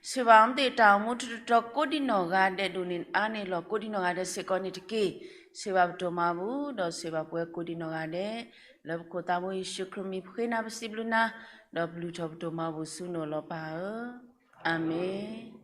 ဆိၣ်ဂ့ၤဘၣ်အဝဲသ့ၣ်တၢ်အိၣ်မူထူထူတီတီကိးဒံးနီၢ်ဂၤဒဲးဒိၣ်န့ၢ်အါန့ၢ်လီၢ်ကိးဒံးနီၢ်ဂၤဒဲးစ့ၢ်ကီးန့ၣ်တက့ၢ်. ဆိၣ်ဂ့ၤဘၣ်ပဒိၣ်မၤဘူၣ် ဒီးဆိၣ်ဂ့ၤဘၣ်ပဝဲကိးဒံးနီၢ်ဂၤဒဲး, လၢပခိၣ်သးဘိယ့ၣ်ၡူးခရံာ်မံၤပဃ့နၤပစံးဘျုးနၤ, ဒီးပလုၢ်ထီၣ်ပဒိၣ်မၤဘူၣ်ဆူနအိၣ်လီၤပၢ်ဧၢ, အၤမ့ၣ်.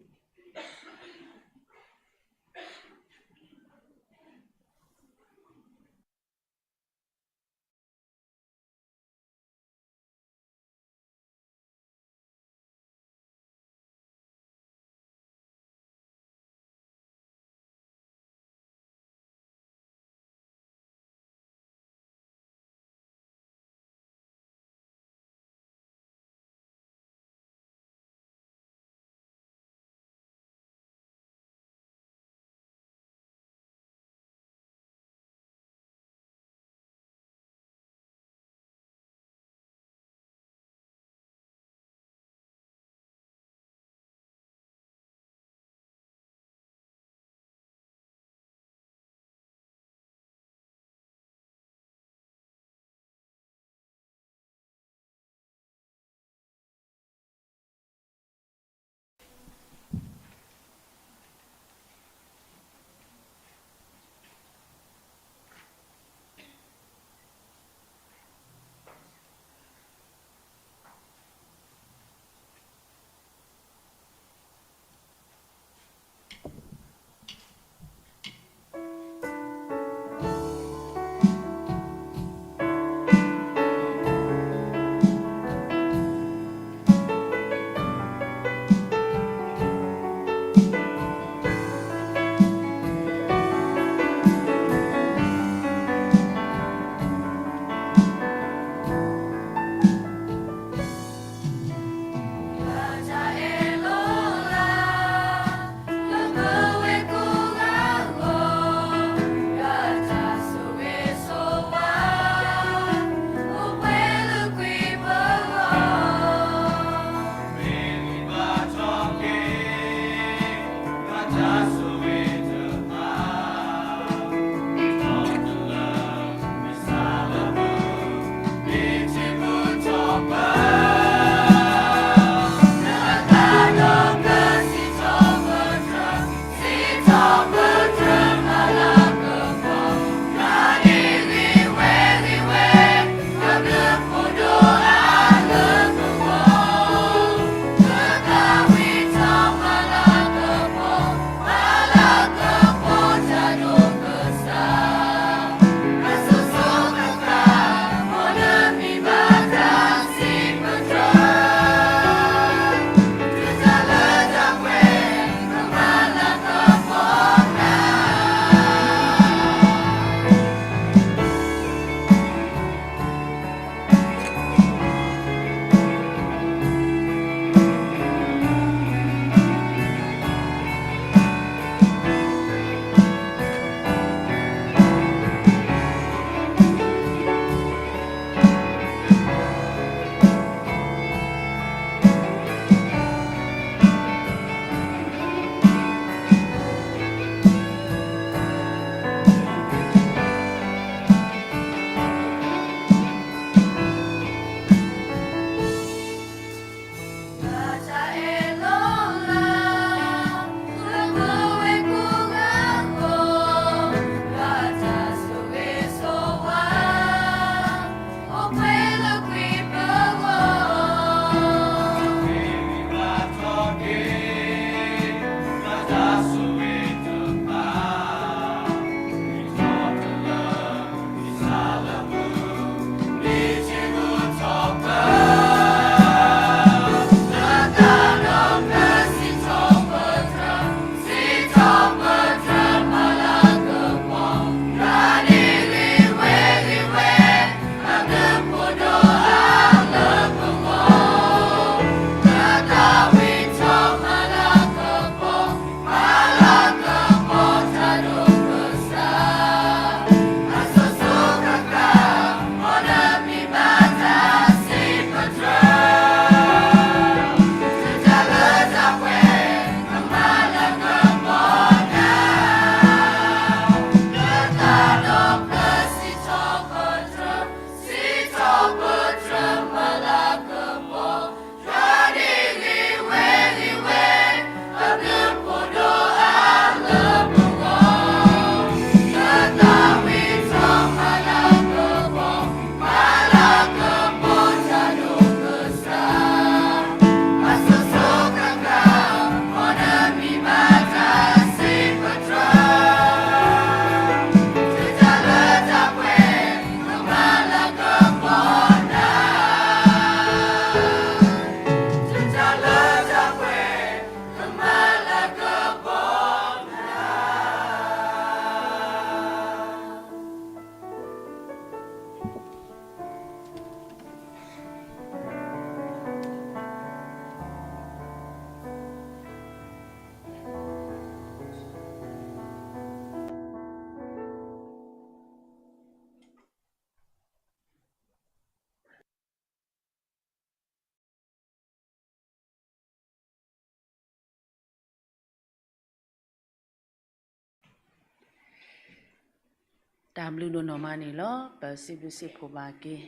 တၢ်ဘျုးဒိၣ်နီၢ်မးန့ၣ်လီၤ. ပစံးဘျုးစံးဖှိၣ်ဘၣ်က့ၤ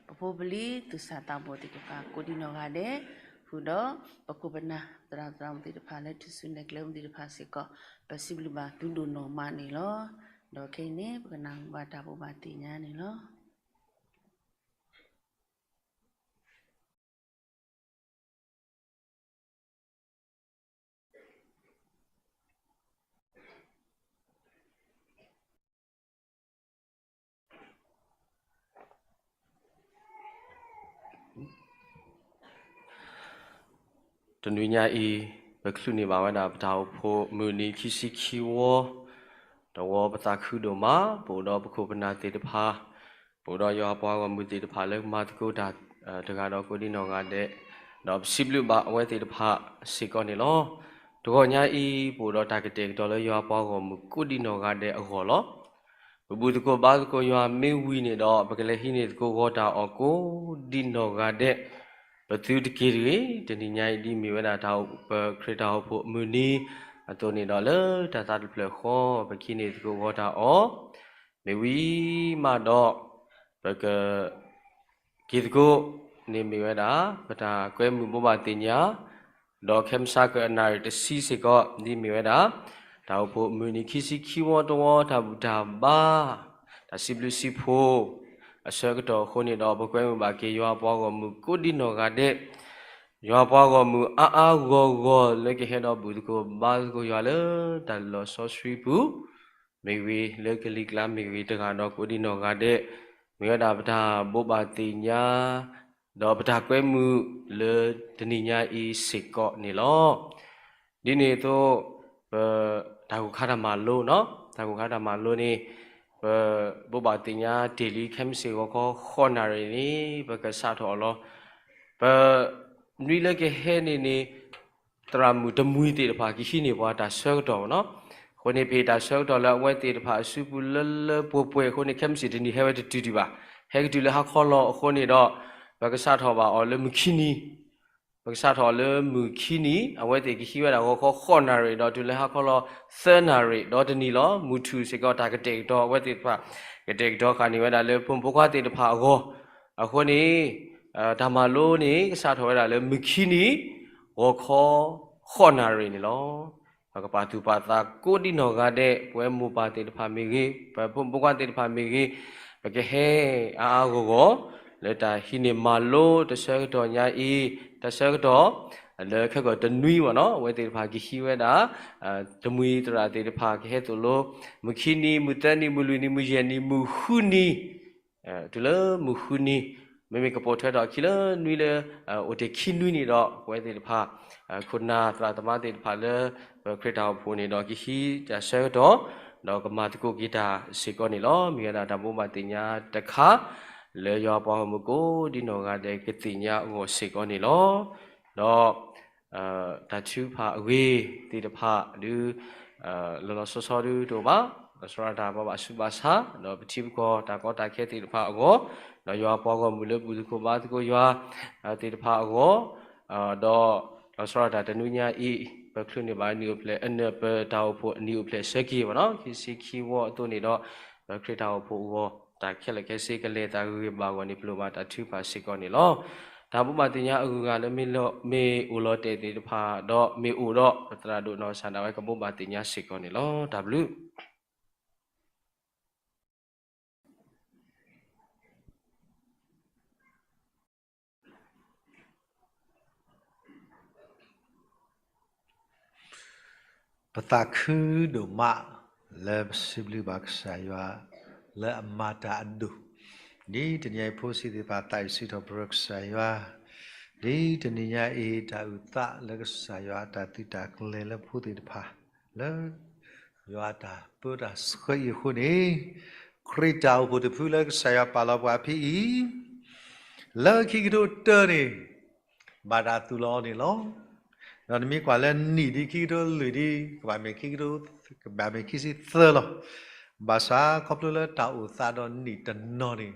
ပဖိပလံၤသူၣ်စၢ်သးဘီၣ်သ့ၣ်တဖၣ် ကိးဒံနီၢ်ဂၤဒဲး, ဃုာ်ဒီး ပခိၣ်ပနၢ်သရၣ်သရၣ်မုၣ်သ့ၣ်တဖၣ် လၢထူၣ်စုနဲၣ်ကျဲမုၢ်သ့ၣ်တဖၣ်စ့ၢ်ကီး ပစံးဘျုးဘၣ်သုဒိၣ်နီၢ်မးန့ၣ်လီၤ. ဒီးခဲအံၤန့ၣ် ပကနၢ်ဟူဘၣ်တၢ်ဘိးဘၣ်သ့ၣ်ညါန့ၣ်လီၤ. တနွံညါအံၤ ပချုးန့ၢ်ဘၣ်ဝဲဒၣ်ပတၢ်အိၣ်ဖှိၣ်မုၢ်နံၤခံဆံခံဝီ, တဝီပသးခုဒိၣ်မး, ပအိၣ်ဒီးပခိၣ်ပနၢ်သ့ၣ်တဖၣ်, ပအိၣ်ဒီးယွၤအပှၤဂီၢ်မုၢ်သ့ၣ်တဖၣ်လၢကမၤသကိးတၢ် တဂၤဒီးကိးဒံနီၢ်ဂၤဒဲး, ဒီးပစံးဘျုးဘၣ်အဝဲသ့ၣ်တဖၣ်စ့ၢ်ကီးန့ၣ်လီၤ. တဂီၤညါအံၤ ပအိၣ်ဒီးတၢ်ကတဲာ်ကတီၤလၢယွၤအပှၤဂီၢ်မုၢ်ကိးဒံနီၢ်ဂၤဒဲးအဂီၢ်လီၤ. ပဘူၣ်သကိးဘါသကိးယွၤမ့ၢ်ဝံၤန့ၣ်ဒီး ပကလဲၤဟံးန့ၢ်သကိးဂီၤတၢ်အီၣ်ကိးဒံနီၢ်ဂၤဒဲး ပသုတက့ၢ်တဂ့ၤ. တနံၤညါအံၤဒ်မ့ၢ်ဝဲဒၣ်တၢ်အိၣ် ပခရံာ်တၢ်အိၣ်ဖှိၣ်မုၢ်နံၤအသိးန့ၣ်ဒီး လၢတၢ်သးတဖျၢၣ်ဃီ ပကဟံးန့ၢ်သကိးဂီၤတၢ်အီၣ်, မ့ၢ်ဝံၤမးဒီး ပက က့ၤသကိးန့ၣ်မ့ၢ်ဝဲဒၣ် ပတၢ်ကွဲမုာ်ဘိးဘၣ်သ့ၣ်ညါ, ဒီးခဲမုၢ်ဆါကအနၣ်ရံၣ်တဆံစ့ၢ်ကီး ဒ်မ့ၢ်ဝဲဒၣ် တၢ်အိၣ်ဖှိၣ်မုၢ်နံၤခံဆံခံဝီတဝီ တၢ်ဘူၣ်တၢ်ဘါ တၢ်စံးဘျုးစံးဖှိၣ် အဆၢကတီၢ်အဃိန့ၣ်ဒီး ပကွဲမုာ်ဘၣ်က့ၤယွၤအပှၤဂီၢ်မုၢ်ကိးဒံနီၢ်ဂၤဒဲး, ယွၤအပှၤဂီၢ်မုၢ်အါအါဂီၢ်ဂီၢ်လၢကဟဲဒီးဘူၣ်သကိးဘါသကိးယွၤလၢတၢ်လီၢ်စီဆှံပူၤ မ့ၢ်ဂ့ၤ, လၢကလံၤကျါမ့ၢ်ဂ့ၤ, တဂၤဒီးကိးဒံနီၢ်ဂၤဒဲး, မ့ၢ်ဝဲဒၣ်ပတၢ်ဘိးဘၣ်သ့ၣ်ညါ ဒီးပတၢ်ကွဲမုာ်လၢတနံၤညါအံၤစ့ၢ်ကီးန့ၣ်လီၤ. ဒ်န့ၣ်အသိး ပ တၢ်ဂိၢ်ခါတၢ်မၤလိ, တၢ်ဂိၢ်ခါတၢ်မၤလိန့ၣ် ပဘိးဘၣ်သ့ၣ်ညါတ့ၢ်လံ ခဲမုၢ်ဆ့ၣ်ဂီၤခီဃိးနၣ်ရံၣ်န့ၣ် ပကစးထီၣ်အီၤလီၤ. ပနွံလၢကဟဲန့ၣ်န့ၣ် သရၣ်မုၣ်တမှံၤသ့ၣ်တဖၣ် ကဟံးန့ၢ်ပှၤတၢ်ဆၢကတီၢ်နီၤ. အဃိန့ၣ် ပဟ့ၣ်တၢ်ဆၢကတီၢ်လၢအဝဲသ့ၣ်တဖၣ်အစုပူၤလၢလၢပှဲၤပှဲၤအဃိန့ၣ် ခဲမုၢ်ဆ့ၣ်တနံၤဟဲဝဲတတုၤဒံးဘၣ်. ဟဲကတုၤလၢဟါခီလီၤအဃိန့ၣ်ဒီး ပကစးထီၣ်ဘၣ်အီၤလၢမုၢ်ခံနံၤ ပကစးထီၣ်အီၤလၢမုၢ်ခံနံၤ, အဝဲသ့ၣ်ကဟံးဝဲဒၣ်ဂီၤခီဃိးနၣ်ရံၣ် ဒီးတုၤလၢဟါခီလီၤသၢနၣ်ရံၣ် ဒီးတနံၤလီၤ. မုၢ်ထူၣ်စ့ၢ်ကီး တၢ်ကတဲာ်ကတီၤအဝဲသ့ၣ်တဖၣ် ကတဲာ်ကတီၤဃာ်န့ၢ်ဝဲဒၣ်လၢဖိမုၣ်ဖိခွါသ့ၣ်တဖၣ်အဂီၢ်, အဃိန့ၣ် တၢ်မၤလိန့ၣ် ကစးထီၣ်ဝဲဒၣ်လၢမုၢ်ခံနံၤ ဂီၤခီဃိးနၣ်ရံၣ်န့ၣ်လီၤ. ပကပာ်သူၣ်ပာ်သးကိးဒံနီၢ်ဂၤဒဲး, ပဝဲမိၢ်ပၢ်သ့ၣ်တဖၣ်မ့ၢ်ဂ့ၤ, ပဖိမုၣ်ဖိခွါသ့ၣ်တဖၣ်မ့ၢ်ဂ့ၤ, ပကဟဲအါအါဂီၢ်ဂီၢ် လၢတၢ်ဟံးန့ၢ်မၤလိတဆၢကတီၢ်ညါအံၤ, တၢ်ဆၢကတီၢ် လၢခဲကိာ်တနွံမ့ၢ်နီၤ, အဝဲသ့ၣ်တဖၣ်ကဟံးဝဲဒၣ် တမှံၤသရၣ်သ့ၣ်တဖၣ်ကဟဲသိၣ်လိ မုၢ်ခံနံၤ, မုၢ်သၢနံၤ, မုၢ်လွံၢ်နံၤ, မုၢ်ယဲၢ်နံၤ, မုၢ်ဃုနံၤ, တုၤလၢမုၢ်ဃုနံၤ, မ့မ့ၢ်ကပိာ်ထွဲထီၣ်အခံလၢနွံလၢ အိၣ်တ့ၢ်ခံနွံန့ၣ်ဒီး ပဝဲသ့ၣ်တဖၣ် ခိၣ်နၢ်သရၣ်သမါသ့ၣ်တဖၣ်လၢ ပခရံာ်တၢ်အိၣ်ဖှိၣ်န့ၣ်ဒီး ကဟံးတၢ်ဆၢကတီၢ် ဒီးကမၤသကိးက့ၤတၢ်စ့ၢ်ကီးန့ၣ်လီၤ. မ့ၢ်ဝဲဒၣ်တၢ်ဘိးဘၣ်သ့ၣ်ညါတခါ လၢယွၤအပှၤဂီၢ်မုၢ်ကိးဒံနီၢ်ဂၤဒဲးကသ့ၣ်ညါအဂီၢ်စ့ၢ်ကီးန့ၣ်လီၤ. ဒီး တၢ်ထုကဖၣ်အဂ့ၢ်သ့ၣ်တဖၣ်ဒုး လီၤလီၤဆီဆီဒုးတအိၣ်ဘၣ်, လီၤဆီဒၣ်တၢ်ဘၣ်ဘၣ်ဆူးဘၣ်ဆါ ဒီးပထံပကီၢ်တၢ်ကီတၢ်ခဲသ့ၣ်တဖၣ်အဂီၢ်, ဒီးယွၤအပှၤဂီၢ်မုၢ်လၢဘူၣ်သကိးဘါသကိးယွၤ သ့ၣ်တဖၣ်အဂီၢ်, ဒီး လီၤဆီဒၣ်တၢ်တနွံညါအံၤ ပချုးန့ၢ်ဘၣ်နံၣ်အိၣ်ဖျဲၣ် အနၢၣ် ပတၢ်အိၣ်ဖှိၣ်အနံၣ်အိၣ်ဖျဲၣ်အဆၢက့ၤဘၣ်နီၤ, ခံဆံခံဝီအသိးန့ၣ်ဒီး ပခရံာ်တၢ်အိၣ်ဖှိၣ်အဂီၢ် တၢ်ခဲလၢာ်ခဲဆ့ကလဲၤသးဂ့ၤဂ့ၤဘၣ်ဂီၢ်န့ၣ် ပလိၣ်ဘၣ်တၢ်ထုကဖၣ်စ့ၢ်ကီးန့ၣ်လီၤ. တၢ်ဘိးဘၣ်သ့ၣ်ညါအဂုၤအဂၤလၢမ့ၢ်အိၣ်လီၤတဲာ်သ့ၣ်တဖၣ်ဒီး မ့ၢ်အိၣ်ဒီး ပသရၣ်ဒိၣ်နီၢ်ကစၢ်ဒၣ်ဝဲကဘိးဘၣ်သ့ၣ်ညါစ့ၢ်ကီးန့ၣ်လီၤ. တၢ်ဘျုး ပသးခုဒိၣ်မး လၢပစံးဘျုးဘၣ်ကစၢ်ယွၤ လၢအမၤတၢ်အဒိၣ်, ဒ်တနံၤအံၤ ဖိဆံးသ့ၣ်တဖၣ်သးအံၤစံးထီၣ်ပတြၢၤကစၢ်ယွၤ, ဒ်တနံၤညါအံၤ တၢ်အုၣ်သးလၢကစၢ်ယွၤအတၢ်သုးတၢ်ကျဲၤလၢဖိသ့ၣ်တဖၣ် လၢ ယွၤအတၢ်ပၢတၢ်ဆှၢအံၤအဃိန့ၣ်, ခရံာ်တၢ်အိၣ်ဖှိၣ်တဖုလၢကစၢ်ယွၤပာ်လီၤပှၤဖဲအံၤ လၢခံကထိတၢန့ၣ် ဘၣ်တၢ်သူၣ်လီၤအီၤန့ၣ်လီၤ. ဒီးနမ့ၢ်ကွၢ်လၢနံၣ်ဒ်ခံကထိလွံၢ်ဒ် ကဘၣ်မ့ၢ်ခံကထိ, ကဘၣ်မ့ၢ်ခံဆံသၢလီၤ. ဘၣ်ဆၣ်ခီဖျိလၢတၢ်အိၣ်သးဒီးနံၣ်တနီၤန့ၣ်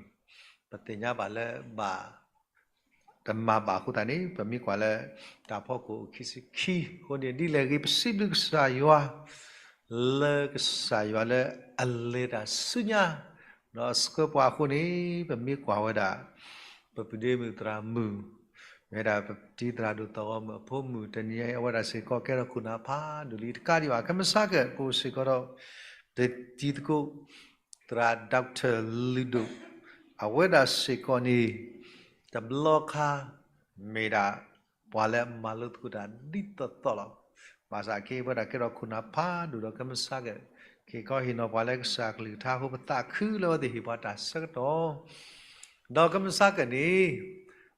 ပသ့ၣ်ညါဘၣ်လၢဘၣ် တမၤဘၣ်အဃိသတးန့ၣ် ပမ့ၢ်ကွၢ်လၢ တၢ်ဖီခိၣ်အိၣ်ခံဆံခံအဃိန့ၣ် ဒ်လဲၣ်ဂ့ၤ ပစံးဘျုးကစၢ်ယွၤ လၢကစၢ်ယွၤလၢအလဲၤတၢ်ဆူညါ ဒီးဆှၢပှၤအဃိန့ၣ် ပမ့ၢ်ကွၢ်ဝဲဒၣ် ပပုၢ်ဒ့မုၣ်သရၣ်မုၣ် မ့ၢ်ဝဲဒၣ်ပတံၤသရၣ်ဒိၣ်သီၣ်ဂီၤမုၣ်အဖိမုၣ် တနံၤညါအံၤ အဝဲဒၣ်စ့ၢ်ကီးကဲထီၣ်ခိၣ်နၢ်ဖးဒိၣ်လံတကးဒံးဘၣ်. ခဲမုၢ်ဆါကၢၣ် ပအိၣ်စ့ၢ်ကီးဒီး ပတံၤသကိး သရၣ် Doctor လုၢ်ဒိၣ် အဝဲဒၣ်စ့ၢ်ကီးန့ၣ် တဘျီခါ မ့ၢ်ဒၣ် ပှၤလၢအမၤလိသကိးတၢ်ဒ်သိးသိးလီၤ. ဘၣ်ဆၣ်ခဲအံၤဝဲဒၣ်ကဲထီၣ်ခိၣ်နၢ်ဖးဒိၣ်ဒီး ခဲမုၢ်ဆါကၢၣ် က့ၤခီဟ့ၣ်နီၤပှၤလၢကစၢ်ကလုၢ်ကထါအဃိ ပသးခုလၢအဝဲသ့ၣ်ဟ့ၣ်ပှၤတၢ်ဆၢကတီၢ် ဒီးခဲမုၢ်ဆါကၢၣ်န့ၣ်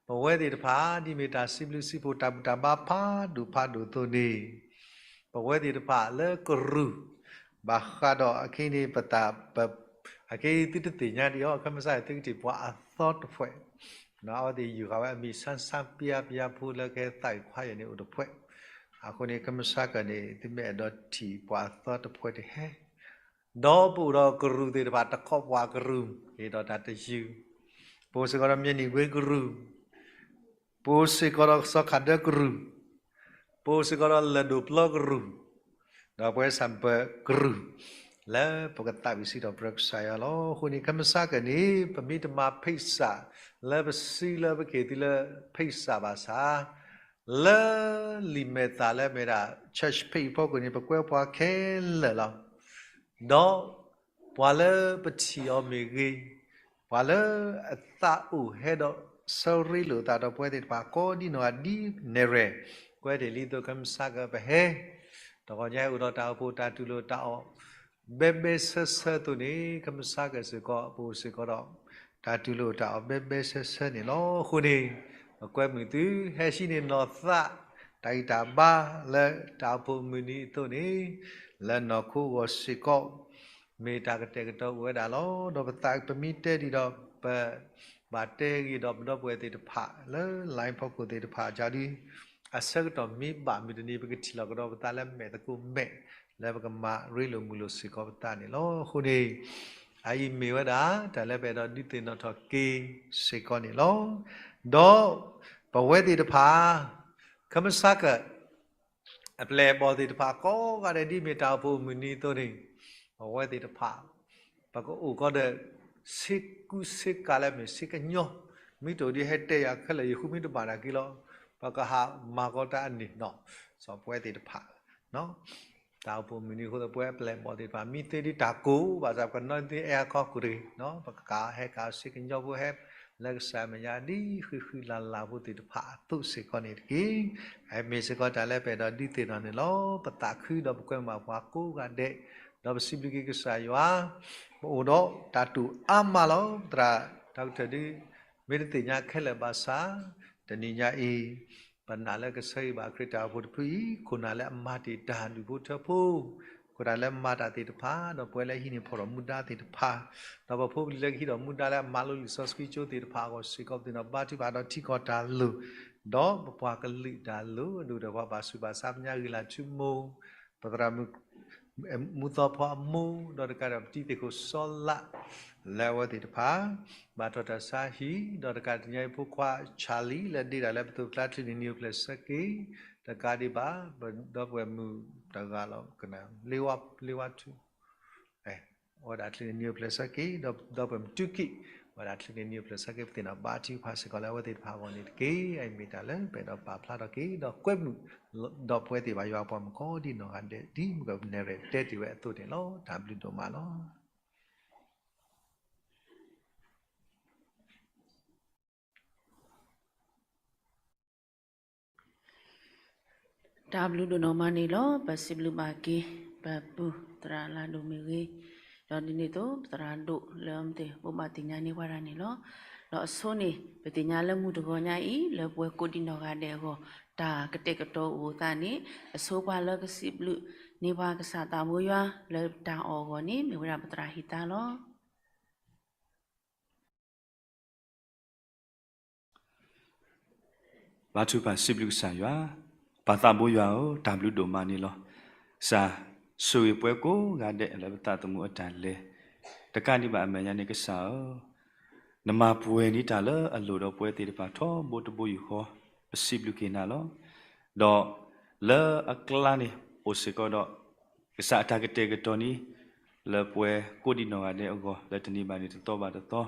ပဝဲသ့ၣ်တဖၣ် ဒ်မ့ၢ်တၢ်စံးဘျုးစံးဖှိၣ်တၢ်ဘူၣ်တၢ်ဘါဖးဒိၣ်ဖးဒိၣ်အသိးန့ၣ် ပဝဲသ့ၣ်တဖၣ်လၢကရူၢ် ဘၣ်ဃးဒီးအခဲအံၤန့ၣ် ပသး ပ အခဲအံၤသုတသ့ၣ်ညါဒံးအီၤ ခဲမုၢ်ဆါသုကထံၣ်ပှၤအသီတဖှဲး အဝဲသ့ၣ်ယုၢ်ဃာ်ဝဲအမံၤဆန်းဆန်း ပျါပျါဖိလၢကဟဲသးအုးခွါယဲၢ်န့ၣ်အိၣ်တဖှဲး အဃိန့ၣ် ခဲမုၢ်ဆါကၢၣ်န့ၣ် သုမ့ၢ်အဲၣ်ဒိးထံၣ်ပှၤအသီတဖှဲးတဟဲ ဒီးပအိၣ်ဒီးကရူၢ်သ့ၣ်တဖၣ် တခီပှၤကရူၢ် ဟ့ၣ်ဒီးတၢ်တယုၢ် ပအိၣ်စ့ၢ်ကီးဒီးမၠဲၢ်နံၣ်ကွ့ကရူၢ် ပအိၣ်စ့ၢ်ကီးဒီးစီၤခၣ်ဒၢကရူၢ် ပအိၣ်စ့ၢ်ကီးဒီးလၢၢ်ဒိၣ်ပျီကရူၢ် ဒီးပဝဲဆၣ်ပၢၢ်ကရူၢ် လၢပကသးဝံၣ်စံးထီၣ်ပတြၢၤကစၢ်ယွၤလီၤ. အဃိန့ၣ် ခဲမုၢ်ဆါကၢၣ်န့ၣ် ပမ့ၢ်တမၤဖိတ်စာ လၢပစံးလၢပကဟ့ၣ်သုလၢဖိတ်စာဘၣ်ဆၣ် လၢလံာ်မဲာ်သၣ်လၢမ့ၢ်ဒၣ် church page အဖီခိၣ်န့ၣ် ပကွဲပှၤခဲလၢာ်လီၤ. ဒီးပှၤလၢပထံၣ်အီၤမ့ၢ်ဂ့ၤ, ပှၤလၢအသးအိၣ်ဟဲဒီးဆၢရ့လိာ်သးဒီးပဝဲသ့ၣ်တဖၣ်ကိးဒ်နီၢ်ဂၤဒ်နဲၣ်ရဲၣ်, ကွဲတ့ၢ်လံအသိး ခဲမုၢ်ဆါကၢၣ်ပဟဲ, တဂီၤညါအိၣ်ဒီးတၢ်အိၣ်ဖှိၣ်တၢ်တူၢ်လိာ်တၢ်အီၣ် ဘဲဘဲဆၢဆၢအသိးန့ၣ် ခဲမုၢ်ဆါကၢၣ်စ့ၢ်ကီး ပအိၣ်စ့ၢ်ကီးဒီး တၢ်တူၢ်လိာ်တၢ်အီၣ်ဘဲဘဲဆၢဆၢန့ၣ်လီၤ. အဃိန့ၣ် ပကွဲမုာ်သု ဟဲဟံးန့ၢ်နီၢ်သး တၢ်ဂံၢ်တၢ်ဘါလၢတၢ်အိၣ်ဖှိၣ်မုၢ်နံၤအသိးန့ၣ် လၢနီၢ်ခိအဂီၢ်စ့ၢ်ကီး မ့ၢ်တၢ်ကတဲာ်ကတီၤအိၣ်ဝဲဒၣ်လီၤ. ဒီးပသးပမ့ၢ်တဲဒံးဒီး ပဘၣ်တဲဂ့ၤဒီးပဒီပုၢ်ဝဲၢ်သ့ၣ်တဖၣ်လၢ line ဖီခိၣ်သ့ၣ်တဖၣ်အကျါဒု အဆၢကတီၢ်မ့ၢ်ဘၣ်မုၢ်တနံၤ ပကထံၣ်လီၤကဒီးပသးလၢမဲာ်သကိးမဲာ် လၢပကမၤရ့လိာ်မုာ်လိာ်စ့ၢ်ကီးပသးန့ၣ်လီၤ. အဃိန့ၣ် အအံၤမ့ၢ်ဝဲဒၣ် တၢ်လၢပအဲၣ်ဒိးဒုးသ့ၣ်နီၣ်ထီၣ်က့ၤစ့ၢ်ကီးန့ၣ်လီၤ. ဒီးပဝဲသ့ၣ်တဖၣ် ခဲမုၢ်ဆါကၢၣ် အပျဲၢ်အဘီၣ်သ့ၣ်တဖၣ်ကိးဂၤဒဲး ဒ်မ့ၢ်တၢ်အိၣ်ဖှိၣ်မုၢ်နံၤအသိးန့ၣ် ပဝဲသ့ၣ်တဖၣ် ပကအိၣ်ကီးဒီး ဆ့ကူဆ့ကၤလၢမ့ၢ်ဆ့ကညီ, မ့ၢ်တအိၣ်ဒ်ဟဲတဲယၤခဲလၢာ် ယဃုမ့ၢ်တဘၣ်တၢ်က့ၤလီၤ, ပကဟးမၤကီးတၢ်အန့ၣ်နီၤ, စီၤပဝဲသ့ၣ်တဖၣ် တၢ်အိၣ်ဖှိၣ်မုၢ်နံၤအဃိသတး ပဝဲအပျဲၢ်အဘီၣ်သ့ၣ်တဖၣ် မ့ၢ်သ့ဒ်တၢ်ကိးဘၣ်ဆၣ် ပကနီၣ်သ့အဲၣ်အခီခိၣ်တဂ့ၤ, ပကကးဟဲကးဆ့ကညီဖိဟဲ လၢကစၢ်အမဲာ်ညါဒ်ဃံဃံလၤလၤဖိသ့ၣ်တဖၣ်အသိးစ့ၢ်ကီးန့ၣ်တက့ၢ်. အမ့ၢ်စ့ၢ်ကီးတၢ်လၢပအဲၣ်ဒိးဒုးသ့ၣ်နီၣ်န့ၣ်လီၤ. ပသးခုဒီးပကွဲမုာ်ပှၤကိးဂၤဒဲး, ဒီးပစံးဘျုးက့ၤကစၢ်ယွၤ, ပအိၣ်ဒီးတၢ်တိာ်အါမးလီၤ. သရၣ် doctor ဒု မ့ၢ်တသ့ၣ်ညါခဲလၢာ်ဘၣ်ဆၣ်, တနံၤညါအံၤ ပနာ်လၢကဆၢဂ့ၤဘၣ်ခရံာ်တၢ်အိၣ်ဖှိၣ်တဖုအံၤ ခိၣ်နၢ်လၢအမၤတ့ၢ်တၢ်ဒူၣ်ဖိထၢဖိ, အဃိတၢ်လၢမၤတၢ်သ့ၣ်တဖၣ် ဒီးပဝဲလၢဟံးန့ၢ်ဖီၣ်ထီၣ်မူဒါသ့ၣ်တဖၣ်, ဒီးပဖိပလံၤလၢကဟံးထီၣ်မူဒါလၢအမၤလိလံာ်စီဆှံကၠိသ့ၣ်တဖၣ်အဂီၢ်စ့ၢ်ကီး ပသ့ၣ်နီၣ်ဘါထုကဖၣ်ဒီးထံကီၢ်တၢ်လိၤ, ဒီးပပှၤကလုာ်တၢ်လိၤ အဒိၣ်ဒီးပှၤဘၣ်ဆူးဘၣ်ဆါ ပညါဂ့ၤလၢ်ထူမိၢ်, ပသရၣ်မုၣ် မူသီဖီအမိၢ် ဒီးတကးဒီးပတံၤသ့ၣ်ခိၣ်စီလး လၢအဝဲသ့ၣ်တဖၣ် ဘၣ်ထီၣ်တၢ်ဆါဟံၣ် ဒီးတကးတနံၤအံၤဖိခွါ Charlie လၢဒ့တၢ်လၢပသိးကျါ ချုးန့ၢ်နံၤအိၣ်ဖျဲၣ်ဆၢက့ၤ, တကးဒံးဘၣ် ပဒီပုၢ်ဝဲၢ်မုၣ်တဂၤလီၤ ကနၣ် လ့ဝါထူ အဝဲဒၣ်ချုးန့ၢ်နံၤအိၣ်ဖျဲၣ်ဆၢက့ၤ, ဒီးဒီပုၢ်ဝဲၢ်မုၣ်တူၢ်ကံၣ် အဝဲဒၣ်ချုးန့ၢ်နံၤအိၣ်ဖျဲၣ်ဆၢက့ၤ ပသ့ၣ်နီၣ်ဘါထုကဖၣ်စ့ၢ်ကီးလၢအဝဲသ့ၣ်တဖၣ်အဂီၢ်န့ၣ်တက့ၢ်. အအံၤမ့ၢ်တၢ်လၢပအဲၣ်ဒိးပာ်ဖျါထီၣ်က့ၤ ဒီးကွဲမုာ် ဒီးပဝဲသ့ၣ်ဘၣ်ယွၤအပှၤမုၣ်ကိးဒ်နီၢ်ဂၤဒဲး ဒ်မုၢ်ကနဲၣ်ရဲၣ်တဲတ့ၢ်ဝဲအသိးန့ၣ်လီၤ. တၢ်ဘျုးဒိၣ်မးလီၤ. တၢ်ဘျုးဒိၣ်နီၢ်မးန့ၣ်လီၤ. ပစံးဘျုးဘၣ်က့ၤ ပပုၢ်သရၣ်လၢဒိၣ်မ့ၢ်ဂ့ၤ, ဒီးဒ်န့ၣ်အသိး ပသရၣ်ဒိၣ်လၢအမ့ၢ်သ့ၣ်ဘိးဘၣ်သ့ၣ်ညါန့ၢ်ပှၤတၢ်န့ၣ်လီၤ. ဒီးအဆိန့ၣ် ပသ့ၣ်ညါလၢမုၢ်တဂီၤညါအံၤ လၢပဝဲကိးဒံနီၢ်ဂၤဒဲးအဂီၢ် တၢ်ကတဲာ်ကတီၤအိၣ်အသးန့ၣ် အဆိပှၤလၢကစံးဘျုးန့ၢ်ပှၤကစၢ်သးဘိယွၤ လၢတၢ်အီၣ်အဂီၢ်န့ၣ် မ့ၢ်ဝဲဒၣ်ပသရၣ်ဟံသါလီၤ. ဘါထုကဖၣ်စံးဘျုးကစၢ်ယွၤ, ပၢ်သးဘိယွၤဧၢ, တၢ်ဘျုးဒိၣ်မးန့ၣ်လီၤ. ကစၢ်ဆိၣ်ဂ့ၤပှၤကိးဂၤဒဲးလၢပသးသမူအတၢ်လဲၤ, တကးဒံးဘၣ်အမဲာ်ညါန့ၣ်ကစၢ်ဧၢ, နမၤပှဲၤန့ၢ်တၢ်လၢအလိၣ်ဒီးပဝဲသ့ၣ်တဖၣ်ထီဘိတဘိယူၢ်ဃီ, ပစံးဘျုးက့ၤနၤလီၤ. ဒီးလၢအကျါန့ၣ် အိၣ်စ့ၢ်ကီးဒီး ကစၢ်အတၢ်ကတဲာ်ကတီၤန့ၣ် လၢပှဲၤကိးဒံးနီၢ်ဂၤဒဲးအဂီၢ် လၢတနံၤဘၣ်န့ၣ်တသီဘၣ်တသီ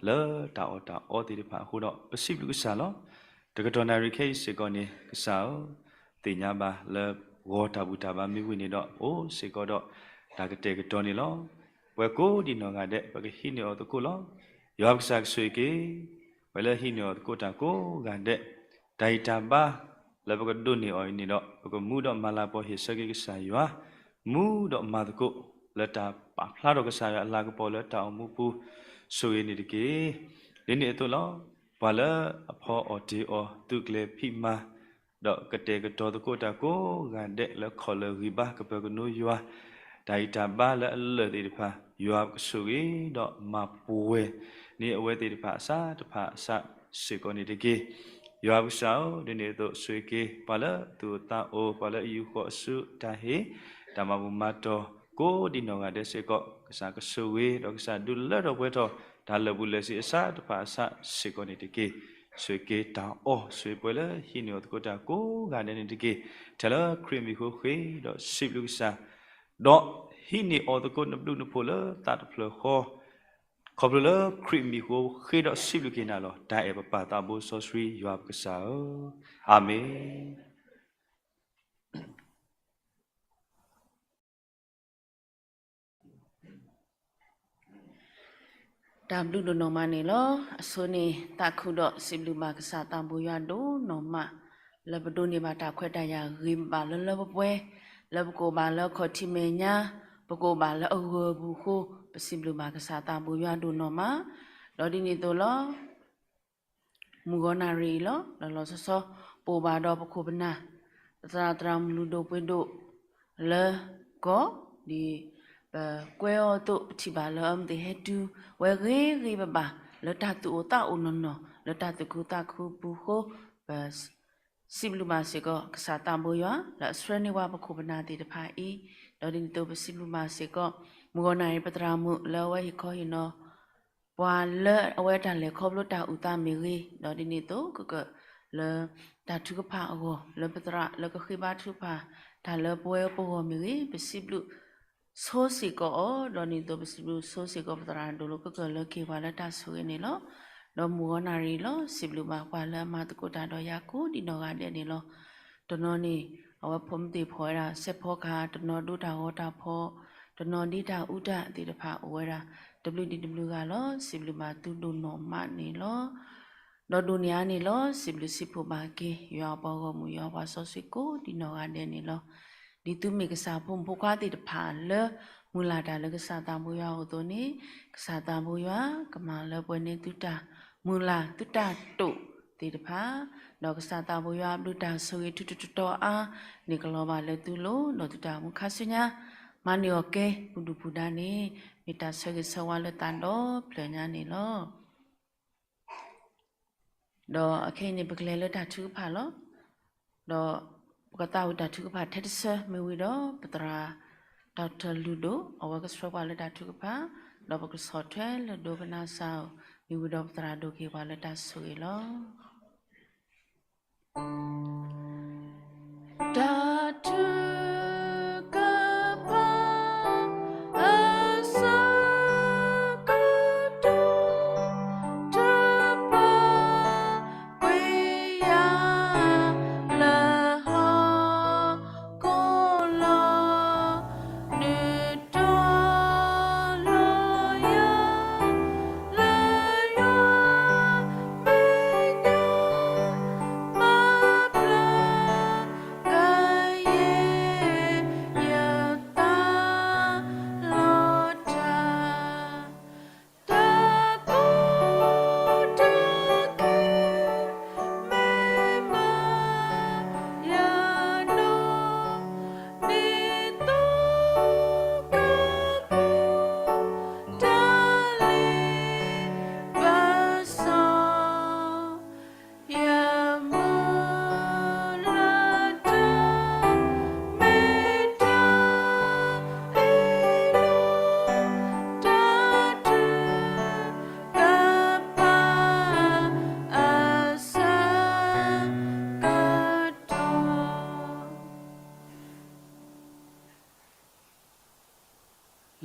လၢတၢ်အီၣ်တၢ်အီသ့ၣ်တဖၣ်အဃိဒီး ပစံးဘျုးကစၢ်လီၤ. တကတီၢ်နၣ်ရံၣ်ခဲအံၤစ့ၢ်ကီးန့ၣ် ကစၢ်ဧၢ, သ့ၣ်ညါဘၣ်လၢဂီၤတၢ်ဘူၣ်တၢ်ဘါမ့ၢ်ဝံၤန့ၣ်ဒီး အိၣ်စ့ၢ်ကီးဒီးတၢ်ကတဲာ်ကတီၤန့ၣ်လီၤ. ပှဲၤကိးဒံးနီၢ်ဂၤဒဲး ပကဟံးန့ၢ်အီၤသကိးလီၤ. ယွၤပကစၢ်ကဆိၣ်ဂ့ၤက့ၤ ပှဲၤလၢဟံးန့ၢ်အီၤသကိးတၢ်ကိးဂၤဒဲး, တၢ်ဂံၢ်တၢ်ဘါ လၢပကဒိးန့ၢ်အီၤအံၤန့ၣ်ဒီး ပကမူဒီးမၤလၤပီၤဟ့ၣ်ဆၢက့ၤကစၢ်ယွၤ, မူဒီးမၤသကိး လၢတၢ်ပာ်ဖျါထီၣ်ကစၢ်ယွၤအလၤကပီၤလၢတၢ်အိၣ်မူပူၤ ဆိၣ်ဂ့ၤန့ၣ်တက့ၢ်. ဒ်န့ၣ်အသိးလီၤ. ပှၤလၢအဖီအီၣ်တ့ၢ်အီၣ် သူၣ်ကျဲၤဖံးမၤ ဒီးကတဲာ်ကတီၤသကိးတၢ်ကိးဂၤဒဲးလၢခီၣ်လၢာ်ဂံၢ်ဘါ ကပၢၤကနိယွၤ တၢ်ဂံၢ်တၢ်ဘါလၢအလၢာ်သ့ၣ်တဖၣ် ယွၤကဆိၣ်ဂ့ၤဒီးမၤပှဲၤန့ၢ်အဝဲသ့ၣ်တဖၣ်အဆၣ်တဖၣ်အဆၣ်စ့ၢ်ကီးန့ၣ်တက့ၢ်. ယွၤပကစၢ်ဧၢ, ဒ်န့ၣ်အသိးဆိၣ်ဂ့ၤက့ၤ ပှၤလၢသူၣ်အိၣ်သးအိၣ် ပှၤလၢအယူာ်ဃီၤအစုတၢ်ဟ့ၣ် တၢ်မၤဘူၣ်မၤတီၤ ကိးဒံးနီၢ်ဂၤဒဲးစ့ၢ်ကီး ကစၢ်ကဆိၣ်ဂ့ၤ ဒီးကစၢ်ဒုးလၢထီၣ်ပှဲၤထီၣ် တၢ်လၢာ်ဘူၣ်လၢာ်စ့ၤအဆၣ်တဖၣ်အဆၣ်စ့ၢ်ကီးန့ၣ်တက့ၢ်. ဆိၣ်ဂ့ၤက့ၤတၢ်အီၣ် ဆိၣ်ဂ့ၤပှဲၤလၢဟံးန့ၢ်အီၤသကိးတၢ်ကိးဂၤဒဲးန့ၣ်တက့ၢ်. ထဲလၢခရံာ်မံၤဃိဃ့ဒီးစံးဘျုးကစၢ် ဒီးဟံးန့ၢ်အီၤသကိးနဘျုးနဖှိၣ်လၢသးတဖျၢၣ်ဃီ ခီဖျိလၢခရံာ်မံၤဃိဃ့ဒီးစံးဘျုးက့ၤနၤလီၤ. တၢ်အဲၣ်ပပၢ်သးဘိစီဆှံယွၤပကစၢ်ဧၢ, အၤမ့ၣ်. တၢ်ဘျုးဒိၣ်နီၢ်မးန့ၣ်လီၤ. အဆိန့ၣ် သးခုဒီးစံးဘျုးဘၣ်ကစၢ်သးဘိယွၤဒိၣ်နီၢ်မး လၢပဒိးန့ၢ်ဘၣ်တၢ်ခွဲးတၢ်ယာ်ဂ့ၤဘၣ်လၢလၢပှဲၤပှဲၤ လၢပကအိၣ်ဘၣ်လၢခီၣ်ထံးမဲာ်ညါ ပကအိၣ်ဘၣ်လၢအဂၢၤအပူၤအဃိ ပစံးဘျုးဘၣ်ကစၢ်သးဘိယွၤဒိၣ်နီၢ်မး. ဒီးဒ်န့ၣ်အသိးလီၤ. မုၢ်ဂီၤနၣ်ရံၣ်အံၤလီၤ. လီၤလီၤဆီဆီ ပအိၣ်ဘၣ်ဒီးပခိၣ်ပနၢ် ပသရၣ်သရၣ်မုၣ်လုၢ်ဒိၣ်ပှ့ၤဒိၣ်လၢကီၢ် ဒ်ပကွဲအီၤအသိး ပထံၣ်ဘၣ်လၢအမ့ၢ်သ့ၣ်ဟဲတုၤဝဲဂ့ၤဂ့ၤဘၣ်ဘၣ် လၢတၢ်သူၣ်အိၣ်သးအိၣ်နီၢ်နီၢ် လၢတၢ်သူၣ်ခုသးခုပူၤအဃိ ပ စံးဘျုးဘၣ်စ့ၢ်ကီး ကစၢ်သးဘိယွၤ လၢအဆှၢန့ၢ်ဝဲပခိၣ်ပနၢ်သ့ၣ်တဖၣ်အံၤ, ဒီးဒ်န့ၣ်အသိးပစံးဘျုးဘၣ်စ့ၢ်ကီး မုၢ်ဂီၤနၣ်ရံၣ်ပသရၣ်မုၣ်လၢအဝဲဟ့ၣ်ခီဟ့ၣ်နီၤ ပှၤလၢအဝဲတၢ်လဲၤခီဖျိတၢ်အုၣ်သးမ့ၢ်ဂ့ၤ, ဒီးဒ်န့ၣ်အသိးကကလၢ တၢ်ထုကဖၣ်အဂီၢ် လၢပသရၣ်လၢကဃ့ဘါထုကဖၣ် တၢ်လၢပဝဲပဂီၢ်မ့ၢ်ဂ့ၤ, ပစံးဘျုး ဆိစ့ၢ်ကီးအီၤ, ဒီးဒ်န့ၣ်အသိးပစံးဘျုးဆိစ့ၢ်ကီးပသရၣ်ဒိၣ်လၢကကလၢက့ၤပှၤလၢတၢ်ဆိၣ်ဂ့ၤန့ၣ်လီၤ. ဒီးမုၢ်ဂီၤနၣ်ရံၣ်လီၤ စံးဘျုးဘၣ်ပှၤလၢအမၤသကိးတၢ်ဒီးယၤကိးဒံးနီၢ်ဂၤဒဲးန့ၣ်လီၤ. တနီၤန့ၣ် အဝဲဖိမုၣ်သ့ၣ်ဖီၣ်ဝဲဒၣ်စဲးဖီကဟၣ်, တနီၤဒိတၢ်ဂီၤတၢ်ဖီၣ်, တနီၤဒ်တၢ်အူတၢ်သ့ၣ်တဖၣ်အိၣ်ဝဲဒၣ်, တဘျုးဒံးတဘျုးဂၤလီၤ စံးဘျုးဘၣ်သုဒိၣ်နီၢ်မးန့ၣ်လီၤ. ဒီးဒိၣ်န့ၢ်အါန့ၣ်လီၤ စံးဘျုးစံးဖှိၣ်ဘၣ်က့ၤ ယွၤအပှၤဂီၢ်မုၢ် ယွၤပှၤစီဆှံကိးဒံးနီၢ်ဂၤဒဲးန့ၣ်လီၤ. ဒ်သုမ့ၢ်ကစၢ်ဖိမုၣ်ဖိခွါသ့ၣ်တဖၣ်လၢ မုၢ်လၢ်တၢ်လၢကစၢ်သးဘိယွၤအအိၣ်အသိးန့ၣ်, ကစၢ်သးဘိယွၤ ကမၤလၢပှဲၤန့ၢ်သုတၢ်မုၢ်လၢ်သုတၢ်တိာ်သ့ၣ်တဖၣ်, ဒီးကစၢ်သးဘိယွၤအဘျုးတၢ်ဆိၣ်ဂ့ၤထုတတီၤအါန့ၣ် ကလီၤဘၣ်လၢသုလိၤ, ဒီးသုတၢ်အိၣ်မူခါဆူညါ မၤန့ၢ်အီၤကဲပူၤဒုၣ်ပူၤဒါန့ၣ် မ့ၢ်တၢ်ဆၢဂ့ၤဆၢဝါလၢသးဒီဖျၢၣ်ညါန့ၣ်လီၤ. ဒီးအခဲအံၤန့ၣ် ပကလဲၤလၢတၢ်ထုကဖၣ်လီၤ. ဒီးပကသးဝံၣ်တၢ်ထုကဖၣ်ထဲတဆၢ မ့ၢ်ဝံၤဒီး ပသရၣ် Doctor လုၢ်ဒိၣ် အဝဲကဆှၢပှၤလၢတၢ်ထုကဖၣ်, ဒီးပကဆီၣ်ထွဲလၢဒိကနၣ်စၢ်ဧိၤ, မ့ၢ်ဝံၤဒီးပသရၣ်ဒိးက့ၤပှၤလၢတၢ်ဆိၣ်ဂ့ၤလီၤ. တၢ်ထုကဖၣ် အဆၢကတီၢ် တပာ်ကွံာ်ယၤ လၢဟီၣ်ခိၣ်လီၤ ဒုးတီၤလီၤယၤ လၢယွၤမဲာ်ညါ မၤပျၢၤ ကယဲၢ်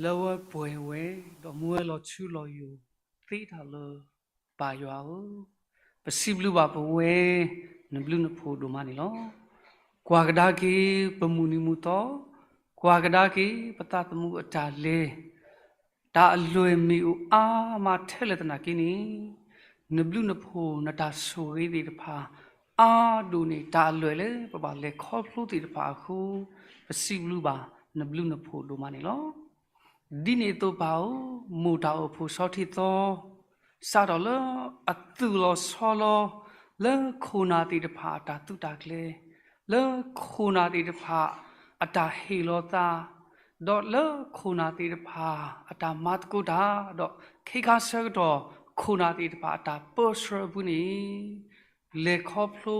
လၢဝဲပှဲၤဝဲ, ဒီးမူဝဲလီၤထူလီၤယိာ်သ့တၢ်လၢ ပၢ်ယွၤဧၢ, ပစံးဘျုးဘၣ်ပဝဲ နဘျုးနဖှိၣ်ဒိၣ်မးန့ၣ်လီၤ. ကွၢ်ကဒါက့ၤပမုၢ်နံၤမုၢ်သီ, ကွၢ်ကဒါက့ၤပသးသမူအတၢ်လဲၤ တၢ်အလွဲၢ်မ့ၢ်အိၣ်အါမးထဲလဲၣ်သနာ်က့န့ၣ်, နဘျုးနဖှိၣ်နတၢ်ဆိၣ်ဂ့ၤသ့ၣ်တဖၣ် အါဒိၣ်န့ၢ်တၢ်အလွဲၢ်လၢပဘၣ်လဲၤခီဖျိသ့ၣ်တဖၣ်အဃိ, ပစံးဘျုးဘၣ်နဘျုးနဖှိၣ်ဒိၣ်မးန့ၣ်လီၤ. ဒ်န့ၣ်အသိးပၢ်ဧၢ, မိၢ်တၢ်အိၣ်ဖှိၣ်ဆီထံသီ စးထီၣ်လၢအသူၣ်လီၤဆီလီၤ လၢခိၣ်နၢ်သ့ၣ်တဖၣ်အတၢ်သုးတၢ်ကျဲၤ, လၢခိၣ်နၢ်သ့ၣ်တဖၣ်အတၢ်ဟ့ၣ်လီၤသး, ဒီးလၢခိၣ်နၢ်သ့ၣ်တဖၣ်အတၢ်မၤသကိးတၢ်, ဒီးခဲခါဆၢကတီၢ် ခိၣ်နၢ်သ့ၣ်တဖၣ်အတၢ်ပၢဆှၢအပူၤန့ၣ် လဲၤခီဖျိ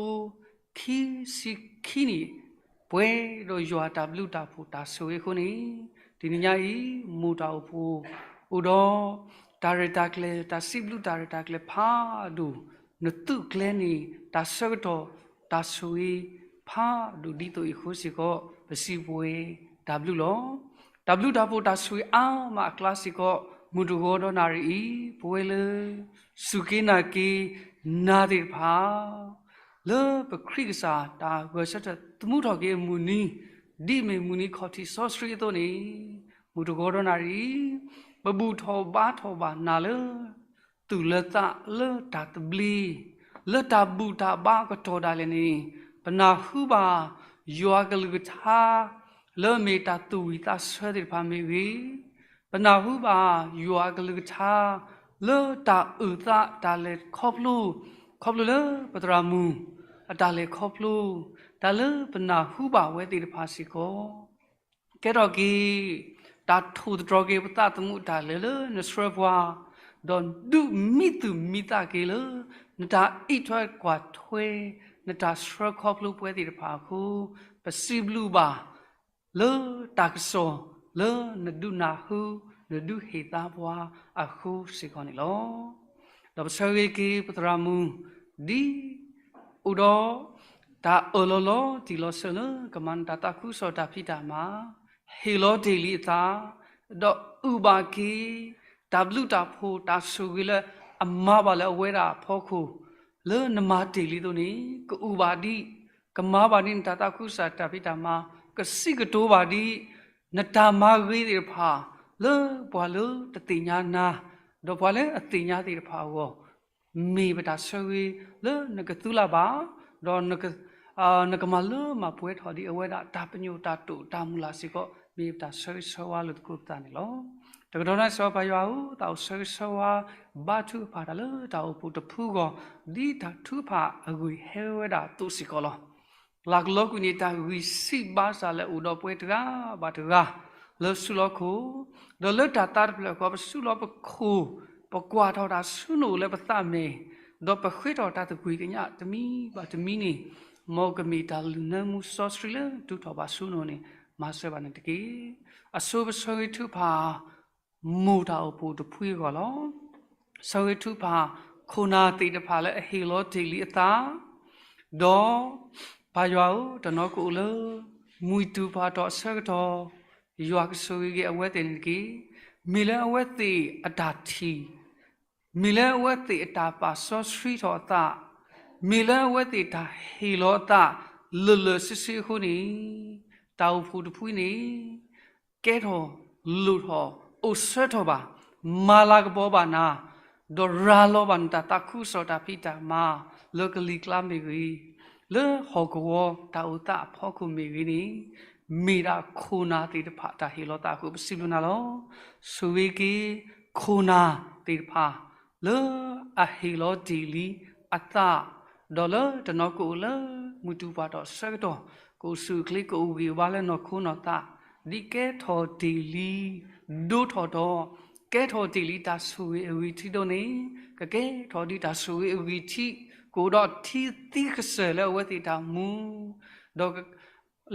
ခံဆံခံနံၣ် ပှဲၤဒီးယွၤအတၢ်ဘျုးတၢ်ဖှိၣ်တၢ်ဆိၣ်ဂ့ၤအဃိန့ၣ်, တနံၤညါအံၤ မိၢ်တၢ်အိၣ်ဖှိၣ် အိၣ်ဒီး တၢ်ရဲၣ်တၢ်ကျဲၤ တၢ်စံးဘျုးတၢ်ရဲၣ်တၢ်ကျဲၤဖးဒိၣ်, နသုးကျဲၤန့ၢ် တၢ်ဆၢကတီၢ် တၢ်ဆိၣ်ဂ့ၤဖးဒိၣ်ဒ်သိးအံၤအဃိစ့ၢ်ကီး ပစံးပဝဲ တၢ်ဘျုးလီၤ. တၢ်ဘျုးတၢ်ဖှိၣ်တၢ်ဆိၣ်ဂ့ၤအါမးအကျါစ့ၢ်ကီး မုၢ်တဂီၤဒီးနၣ်ရံၣ်အံၤ ပဝဲလၢ စူၢ်က့ၤနာ်က့ၤ နၤသ့ၣ်တဖၣ် လၢပခရံာ်ကစၢ်တၢ်ဂဲၤဆၢထၢၣ်သမူထီၣ်က့ၤအမုၢ်နံၤ, ဒ်အမ့ၢ်မုၢ်နံၤခီၣ်ထံးစီဆှံအသိးန့ၣ်, မုၢ်တဂီၤဒီးနၣ်ရံၣ်အံၤ ပဘူၣ်ထီၣ်ဘါထီၣ်ဘၣ်နၤလၢ သူၣ်လၢသးလၢတၢ်သဘျ့, လၢတၢ်ဘူၣ်တၢ်ဘါအကတီၢ်ဒၣ်လဲာ်န့ၣ်, ပနၢ်ဟူဘၣ် ယွၤအကလုၢ်ကထါ လၢအမ့ၢ်တၢ်သူၣ်ဝံၣ်သးဆၢသ့ၣ်တဖၣ်မ့ၢ်ဂ့ၤ, ပနၢ်ဟူဘၣ်ယွၤအကလုၢ်ကထါ လၢတၢ်အုၣ်သးတၢ်လဲၤခီဖျိ, ခီဖျိလၢပသရၣ်မုၣ် အတၢ်လဲၤခီဖျိ, တၢ်လၢပနၢ်ဟူဘၣ်ဝဲသ့ၣ်တဖၣ်စ့ၢ်ကီး ကဲထီၣ်က့ၤ တၢ်ထိၣ်သတြီၤက့ၤပသးသမူအတၢ်လဲၤလၢနဆှၢပှၤ, ဒီးဒုးမံသူၣ်မံသးက့ၤလၢ နတၢ်အံးထွဲကွၢ်ထွဲ နတၢ်ဆှၢခီဖျိပဝဲသ့ၣ်တဖၣ်အဃိ, ပစံးဘျုးဘၣ် လၢတၢ်ကစီၣ်လၢနဒုးနၢ်ဟူ နဒုးဟ့ၣ်သါပှၤအဃိစ့ၢ်ကီးန့ၣ်လီၤ. ဒီးပဆၢဂ့ၤက့ၤပသရၣ်မုၣ် ဒ် အိၣ်ဒီး တၢ်အၢၣ်လီၤလီၤတံၢ်လီၤဆၢလၢကမၤနတၢ်သးခုကစီၣ်တၢ်ဖံးတၢ်မၤ, ဟ့ၣ်လီၤတ့ၢ်လံအသး, ဒီးအုၣ်ဘၣ်က့ၤ တၢ်ဘျုးတၢ်ဖှိၣ်တၢ်ဆိၣ်ဂ့ၤလၢအမၤဘၣ်လၢအဝဲဒၣ်အဖီခိၣ်, လၢနမၤတ့ၢ်လံအသိးန့ၣ် ကအုၣ်ဘၣ်ဒံး, ကမၤဘၣ်ဒံးနတၢ်သးခုကစီၣ်တၢ်ဖံးတၢ်မၤ, ကစံးကတိၤဘၣ်ဒံး နတၢ်မၤဂ့ၤသ့ၣ်တဖၣ် လၢပှၤလၢတသ့ၣ်ညါနၤ, ဒီးပှၤလၢအသ့ၣ်ညါသ့ၣ်တဖၣ်အဂီၢ် မ့ၢ်ပတၢ်ဆၢဂ့ၤလၢနကသူလၢ်ဘၣ်, ဒီး နကမၤလၢမၤပှဲၤထီၣ်ဒံးအဝဲဒၣ်တၢ်ပညိၣ်တၢ်တိာ်တၢ်မုၢ်လၢ်စ့ၢ်ကီး မ့ၢ်ပတၢ်ဆၢဂ့ၤဆၢဝါလၢသကိးပသးန့ၣ်လီၤ. တကတီၢ်န့ၣ် စီၤပၤယွၤဧၢ, သးအိၣ်ဆၢဂ့ၤဆၢဝါ ဘါထုကဖၣ်တၢ်လၢတၢ်အိၣ်ဖှိၣ်တဖုအဂီၢ်, ဒ်တၢ်ထုကဖၣ်အဂ့ၢ်ဟဲဝဲဒၣ်အသိးစ့ၢ်ကီးလီၤ. လၢ်ကလီကွံာ်န့ၣ် တၢ်ဂံၢ်ဆံးဘါစၢ်လၢအိၣ်ဒီးပှၤတဂၤဘၣ်တဂၤ လၢဆူလီၢ်ခိၣ်, ဒီးလၢတၢ်သးတဖျၢၣ်ဃီ ပဆူလီၢ်ပခိၣ်, ပကွၢ်ထီၣ်တၢ်ဆူနအိၣ်လၢပသးမဲာ်, ဒီးပဃ့ထီၣ်တၢ်သကွံၢ်ကညးတမံၤဘၣ်တမံၤန့ၣ်, မ်ကမ့ၢ်တၢ်လုၢ်နၢမူစီဆှံလၢတုၤထီၣ်ဘၣ်ဆူနအိၣ်န့ၣ် မၤစၢၤဘၣ်န့ၣ်တက့ၢ်. အဆိပဆၢဂ့ၤထုကဖၣ် မိၢ်တၢ်အိၣ်ဖှိၣ်တဖုအဂီၢ်လီၤ. ဆၢဂ့ၤထုကဖၣ် ခိၣ်နၢ်သ့ၣ်တဖၣ်လၢအဟ့ၣ်လီၤတ့ၢ်လံအသး, ဒီး ပၢ်ယွၤဧၢ, တနီၤကအိၣ်လၢ မှံတူၢ်ပှၢ်တီၢ်အဆၢကတီၢ်, ယွၤကဆိၣ်ဂ့ၤက့ၤအဝဲသ့ၣ်န့ၣ်တက့ၢ်. မ့ၢ်လၢအဝဲသ့ၣ်အတၢ်ထံၣ် မ့ၢ်လၢအဝဲသ့ၣ်အတၢ်ပာ်စီဆှံထီၣ်အသး, မ့ၢ်လၢအဝဲသ့ၣ်တၢ်ဟ့ၣ်လီၤအသး လၢာ်လၢာ်ဆ့ဆ့အဃိန့ၣ်, တၢ်အိၣ်ဖှိၣ်တဖုန့ၣ် ကဲထီၣ်လိၣ်ထီၣ် အိၣ်ဆၢထီၣ်ဘၣ်, မၤလၤကပီၤဘၣ်နၤ, ဒီးရၤလီၤဘၣ်နတၢ်သးခုကစီၣ်တၢ်ဖံးတၢ်မၤ လၢကလံၤကျါမ့ၢ်ဂ့ၤ, လၢဟီၣ်ကဝီၤတၢ်အိၣ်သးအဖီခိၣ်မ့ၢ်ဂ့ၤန့ၣ်, မ့ၢ်ဒၣ်ခိၣ်နၢ်သ့ၣ်တဖၣ်တၢ်ဟ့ၣ်လီၤသးအဃိ ပစံးဘျုးနၤလီၤ. ဆိၣ်ဂ့ၤက့ၤ ခိၣ်နၢ်သ့ၣ်တဖၣ် လၢအဟ့ၣ်လီၤတ့ၢ်လံအသး, ဒီးလၢတနီၤကအိၣ်လၢ မှံတူၢ်ပှၢ်တီၢ်အဆၢကတီၢ်, ကအိၣ်ဆူၣ်အိၣ်ချ့ ကအိၣ်ဂံၢ်အိၣ်ဘါလၢနီၢ်ခိနီၢ်သး, ဒ်ကဲထီၣ်တ့ၢ်လံ ဒိၣ်ထီၣ်ဒီး ကဲထီၣ်တ့ၢ်လံတၢ်ဆိၣ်ဂ့ၤအဂံၢ်ထံးဒိၣ်န့ၣ်, ကကဲထီၣ်ဒံးတၢ်ဆိၣ်ဂ့ၤအဂံၢ်ထံး, ကအိၣ်ဒီးထံသံကစၢၢ်လၢအဝဲသ့ၣ်တၢ်မူ, ဒီး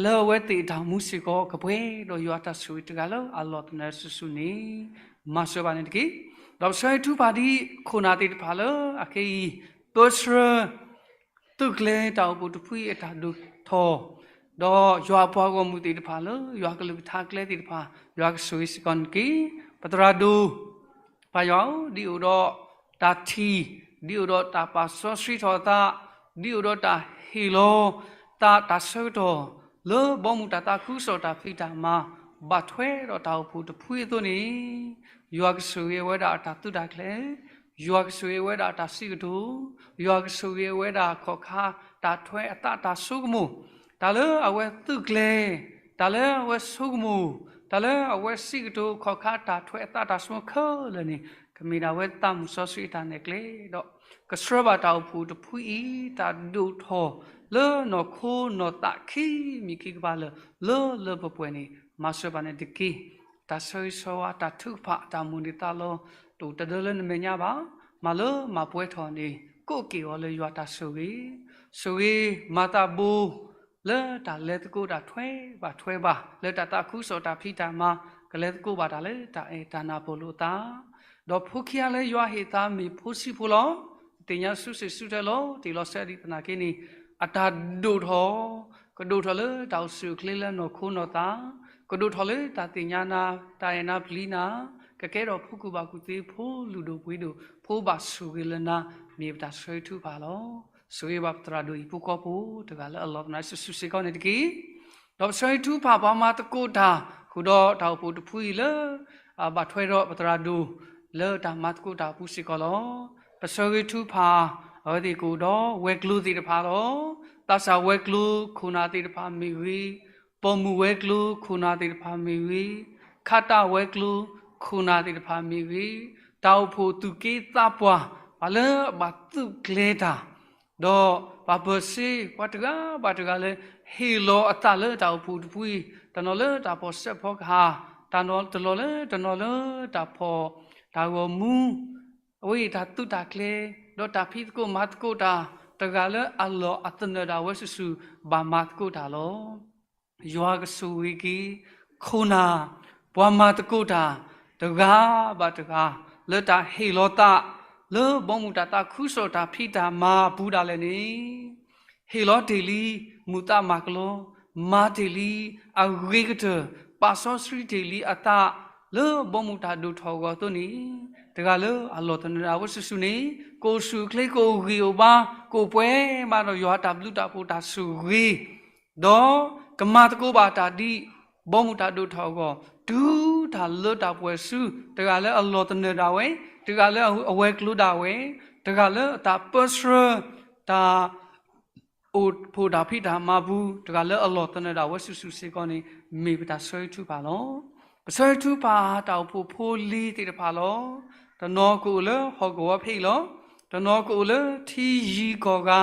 လၢအဝဲသ့ၣ်အတၢ်မူစ့ၢ်ကီး ကပှဲၤဒီးယွၤတၢ်ဆိၣ်ဂ့ၤတဂၤလၢအလီၢ်သနၢၣ်စုာ်စုာ်န့ၣ်, မၤစၢၤဘၣ်န့ၣ်တက့ၢ်. ဒီးပဆၢဂ့ၤထုကဖၣ်ဒံး ခိၣ်နၢ်သ့ၣ်တဖၣ်လၢအခဲအံၤ ပၢဆှၢ သုးကျဲၤတၢ်အိၣ်ဖှိၣ်တဖုအံၤအတၢ်ဒိၣ်ထီၣ် ဒီးယွၤအပှၤဂီၢ်မုၢ်သ့ၣ်တဖၣ်လၢ ယွၤကလုၢ်ကထါကျဲသ့ၣ်တဖၣ် ယွၤကဆိၣ်ဂ့ၤစ့ၢ်ကီးန့ၣ်တက့ၢ်. ပသရၣ်ဒိၣ် ပၢ်ယွၤဧၢ, ဒ်အိၣ်ဒီးတၢ်ထံၣ်, ဒ်အိၣ်ဒီးတၢ်ပာ်စီဆှံထီၣ်အသး, ဒ်အိၣ်ဒီးတၢ်ဟ့ၣ်လီၤသးတၢ်ဆၢကတီၢ် လၢဘီမုၢ်တၢ်သးခုကစီၣ်တၢ်ဖံးတၢ်မၤ ဘၣ်ထွဲဒီးတၢ်အိၣ်ဖှိၣ်တဖုအသိးန့ၣ်, ယွၤကဆိၣ်ဂ့ၤဝဲဒၣ်အတၢ်သုးတၢ်ကျဲၤ, ယွၤကဆိၣ်ဂ့ၤဝဲဒၣ်အတၢ်စံးကတိၤ, ယွၤကဆိၣ်ဂ့ၤဝဲဒၣ်ခီၣ်ခါတၢ်ထွဲအသးတၢ်ဆိကမိၣ်, တၢ်လၢအဝဲသုးကျဲၤ, တၢ်လၢအဝဲဆိကမိၣ်, တၢ်လၢအဝဲစံးကတိၤခီၣ်ခါတၢ်ထွဲအသးတၢ်ဆိကမိၣ်ခဲလၢာ်န့ၣ် ကမ့ၢ်ဒၣ်ဝဲသးမုၢ်စီဆှံအတၢ်နဲၣ်ကျဲ, ဒီးကဆှၢဘၣ်တၢ်အိၣ်ဖှိၣ်တဖုအံၤ တၢ်ဒိၣ်ထီၣ်လၢနီၢ်ခိနီၢ်သးခံမံၤခံကပၤလၢာ် လၢလၢပှဲၤပှဲၤန့ၣ် မၤစၢၤဘၣ်န့ၣ်တက့ၢ်. တၢ်ဆၢဂ့ၤဆၢဝါတၢ်ထုကဖၣ်တၢ်မိၣ်န့ၢ်သးလီ တအိၣ်တဒၢလၢနမဲာ်ညါဘၣ်. မၤလၢမၤပှဲၤထီၣ်န့ၣ် ကိးက့ၢ်အီၤလၢယွၤတၢ်ဆိၣ်ဂ့ၤ, ဆိၣ်ဂ့ၤမၤသးဘိ လၢတၢ်လဲၤသကိးတၢ်ထွဲဘၣ်ထွဲဘၣ် လၢတၢ်သးခုကစီၣ်တၢ်ဖံးတၢ်မၤ ကလဲၤသကိးဘၣ်တၢ်လၢတၢ်အဲၣ်တၢ်နးဖီၣ်လိာ်သး, ဒီးဖိခံဂၤလၢယွၤဟ့ၣ်သးမ့ၢ်ဖိဆံးဖိလီၤ. သ့ၣ်ညါစုစ့ၣ်စုတဲလီၤတံၢ်လီၤဆဲးဒံးသနာ်က့န့ၣ် အတၢ်ဒိၣ်ထီၣ်, ကဒိၣ်ထီၣ်လၢတၢ်အိၣ်ဆူၣ်အိၣ်ချ့လၢနီၢ်ခိနီၢ်သး, ကဒိၣ်ထီၣ်လၢတၢ်သ့ၣ်ညါနၤ, တၢ်အဲၣ်နၤပျံၤနၤ, ကကဲထီၣ်ဖိကူၣ်ဘၣ်ကူၣ်သ့ ဖိလုၢ်ဒိၣ်ပှ့ၤဒိၣ် ဖိဘၣ်ဆိၣ်ဂ့ၤလၢနၤ မ့ၢ်ပတၢ်ဆၢဂ့ၤထုကဖၣ်လီၤ. ဆိၣ်ဂ့ၤဘၣ်ပသရၣ်ဒိၣ်ဟံၣ်ဖိဃီဖိ တဂၤလၢအလီၤသနၢၣ်စုစုစ့ၢ်ကီးန့ၣ်တက့ၢ်. ဒီးပဆၢဂ့ၤထုကဖၣ်ပှၤမၤသကိးတၢ် ဃုာ်ဒီးတၢ်အိၣ်ဖှိၣ်တဖုအံၤလၢ ဘၣ်ထွဲဒီးပသရၣ်ဒိၣ် လၢတၢ်မၤသကိးတၢ်အပူၤစ့ၢ်ကီးလီၤ. ပဆၢဂ့ၤထုကဖၣ် အဝဲသ့ၣ်ကအိၣ်ဒီးဝဲၤကျိၤသ့ၣ်တဖၣ်လီၤ. သးစၢ်ဝဲၤကျိၤခိၣ်နၢ်သ့ၣ်တဖၣ်မ့ၢ်ဂ့ၤ, ပိာ်မုၣ်ဝဲၤကျိၤခိၣ်နၢ်သ့ၣ်တဖၣ်မ့ၢ်ဂ့ၤ, ခးတၢ်ဝဲၤကျိၤခိၣ်နၢ်သ့ၣ်တဖၣ်မ့ၢ်ဂ့ၤ, တၢ်အိၣ်ဖှိၣ်သူၣ်က့သးပှၢ် ပှၤလၢအဘၣ်သုးကျဲၤတၢ် ဒီးပှၤပၢၤစ့ ပှၤတဂၤဘၣ်တဂၤလၢ ဟ့ၣ်လီၤအသးလၢတၢ်အိၣ်ဖှိၣ်တဖုအံၤ, တနီၤလၢတၢ်ဖီၣ်စဲးဖီကဟၣ်, တနီၤတလီၢ်လၢတနီၤလၢတၢ်ဖီၣ်တၢ်ဂီၤမူ, အဝဲအံၤတၢ်သုးတၢ်ကျဲၤ, ဒီးတၢ်ဖံးသကိးမၤသကိးတၢ်, တဂၤလၢအလီၢ်အသနၢၣ်ဒၣ်ဝဲစုာ်စုာ် ဘၣ်မၤသကိးတၢ်လီၤ. ယွၤကဆိၣ်ဂ့ၤက့ၤ ခိၣ်နၢ် ပှၤမၤသကိးတၢ် တဂၤဘၣ်တဂၤ လၢတၢ်ဟ့ၣ်လီၤသး လၢဘီမုၢ်တၢ်သးခုကစီၣ်တၢ်ဖံးတၢ်မၤအပူၤဒၣ်လဲာ်န့ၣ်, ဟ့ၣ်လီၤတ့ၢ်လံ မုာ်သးမၤကလီ, မၤတ့ၢ်လံ အဂ့ၤကတၢၢ်, ပာ်စီဆှံတ့ၢ်လံအသး လၢဘီမုၢ်တၢ်ဒိၣ်ထီၣ်အဂီၢ်အသိးန့ၣ်, တဂၤလၢအလီၢ်သနၢၣ်ဒၣ်ဝဲစုာ်စုာ်န့ၣ်, ကအိၣ်ဆူၣ်အိၣ်ချ့ ကအိၣ်ဂံၢ်အိၣ်ဘါ ကအိၣ်ပှဲၤဘၣ်ဒီးယွၤအတၢ်ဘျုးတၢ်ဖှိၣ်တၢ်ဆိၣ်ဂ့ၤ ဒီးကမၤသကိးဘၣ်တၢ်ဒ် ဘီမုၢ်တၢ်ဒိၣ်ထီၣ်အဂီၢ်, တုၤတၢ်လၢတၢ်ပှဲၤဆူ တဂၤလၢအလီၢ်သနၢၣ်ဒၣ်ဝဲ, တဂၤလၢအဝဲၤကျိၤဒၣ်ဝဲ, တဂၤလၢအတၢ်ပၢဆှၢ တၢ် အိၣ်ဖှိၣ်တၢ်ဖံးတၢ်မၤပူၤ တဂၤလၢအလီၢ်သနၢၣ်ဒၣ်ဝဲစုာ်စုာ်စ့ၢ်ကီးန့ၣ် မ့ၢ်ပတၢ်ဆၢဂ့ၤထုကဖၣ်လီၤ. ပဆၢဂ့ၤထုကဖၣ်တၢ်အိၣ်ဖှိၣ်ဖိလံၤသ့ၣ်တဖၣ်လီၤ. တနီၤကအိၣ်လၢဟီၣ်ကဝီၤဖဲအံၤလီၤ. တနီၤကအိၣ်လၢထံယံၤကီၢ်ဂၤ,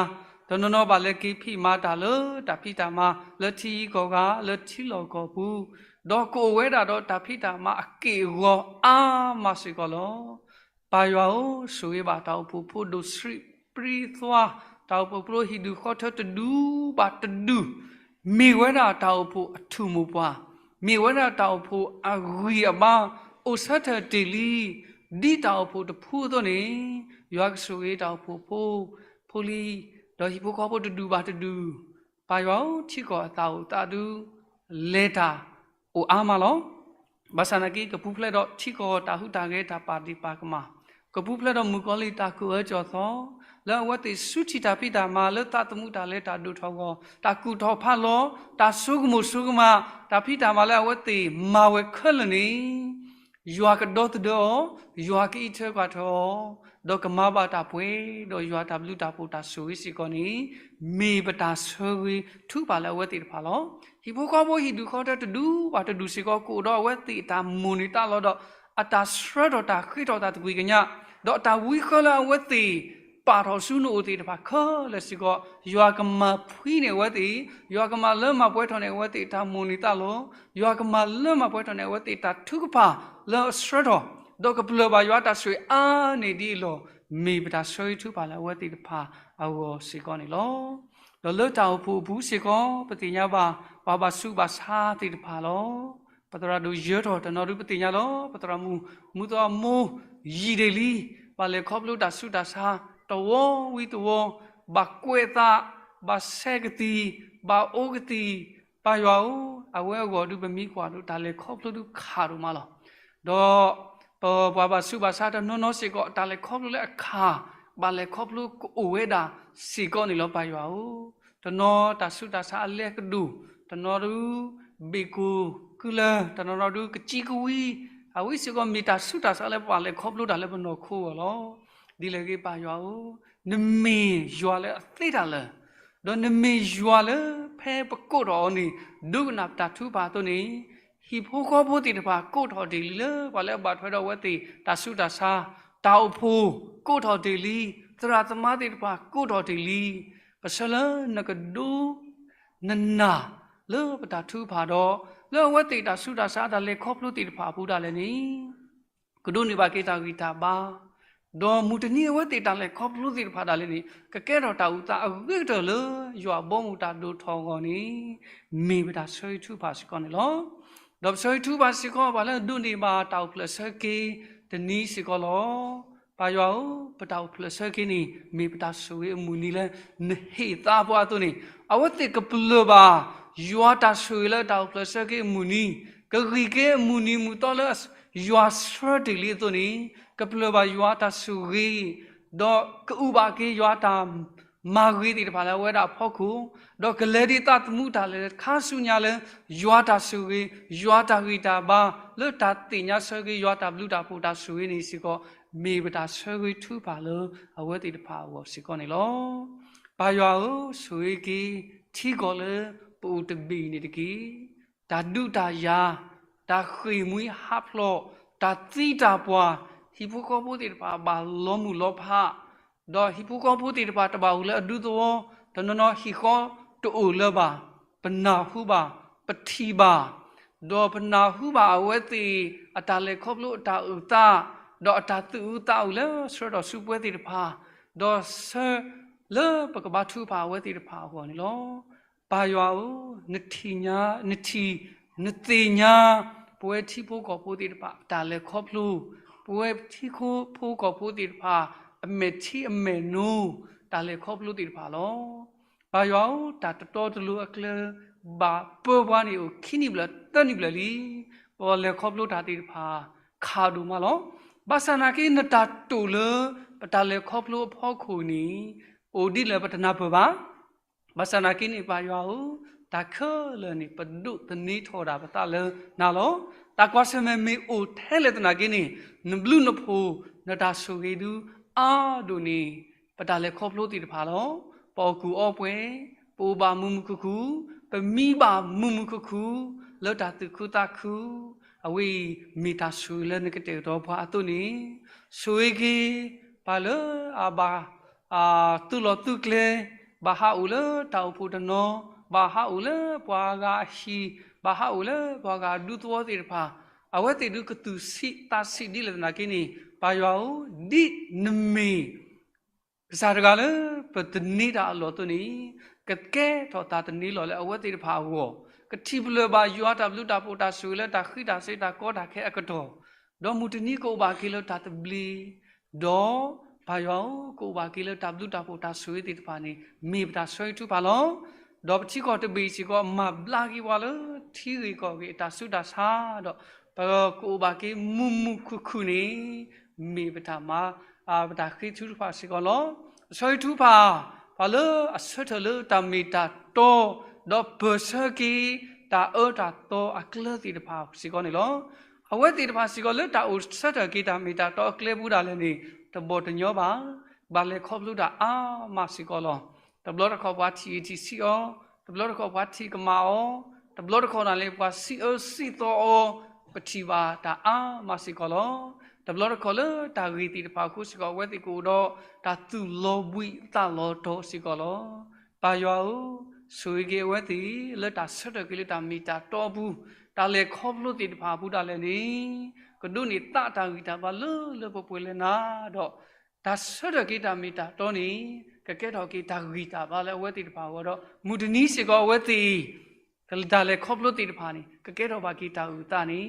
တနီၤနီၤဘၣ်လဲၤက့ၤဖံးမၤတၢ်လၢတၢ်ဖံးတၢ်မၤလၢထံယံၤကီၢ်ဂၤ လၢထံလီၢ်ကီၢ်ပူၤ, ဒီးကအိၣ်ဝဲဒၣ်ဒီးတၢ်ဖံးတၢ်မၤအက့ၢ်အဂီၤအါမးစ့ၢ်ကီးလီၤ. ပၢ်ယွၤဧၢ, ဆိၣ်ဂ့ၤဘၣ်တၢ်အိၣ်ဖှိၣ်ဖိဒိၣ်ဆှံပြံသွါ, တၢ်အိၣ်ဖှိၣ်ဖိဟံၣ်ဒူၣ်ဃီထၢတဒူၣ်ဘၣ်တဒူၣ်, မ့ၢ်ဝဲဒၣ်တၢ်အိၣ်ဖှိၣ်အထူၣ်မိၢ်ပှၢ်, မ့ၢ်ဝဲဒၣ်တၢ်အိၣ်ဖှိၣ်အဂံၢ်အဘါ, အိၣ်ဆၢထၢၣ်တ့ၢ်လံ, ဒ်တၢ်အိၣ်ဖှိၣ်တဖုအသိးန့ၣ်, ယွၤကဆိၣ်ဂ့ၤတၢ်အိၣ်ဖှိၣ်ဖိ, ဖိလံၤ, ဒီးဟံၣ်ဖိဃီဖိတဒူၣ်ဘၣ်တဒူၣ်, ပၢ်ယွၤဧၢ, ထံကီၢ်အသးအိၣ်သးဒူ လဲၤတၢ်အိၣ်အါမးလီၤ. ဘၣ်ဆၣ်နာ်က့ ကပူၤဖျဲးဒီးထံကီၢ်တၢ်ဟူးတၢ်ဂဲၤတၢ်ပာ်ဒ့ၣ်ပာ်ကမၣ်, ကပူၤဖျဲးဒီးမုၣ်ကီၤလံၢ်တၢ်ကိၢ်အၢကၠီၣ်သီ, လၢအဝဲသ့ၣ်ဆူထံၣ်တၢ်ဖံးတၢ်မၤလၢသးသမူတၢ်လဲၤတၢ်ဒိၣ်ထီၣ်အဂီၢ်, တၢ်ကူၣ်ထီၣ်ဖးလီၤ, တၢ်ဆိကမိၣ်ဆိကမး, တၢ်ဖံးတၢ်မၤလၢအဝဲသ့ၣ်မၤဝဲခဲလၢာ်န့ၣ် ယွၤကဒီသဒၢအီၤ, ယွၤကအံးထွဲကွၢ်ထွဲအီၤ, ဒီးကမၤဘၣ်တၢ်ပှဲၤ, ဒီးယွၤတၢ်ဘျုးတၢ်ဖှိၣ်တၢ်ဆိၣ်ဂ့ၤစ့ၢ်ကီးန့ၣ်, မ့ၢ်ပတၢ်ဆၢဂ့ၤထုကဖၣ်လၢအဝဲသ့ၣ်တဖၣ်လီၤ. ဟံၣ်ဖိဃီဖိဟံၣ်ဒူၣ်ဃီထၢတဒူၣ်ဘၣ်တဒူၣ်စ့ၢ်ကီး ကအိၣ်ဒီးအဝဲသ့ၣ်အတၢ်မိၣ်န့ၢ်သးလီဒီး အတၢ်ဆှၢထီၣ်တၢ်ဃ့ထီၣ်တၢ်သကွံၢ်ကညး, ဒီးတၢ်ဝံဃၢလၢအဝဲသ့ၣ်ပာ်ထီၣ်ဆူနအိၣ်သ့ၣ်တဖၣ်ခဲလၢာ်စ့ၢ်ကီး, ယွၤကမၤဖှံန့ၢ်အဝဲသ့ၣ်, ယွၤကမၤလၢမၤပှဲၤထီၣ်န့ၢ်အဝဲသ့ၣ်တၢ်မိၣ်န့ၢ်သးလီ, ယွၤကမၤလၢမၤပှဲၤထီၣ်န့ၢ်အဝဲသ့ၣ်တၢ်ထုကဖၣ်လၢအဆှၢထီၣ်, ဒီးကပျၢၢ်ဘၣ်ယွၤတၢ်ဆိၣ်ဂ့ၤအါန့ၢ်ဒ်အံၤလီၤ. မ့ၢ်ပတၢ်ဆၢဂ့ၤထုကဖၣ်လၢအဝဲသ့ၣ်တဖၣ်အဂီၢ်စ့ၢ်ကီးန့ၣ်လီၤ. ဒီးလၢတၢ်အိၣ်ဖှိၣ်အပူၤစ့ၢ်ကီး ပသ့ၣ်ညါဘၣ် ပှၤဘၣ်ဆူးဘၣ်ဆါသ့ၣ်တဖၣ်လီၤ. ပသရၣ်ဒိၣ်ယၢၤထီၣ်တနီၤဒုပသ့ၣ်ညါလီၤ. ပသရၣ်မုၣ် မူသီအမိၢ် ယံာ်ဒ့ၣ်လံ, ဘၣ်လဲၤခီဖျိတၢ်ဆူးတၢ်ဆါ တဝီဝံၤတဝီ, ဘၣ်ကွဲးသး, ဘၣ်ဆဲးကသံၣ်, ဘၣ်အိးကသံၣ်, ပၢ်ယွၤဧၢ, အဝဲအဂီၢ်ဒုးပမ့ၢ်ကွၢ်ဒုး တၢ်လဲၤခီဖျိဒုးခးဒိၣ်မးလီၤ. ဒီး ပ ပှၤဘၣ်ဆူးဘၣ်ဆါတနီၤနီၤစ့ၢ်ကီး တၢ်လဲၤခီဖျိလၢအခး ဘၣ်လဲၤခီဖျိကအိၣ်ဝဲဒၣ်စ့ၢ်ကီးန့ၣ်လီၤ ပၢ်ယွၤဧၢ. တနီၤတၢ်ဆူးတၢ်ဆါအလဲကဒိၣ်, တနီၤဒုး ဘ့ၣ်ကိၢ်ကုလၢ, တနီၤနီၤဒုးကကံကဝံ, အဝဲစ့ၢ်ကီးမ့ၢ်တၢ်ဆူးတၢ်ဆါလၢပဘၣ်လဲၤခီဖျိတၢ်လၢပနီၢ်ခိအဂီၢ်လီၤ. ဒ်လဲၣ်ဂ့ၤ ပၢ်ယွၤဧၢ, နမ့ၢ်ယွၤလၢအသ့တၢ်လၢာ်, ဒီးနမ့ၢ်ယွၤလၢဖဲပကိးထီၣ်အီၤန့ၣ် ဒိကနၣ်ပတၢ်ထုကဖၣ်အသိးန့ၣ်, ဟံၣ်ဖိဃီဖိသ့ၣ်တဖၣ်ကိးထီၣ်တ့ၢ်လံလၢ ပှၤလၢအဘၣ်ထွဲဒီးအဝဲသ့ၣ်တၢ်ဆူးတၢ်ဆါ, တၢ်အိၣ်ဖှိၣ်ကိးထီၣ်တ့ၢ်လံ, သရၣ်သမါသ့ၣ်တဖၣ်ကိးထီၣ်တ့ၢ်လံ, ပဆၢလၢနကဒိ နနာ်လၢပတၢ်ထုကဖၣ်ဒီး လၢအဝဲသ့ၣ်တၢ်ဆူးတၢ်ဆါတၢ်လဲၤခီဖျိသ့ၣ်တဖၣ်အပူၤဒၣ်လဲာ်န့ၣ်, ကဒိးန့ၢ်ဘၣ်က့ၤတၢ်ဂံၢ်တၢ်ဘါ, ဒီးမုၢ်တနံၤအဝဲသ့ၣ်တၢ်လဲၤခီဖျိသ့ၣ်တဖၣ်ဒၣ်လဲာ်န့ၣ် ကကဲထီၣ်တၢ်အုၣ်သးအဂ့ၤကတၢၢ်လၢယွၤအဘီအမုၢ်တၢ်ဒိၣ်ထီၣ်အဂီၢ်န့ၣ် မ့ၢ်ပတၢ်ဆၢဂ့ၤထုကဖၣ်စ့ၢ်ကီးန့ၣ်လီၤ. ဒီးပဆၢဂ့ၤထုကဖၣ်စ့ၢ်ကီး ပှၤလၢအဒိးန့ၢ်ဘၣ်တၢ်အိၣ်ဖျဲၣ်ဆၢက့ၤတနံၤစ့ၢ်ကီးလီၤ. ပၢ်ယွၤဧၢ, ပတၢ်အိၣ်ဖျဲၣ်ဆၢက့ၤန့ၣ် မ့ၢ်ပတၢ်ဆိၣ်ဂ့ၤအမုၢ်နံၤလၢနဟ့ၣ်သါပှၤအသိးန့ၣ်, အဝဲသ့ၣ်ကပလၢၢ်ဘၣ် ယွၤတၢ်ဆိၣ်ဂ့ၤလၢတၢ်အိၣ်ဖျဲၣ်ဆၢက့ၤအမုၢ်နံၤ, ကဂံၢ်က့ၤအမုၢ်နံၤမုၢ်သီလၢ ယွၤဆှၢတ့ၢ်လံအသိးန့ၣ်, ကပလၢၢ်ဘၣ်ယွၤတၢ်ဆိၣ်ဂ့ၤ, ဒီးကအုၣ်ဘၣ်က့ၤယွၤတၢ် မၤဂ့ၤသ့ၣ်တဖၣ်လၢအဝဲဒၣ်အဖီခိၣ်, ဒီးကလဲၤဒ်သးသမူတၢ်လဲၤတခါဆူညါလၢ ယွၤတၢ်ဆိၣ်ဂ့ၤ, ယွၤတၢ်ဂံၢ်တၢ်ဘါ, လၢတၢ်သ့ၣ်ညါဆၢက့ၤ ယွၤတၢ်ဘျုးတၢ်ဖှိၣ်တၢ်ဆိၣ်ဂ့ၤန့ၣ်စ့ၢ်ကီး, မ့ၢ်ပတၢ်ဆၢဂ့ၤထုကဖၣ်လၢအဝဲသ့ၣ်တဖၣ်အဂီၢ်စ့ၢ်ကီးန့ၣ်လီၤ. ပၢ်ယွၤဧၢ, ဆိၣ်ဂ့ၤက့ၤထံကီၢ်လၢပအိၣ်တဘ့ၣ်အံၤန့ၣ်တက့ၢ်. တၢ်ဒုးတၢ်ယၤ, တၢ်ဃ့ၢ်မှံဟးဖျိး, တၢ်သံတၢ်ပှၢ်, ဟံၣ်ဖိဃီဖိသ့ၣ်တဖၣ်ဘၣ်လီၤမုၢ်လီၤဖး, ဒီးဟံၣ်ဖိဃီဖိသ့ၣ်တဖၣ်တဘၣ်အိၣ်လၢအဒူသဝီ, တနီၤနီၤဟံၣ်ဃီတအိၣ်လၢၤဘၣ်, ပနၢ်ဟူဘၣ်, ပထံၣ်ဘၣ်, ဒီးပနၢ်ဟူဘၣ်အဝဲသ့ၣ်အတၢ်လဲၤခီဖျိအတၢ်အုၣ်သး, ဒီးအတၢ်သူၣ်အုးသးအုးလၢဆှၢထီၣ်ဆူပဝဲသ့ၣ်တဖၣ်, ဒီးဆၢလၢပကဘါထုကဖၣ်အဝဲသ့ၣ်တဖၣ်အဂီၢ်န့ၣ်လီၤ. ပၢ်ယွၤဧၢ, နထံၣ်ညါ, နထံၣ်, နသ့ၣ်ညါ, ပဝဲထံဖိကီၢ်ဖိသ့ၣ်တဖၣ် တၢ်လဲၤခီဖျိ, ပဝဲထံဖိကီၢ်ဖိသ့ၣ်တဖၣ် အမဲာ်ထံအမဲာ်နိ, တၢ်လဲၤခီဖျိသ့ၣ်တဖၣ်လီၤ. ပၢ်ယွၤဧၢ, တၢ်တတီတလိၤအကျဲ ဘၣ်ပၢပှၤန့ၣ်အိၣ်ခံနံၣ်ဘျဲၣ်သၢနံၣ်ဘျဲၣ်လံ. ပလဲၤခီဖျိတၢ်သ့ၣ်တဖၣ် ခးဒိၣ်မးလီၤ. ဘၣ်ဆၣ်နာ်က့ နတၢ်တိာ်လၢပတၢ်လဲၤခီဖျိအဖီခိၣ်န့ၣ် အိၣ်ဒ်လဲၣ်ပတနၢ်ပၢၢ်ဘၣ်. ဘၣ်ဆၣ်နာ်က့န့ၣ် ပၢ်ယွၤဧၢ, တၢ်ခဲလၢာ်န့ၣ် ပဒိးသန့ၤထီၣ်ဒၣ်ပသးလၢနၤလီၤ. တၢ်ကွၢ်ဆၢၣ်မဲာ်မ့ၢ်အိၣ်ထဲလဲၣ်သနာ်က့န့ၣ် နဘျုးနဖှိၣ် နတၢ်ဆိၣ်ဂ့ၤဒုးအါဒိၣ်န့ၣ် ပတၢ်လဲၤခီဖျိသ့ၣ်တဖၣ်လီၤ. ပအီၣ်ကူၣ်အီပှဲၤ, ပအိၣ်ဘၣ်မုာ်မုာ်ခုၣ်ခုၣ်, ပမံဘၣ်မုာ်မုာ်ခုၣ်ခုၣ် လၢတၢ်သူၣ်ခုသးခု, အဝဲအံၤမ့ၢ်တၢ်ဆိၣ်ဂ့ၤလၢနကတဲာ်ကတီၤပှၤအသိးန့ၣ်, ဆိၣ်ဂ့ၤက့ၤ ပှၤလၢအဘၣ် အသုးလီၢ်သုးကျဲ, ဘၣ်ဟးအိၣ်လၢတၢ်အိၣ်ဖှိၣ်တနီၤ, ဘၣ်ဟးအိၣ်လၢပှၤဂၤအဟံၣ်, ဘၣ်ဟးအိၣ်လၢပှၤဂၤအဒူသဝီသ့ၣ်တဖၣ်, အဝဲသ့ၣ်ဒုးကသူၣ်ဆံးသးဆံးဒ်လဲၣ်သနာ်က့န့ၣ်, ပၢ်ယွၤဧၢ, ဒ်နမ့ၢ် ကစၢ်တဂၤလၢပသန့ၤတၢ်အလီၢ်အသိးန့ၣ်, ကကဲထီၣ်သးသန့ၤလီၤလၢအဝဲသ့ၣ်တဖၣ်အဂီၢ်, ကထံၣ်ပလၢၢ်ဘၣ်ယွၤတၢ်ဘျုးတၢ်ဖှိၣ်တၢ်ဆိၣ်ဂ့ၤလၢတၢ်ဃံးတၢ်စ့တၢ်ကီတၢ်ခဲအကတီၢ်, ဒီးမုၢ်တနံၤကအိၣ်ဘၣ်က့ၤလၢတၢ်သဘျ့, ဒီးပၢ်ယွၤဧၢ, ကအိၣ်ဘၣ်က့ၤလၢတၢ်ဘျုးတၢ်ဖှိၣ်တၢ်ဆိၣ်ဂ့ၤသ့ၣ်တဖၣ်န့ၣ် မ့ၢ်ပတၢ်ဆၢဂ့ၤထုကဖၣ်လီၤ. ဒီးပထံကီၢ်တဘ့ၣ်စ့ၢ်ကီး မၤဘျါက့ၤပှၤလၢထံဂ့ၢ်ကီၢ်ဂ့ၢ်အတၢ်ဆူးတၢ်ဆါ, ဒီးပကအိၣ်ဘၣ်က့ၤမုာ်မုာ်ခုၣ်ခုၣ်န့ၣ် မ့ၢ်ပတၢ်မၤ ပတၢ်ဃ့ထုကဖၣ်စ့ၢ်ကီးလီၤ. ပဆၢဂ့ၤထုကဖၣ် ပှၤလၢအဆၢထၢၣ်လၢတၢ်မ့ၢ်တၢ်တီ, ဒီးပၢၢ်ဆၢက့ၤတၢ်အၢတၢ်သီအကျဲသ့ၣ်တဖၣ်စ့ၢ်ကီးန့ၣ်လီၤ. အဝဲသ့ၣ်တဖၣ်စ့ၢ်ကီးလၢတၢ်အိၣ်ဆၢထၢၣ်က့ၤတၢ်မ့ၢ်တၢ်တီအကျဲပူၤဒၣ်လဲာ်န့ၣ် တဘီၣ်တညီဘၣ်. ဘၣ်လဲၤခီဖျိတၢ်အါမးစ့ၢ်ကီးလီၤ. တဘျီတခီၣ်ပှၤထံၣ်ဂံၢ်ထံၣ်ဆံးအီၤ, တဘျီတခီၣ်ပှၤထံၣ်ကမၣ်အီၤ, တဘျီတခီၣ်ဒၣ်လဲာ်ပှၤစံးအၢစံးသီအီၤ, ပထံၣ်ဘၣ်တၢ်အါမးစ့ၢ်ကီးလီၤ. တဘျီတခီၣ်လၢတၢ်ဂ့ၢ်သ့ၣ်တဖၣ်အဃိစ့ၢ်ကီး အဝဲသ့ၣ်ကအိၣ်ဒီးတၢ်သူၣ်လီၤဘှံးသးလီၤတီၤစ့ၢ်ကီးလီၤ. ပၢ်ယွၤဧၢ, ဆိၣ်ဂ့ၤက့ၤအဝဲသ့ၣ် လၢတၢ်ဆၢထၢၣ်က့ၤလၢတၢ်မ့ၢ်တၢ်တီအပူၤ, တၢ်လဲၤခီဖျိသ့ၣ်တဖၣ်အပူၤဒၣ်လဲာ်န့ၣ်, ကဒိးန့ၢ်သးတၢ်ဂံၢ်တၢ်ဘါလၢလၢပှဲၤပှဲၤလၢနၤ, ဒီးတၢ်ဆၢထၢၣ်က့ၤတၢ်မ့ၢ်တၢ်တီန့ၣ် ကကဲထီၣ်က့ၤတၢ်ဂံၢ်တၢ်ဘါလၢအဝဲသ့ၣ်တဖၣ်အဂီၢ်ဒီး မုၢ်တနံၤစ့ၢ်ကီးအဝဲသ့ၣ် တၢ်လဲၤခီဖျိသ့ၣ်တဖၣ်န့ၣ် ကကဲထီၣ်ဘၣ်က့ၤတၢ်အုၣ်သးန့ၣ်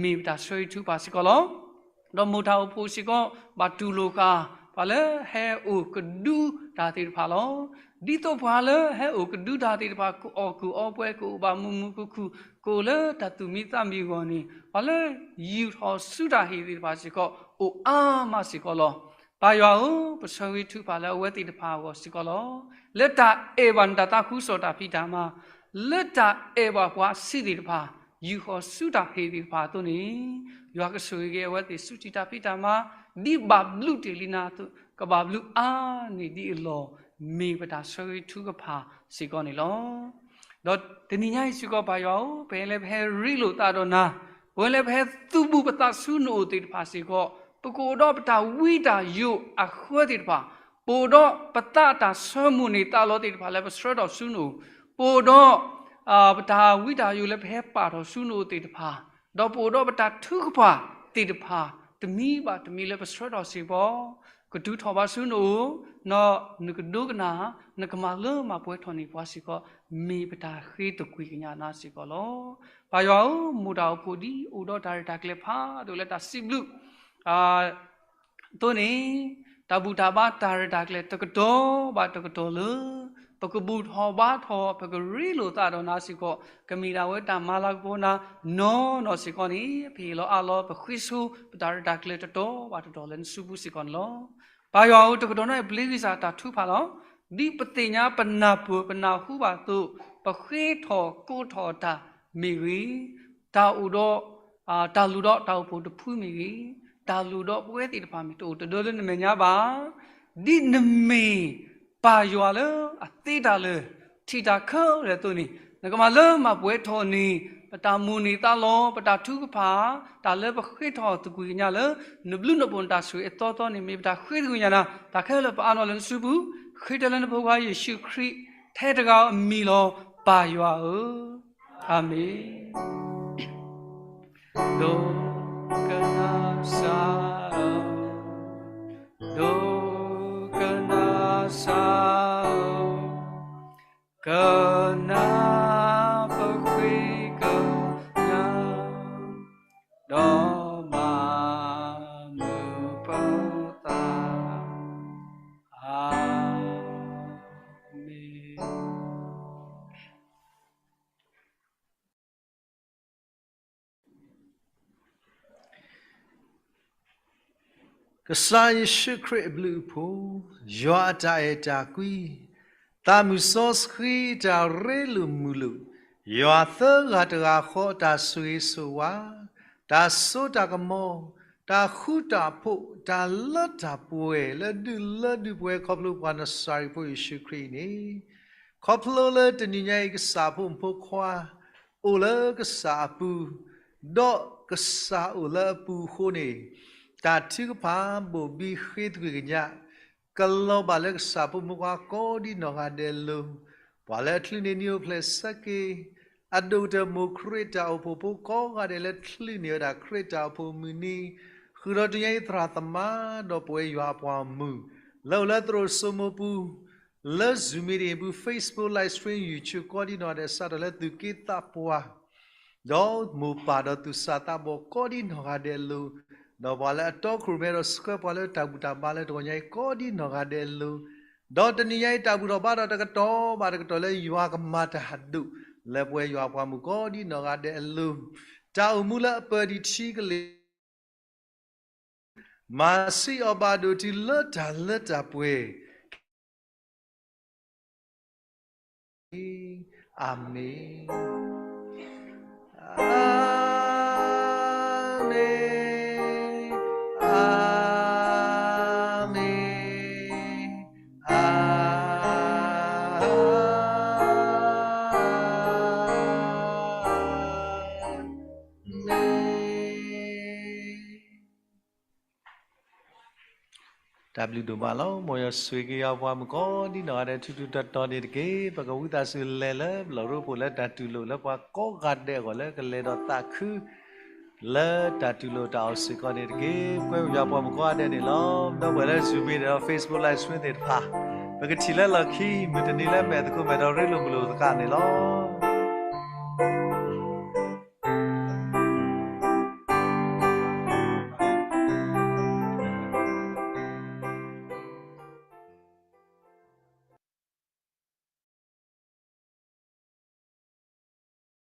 မ့ၢ်ပတၢ်ဆၢဂ့ၤထုကဖၣ်စ့ၢ်ကီးလီၤ. ဒီးမိၢ်တၢ်အိၣ်ဖှိၣ်စ့ၢ်ကီး ဘၣ်တူၢ်လိာ်ဃာ် ပှၤလၢဟဲအိၣ်ကဒုတၢ်သ့ၣ်တဖၣ်လီၤ. ဒ်သိးပှၤလၢဟဲအိၣ်ကဒုတၢ်သ့ၣ်တဖၣ် ကအီၣ်ကုၢ်အီပှဲၤ ကအိၣ်ဘၣ်မုာ်မုာ်ခုၣ်ခုၣ် ကအိၣ်လၢတၢ်သူၣ်မံသးမံအဂီၢ်န့ၣ် ပှၤလၢယူာ်ထီၣ်ဆူတၢ်ဟ့ၣ်သ့ၣ်တဖၣ်စ့ၢ်ကီး အိၣ်အါမးစ့ၢ်ကီးလီၤ. ပၢ်ယွၤဧၢ, ပဆၢဂ့ၤထုကဖၣ်လၢအဝဲသ့ၣ်တဖၣ်အဂီၢ်စ့ၢ်ကီးလီၤ. လၢတၢ်အဲၣ်ဘၣ်နတၢ်သးခုကစီၣ်တၢ်ဖံးတၢ်မၤ, လၢတၢ်အဲၣ်ဘၣ်ပှၤအဆံးသ့ၣ်တဖၣ် ယူာ်ထီၣ်ဆူတၢ်ဟ့ၣ်သ့ၣ်တဖၣ်အသိးန့ၣ်, ယွၤကဆိၣ်ဂ့ၤက့ၤအဝဲသ့ၣ်ဆူထံၣ်တၢ်ဖံးတၢ်မၤ, ဒ်ဘၣ်ဘျုးတ့ၢ်လံနၤအသိး ကဘၣ်ဘျုးအါန့ၢ်ဒ်အလီၢ် မ့ၢ်ပတၢ်ဆၢဂ့ၤထုကဖၣ်စ့ၢ်ကီးန့ၣ်လီၤ. ဒီးတနံၤညါအံၤစ့ၢ်ကီး ပၢ်ယွၤဧၢ, ပဝဲလၢပဟဲရ့လိာ်သးဒီးနၤ, ပဝဲလၢပဟဲသုးဘူးပသးဆူနအိၣ်သ့ၣ်တဖၣ်စ့ၢ်ကီး, ပကအိၣ်ဒီးပတၢ်ဝံတၢ်ယိးအဃၢသ့ၣ်တဖၣ်, ပအိၣ်ဒီးပသးအတၢ်ဆၢမိၣ်န့ၢ်သးလီသ့ၣ်တဖၣ် လၢပဆှၢထီၣ်ဆူနအိၣ်, ပအိၣ်ဒီး ပတၢ်ဝံတၢ်ယိးလၢပဟဲပာ်ထီၣ်ဆူနအိၣ်သ့ၣ်တဖၣ်, ဒီးပအိၣ်ဒီးပတၢ်ထုကဖၣ်သ့ၣ်တဖၣ် တမံၤဘၣ်တမံၤလၢပဆှၢထီၣ်စ့ၢ်ကီး, ကတုၤထီၣ်ဘၣ်ဆူနအိၣ်, ဒီးနကဒိကနၣ်, နကမၤလၢမၤပှဲၤထီၣ်န့ၢ်ပှၤစ့ၢ်ကီး, မ့ၢ်ပတၢ်ဃ့သကွံၢ်ကညးနၤစ့ၢ်ကီးလီၤ. ပၢ်ယွၤဧၢ, မိၢ်တၢ်အိၣ်ဖှိၣ်ဒ်အိၣ်ဒီးတၢ်ရဲၣ်တၢ်ကျဲၤဖးဒိၣ်လၢတၢ်စံးဘျုး အသိးန့ၣ်, တၢ်ဘူၣ်တၢ်ဘါတၢ်ရဲၣ်တၢ်ကျဲၤတကတီၢ်ဘၣ်တကတီၢ်လၢ ပကဘူၣ်ထီၣ်ဘါထီၣ် ပကရ့လိာ်သးဒီးနၤစ့ၢ်ကီး, ကမ့ၢ်ဒၣ်ဝဲတၢ်မၤလၤကပီၤနၤနီၢ်နီၢ်စ့ၢ်ကီးန့ၣ်, ပဟ့ၣ်လီၤအးလီၤပဃ့ဆိ ပတၢ်ရဲၣ်တၢ်ကျဲၤတတီၤဘၣ်တတီၤလၢနစုပူၤစ့ၢ်ကီးန့ၣ်လီၤ. ပၢ်ယွၤဧၢ, တကတီၢ်န့ၣ်ပလ့ၤဂံၢ်စၢ်တၢ်ထုကဖၣ်လီၤ. ဒ်ပသ့ၣ်ညါပနၢ်ပၢၢ်ပနၢ်ဟူဘၣ်အသိး, ပဃ့ထီၣ်ကိးထီၣ်တၢ်မ့ၢ်ဂ့ၤ, တၢ်အိၣ်ဒီး တၢ်လိၣ်ဒီးတၢ်အိၣ်ဖှိၣ်တဖုမ့ၢ်ဂ့ၤ, တၢ်လိၣ်ဒီးပဝဲသ့ၣ်တဖၣ်မ့ၢ် တအိၣ်တဒၢလၢနမဲာ်ညါဘၣ်. ဒ်နမ့ၢ်ပၢ်ယွၤလၢအသ့တၢ်လၢာ်, ထံၣ်တၢ်ခဲလၢာ်အသိးန့ၣ်, နကမၤလၢမၤပှဲၤထီၣ်န့ၢ် ပတၢ်မိၣ်န့ၢ်သးလီ, ပတၢ်ထုကဖၣ်, တၢ်လၢပဃ့ထီၣ်သကွံၢ်ကညးလၢ နဘျုးနဖှိၣ်နတၢ်ဆိၣ်ဂ့ၤအသီသီန့ၣ် မ့ၢ်ပတၢ်ဃ့သကွံၢ်ကညးနၤ, တၢ်ခဲလၢာ်ပအးလီၤလၢနစုပူၤ, ဃ့တၢ်လၢနဖိခွါယ့ၣ်ၡူးခရံာ် ထဲတဂၤအမံၤလီၤ, ပၢ်ယွၤဧၢ. အၤမ့ၣ်. ဒိကနၣ်စၢ်ဧၢ, ဒိကနၣ်စၢ်ဧၢ, ကနၣ်ပဃ့ကညး, ဒီးမၤမုာ်ပသး, အၤမ့ၣ်. ကစၢ်ယ့ၣ်ၡူးခရံာ်အဘျုးအဖှိၣ်, ယွၤအတၢ်အဲၣ်တၢ်ကွံ, သးမုၢ်စီဆှံတၢ်ရ့လိာ်မုာ်လိာ်, ယွၤသၢဂၤတဂၤဃီအတၢ်ဆိၣ်ဂ့ၤဆိၣ်ဝါ, တၢ်စိတၢ်ကမီၤ, တၢ်ဃူတၢ်ဖိး, တၢ်လၢတၢ်ပှဲၤလၢဒုၣ်လၢဒုၣ်ပဝဲခီဖျိပှၤနစၤရ့းဖိယ့ၣ်ၡူးခရံာ်အံၤန့ၣ်, ခီဖျိလၢတနံၤညါအံၤ ကစၢ်ဖိမုၣ်ဖိခွါ အိၣ်လၢကစၢ်အပူၤ, ဒီးကစၢ်အိၣ်လၢအပူၤအဃိန့ၣ်, တၢ်ထုကဖၣ်ဘိၣ်ဘံဃ့သကွံၢ်ကညး, ကလီၤဘၣ်လၢကစၢ်ဖိမုၣ်ဖိခွါကိးဒ်နီၢ်ဂၤဒဲးအလိၤ, ပှၤလၢအချုးန့ၢ်နံၣ်အိၣ်ဖျဲၣ်ဆၢက့ၤ, အဒိၣ်ကတၢၢ်မိၢ်ခရံာ်တၢ်အိၣ်ဖှိၣ်ဖိကိးဂၤဒဲးလၢချုးန့ၢ်ဝဲဒၣ်ခရံာ်တၢ်အိၣ်ဖှိၣ်မုၢ်နံၤ, ဃုာ်ဒီးတနံၤညါအံၤသရၣ်သမါ, ဒီးပဝဲယွၤအပှၤမုၣ်, လၢအိၣ်လၢသရိာ်စိမိပူၤ, လၢ Zoom meeting ပူၤ, Facebook live stream, YouTube ကိးဒ်နီၢ်ဂၤဒဲး စးထီၣ်လၢသူၣ်က့သးပှၢ်, ဒီးမိၢ်ပၢ်ဒီးသူၣ်စၢ်သးဘီၣ်ကိးဒ်နီၢ်ဂၤဒဲးအလိၤ, ဒီးပှၤလၢအတီခိၣ်ရိၣ်မဲဒီးဆှၢပှၤလၢတၢ်ဘူၣ်တၢ်ဘါလၢတဂီၤညါအံၤကိးဒ်နီၢ်ဂၤဒဲးအလိၤ, ဒီးတနံၤညါအံၤတၢ်ဘူၣ်ထီၣ်ဘါထီၣ်တကတီၢ်ဘၣ်တကတီၢ်လၢယွၤကမၤတၢ်ဒိၣ်လၢပဝဲယွၤအပှၤမုၣ်ကိးဒ်နီၢ်ဂၤဒဲးအလိၤ, တၢ်အိၣ်မူလၢအပၢၤဒံးထံကလ့ၤ မၤဆံးအီၤဘၣ်ဒိၣ်တုၤလၢတၢ်လၢတၢ်ပှဲၤ, အၤမ့ၣ်, အၤမ့ၣ်, အၤမ့ၣ်, အၤမ့ၣ်. တၢ်ဘျုးဒိၣ်မးလီၤ. မ်ယွၤဆိၣ်ဂ့ၤက့ၤယွၤပှၤမုၣ်ကိးဒ်နီၢ်ဂၤဒဲး ထူးထူးတီၤတီၤန့ၣ်တက့ၢ်. ပကဝံသးစူၤလဲၤလၢပလီၢ်ရိဖှိၣ်လၢတၢ်တူၢ်လိာ်လၢပှၤကိးဂၤဒဲးအဂီၢ်လၢကလဲၤဒီးသးခု လၢတၢ်တူၢ်လိာ်တၢ်အီၣ်စ့ၢ်ကီးန့ၣ်တက့ၢ်. ပဝဲယွၤပှၤမုၣ်ကိးဂၤဒဲးန့ၣ်လီၤ. ဒီပုၢ်ဝဲၢ်လၢ Zoom ဒီး Facebook live stream သ့ၣ်တဖၣ် ပကထံၣ်လၢလီၢ်ခံ မုၢ်တနံၤလၢမဲာ်သကိးမဲာ်ဒီးရ့လိာ်မုာ်လိာ်သကိးန့ၣ်လီၤ.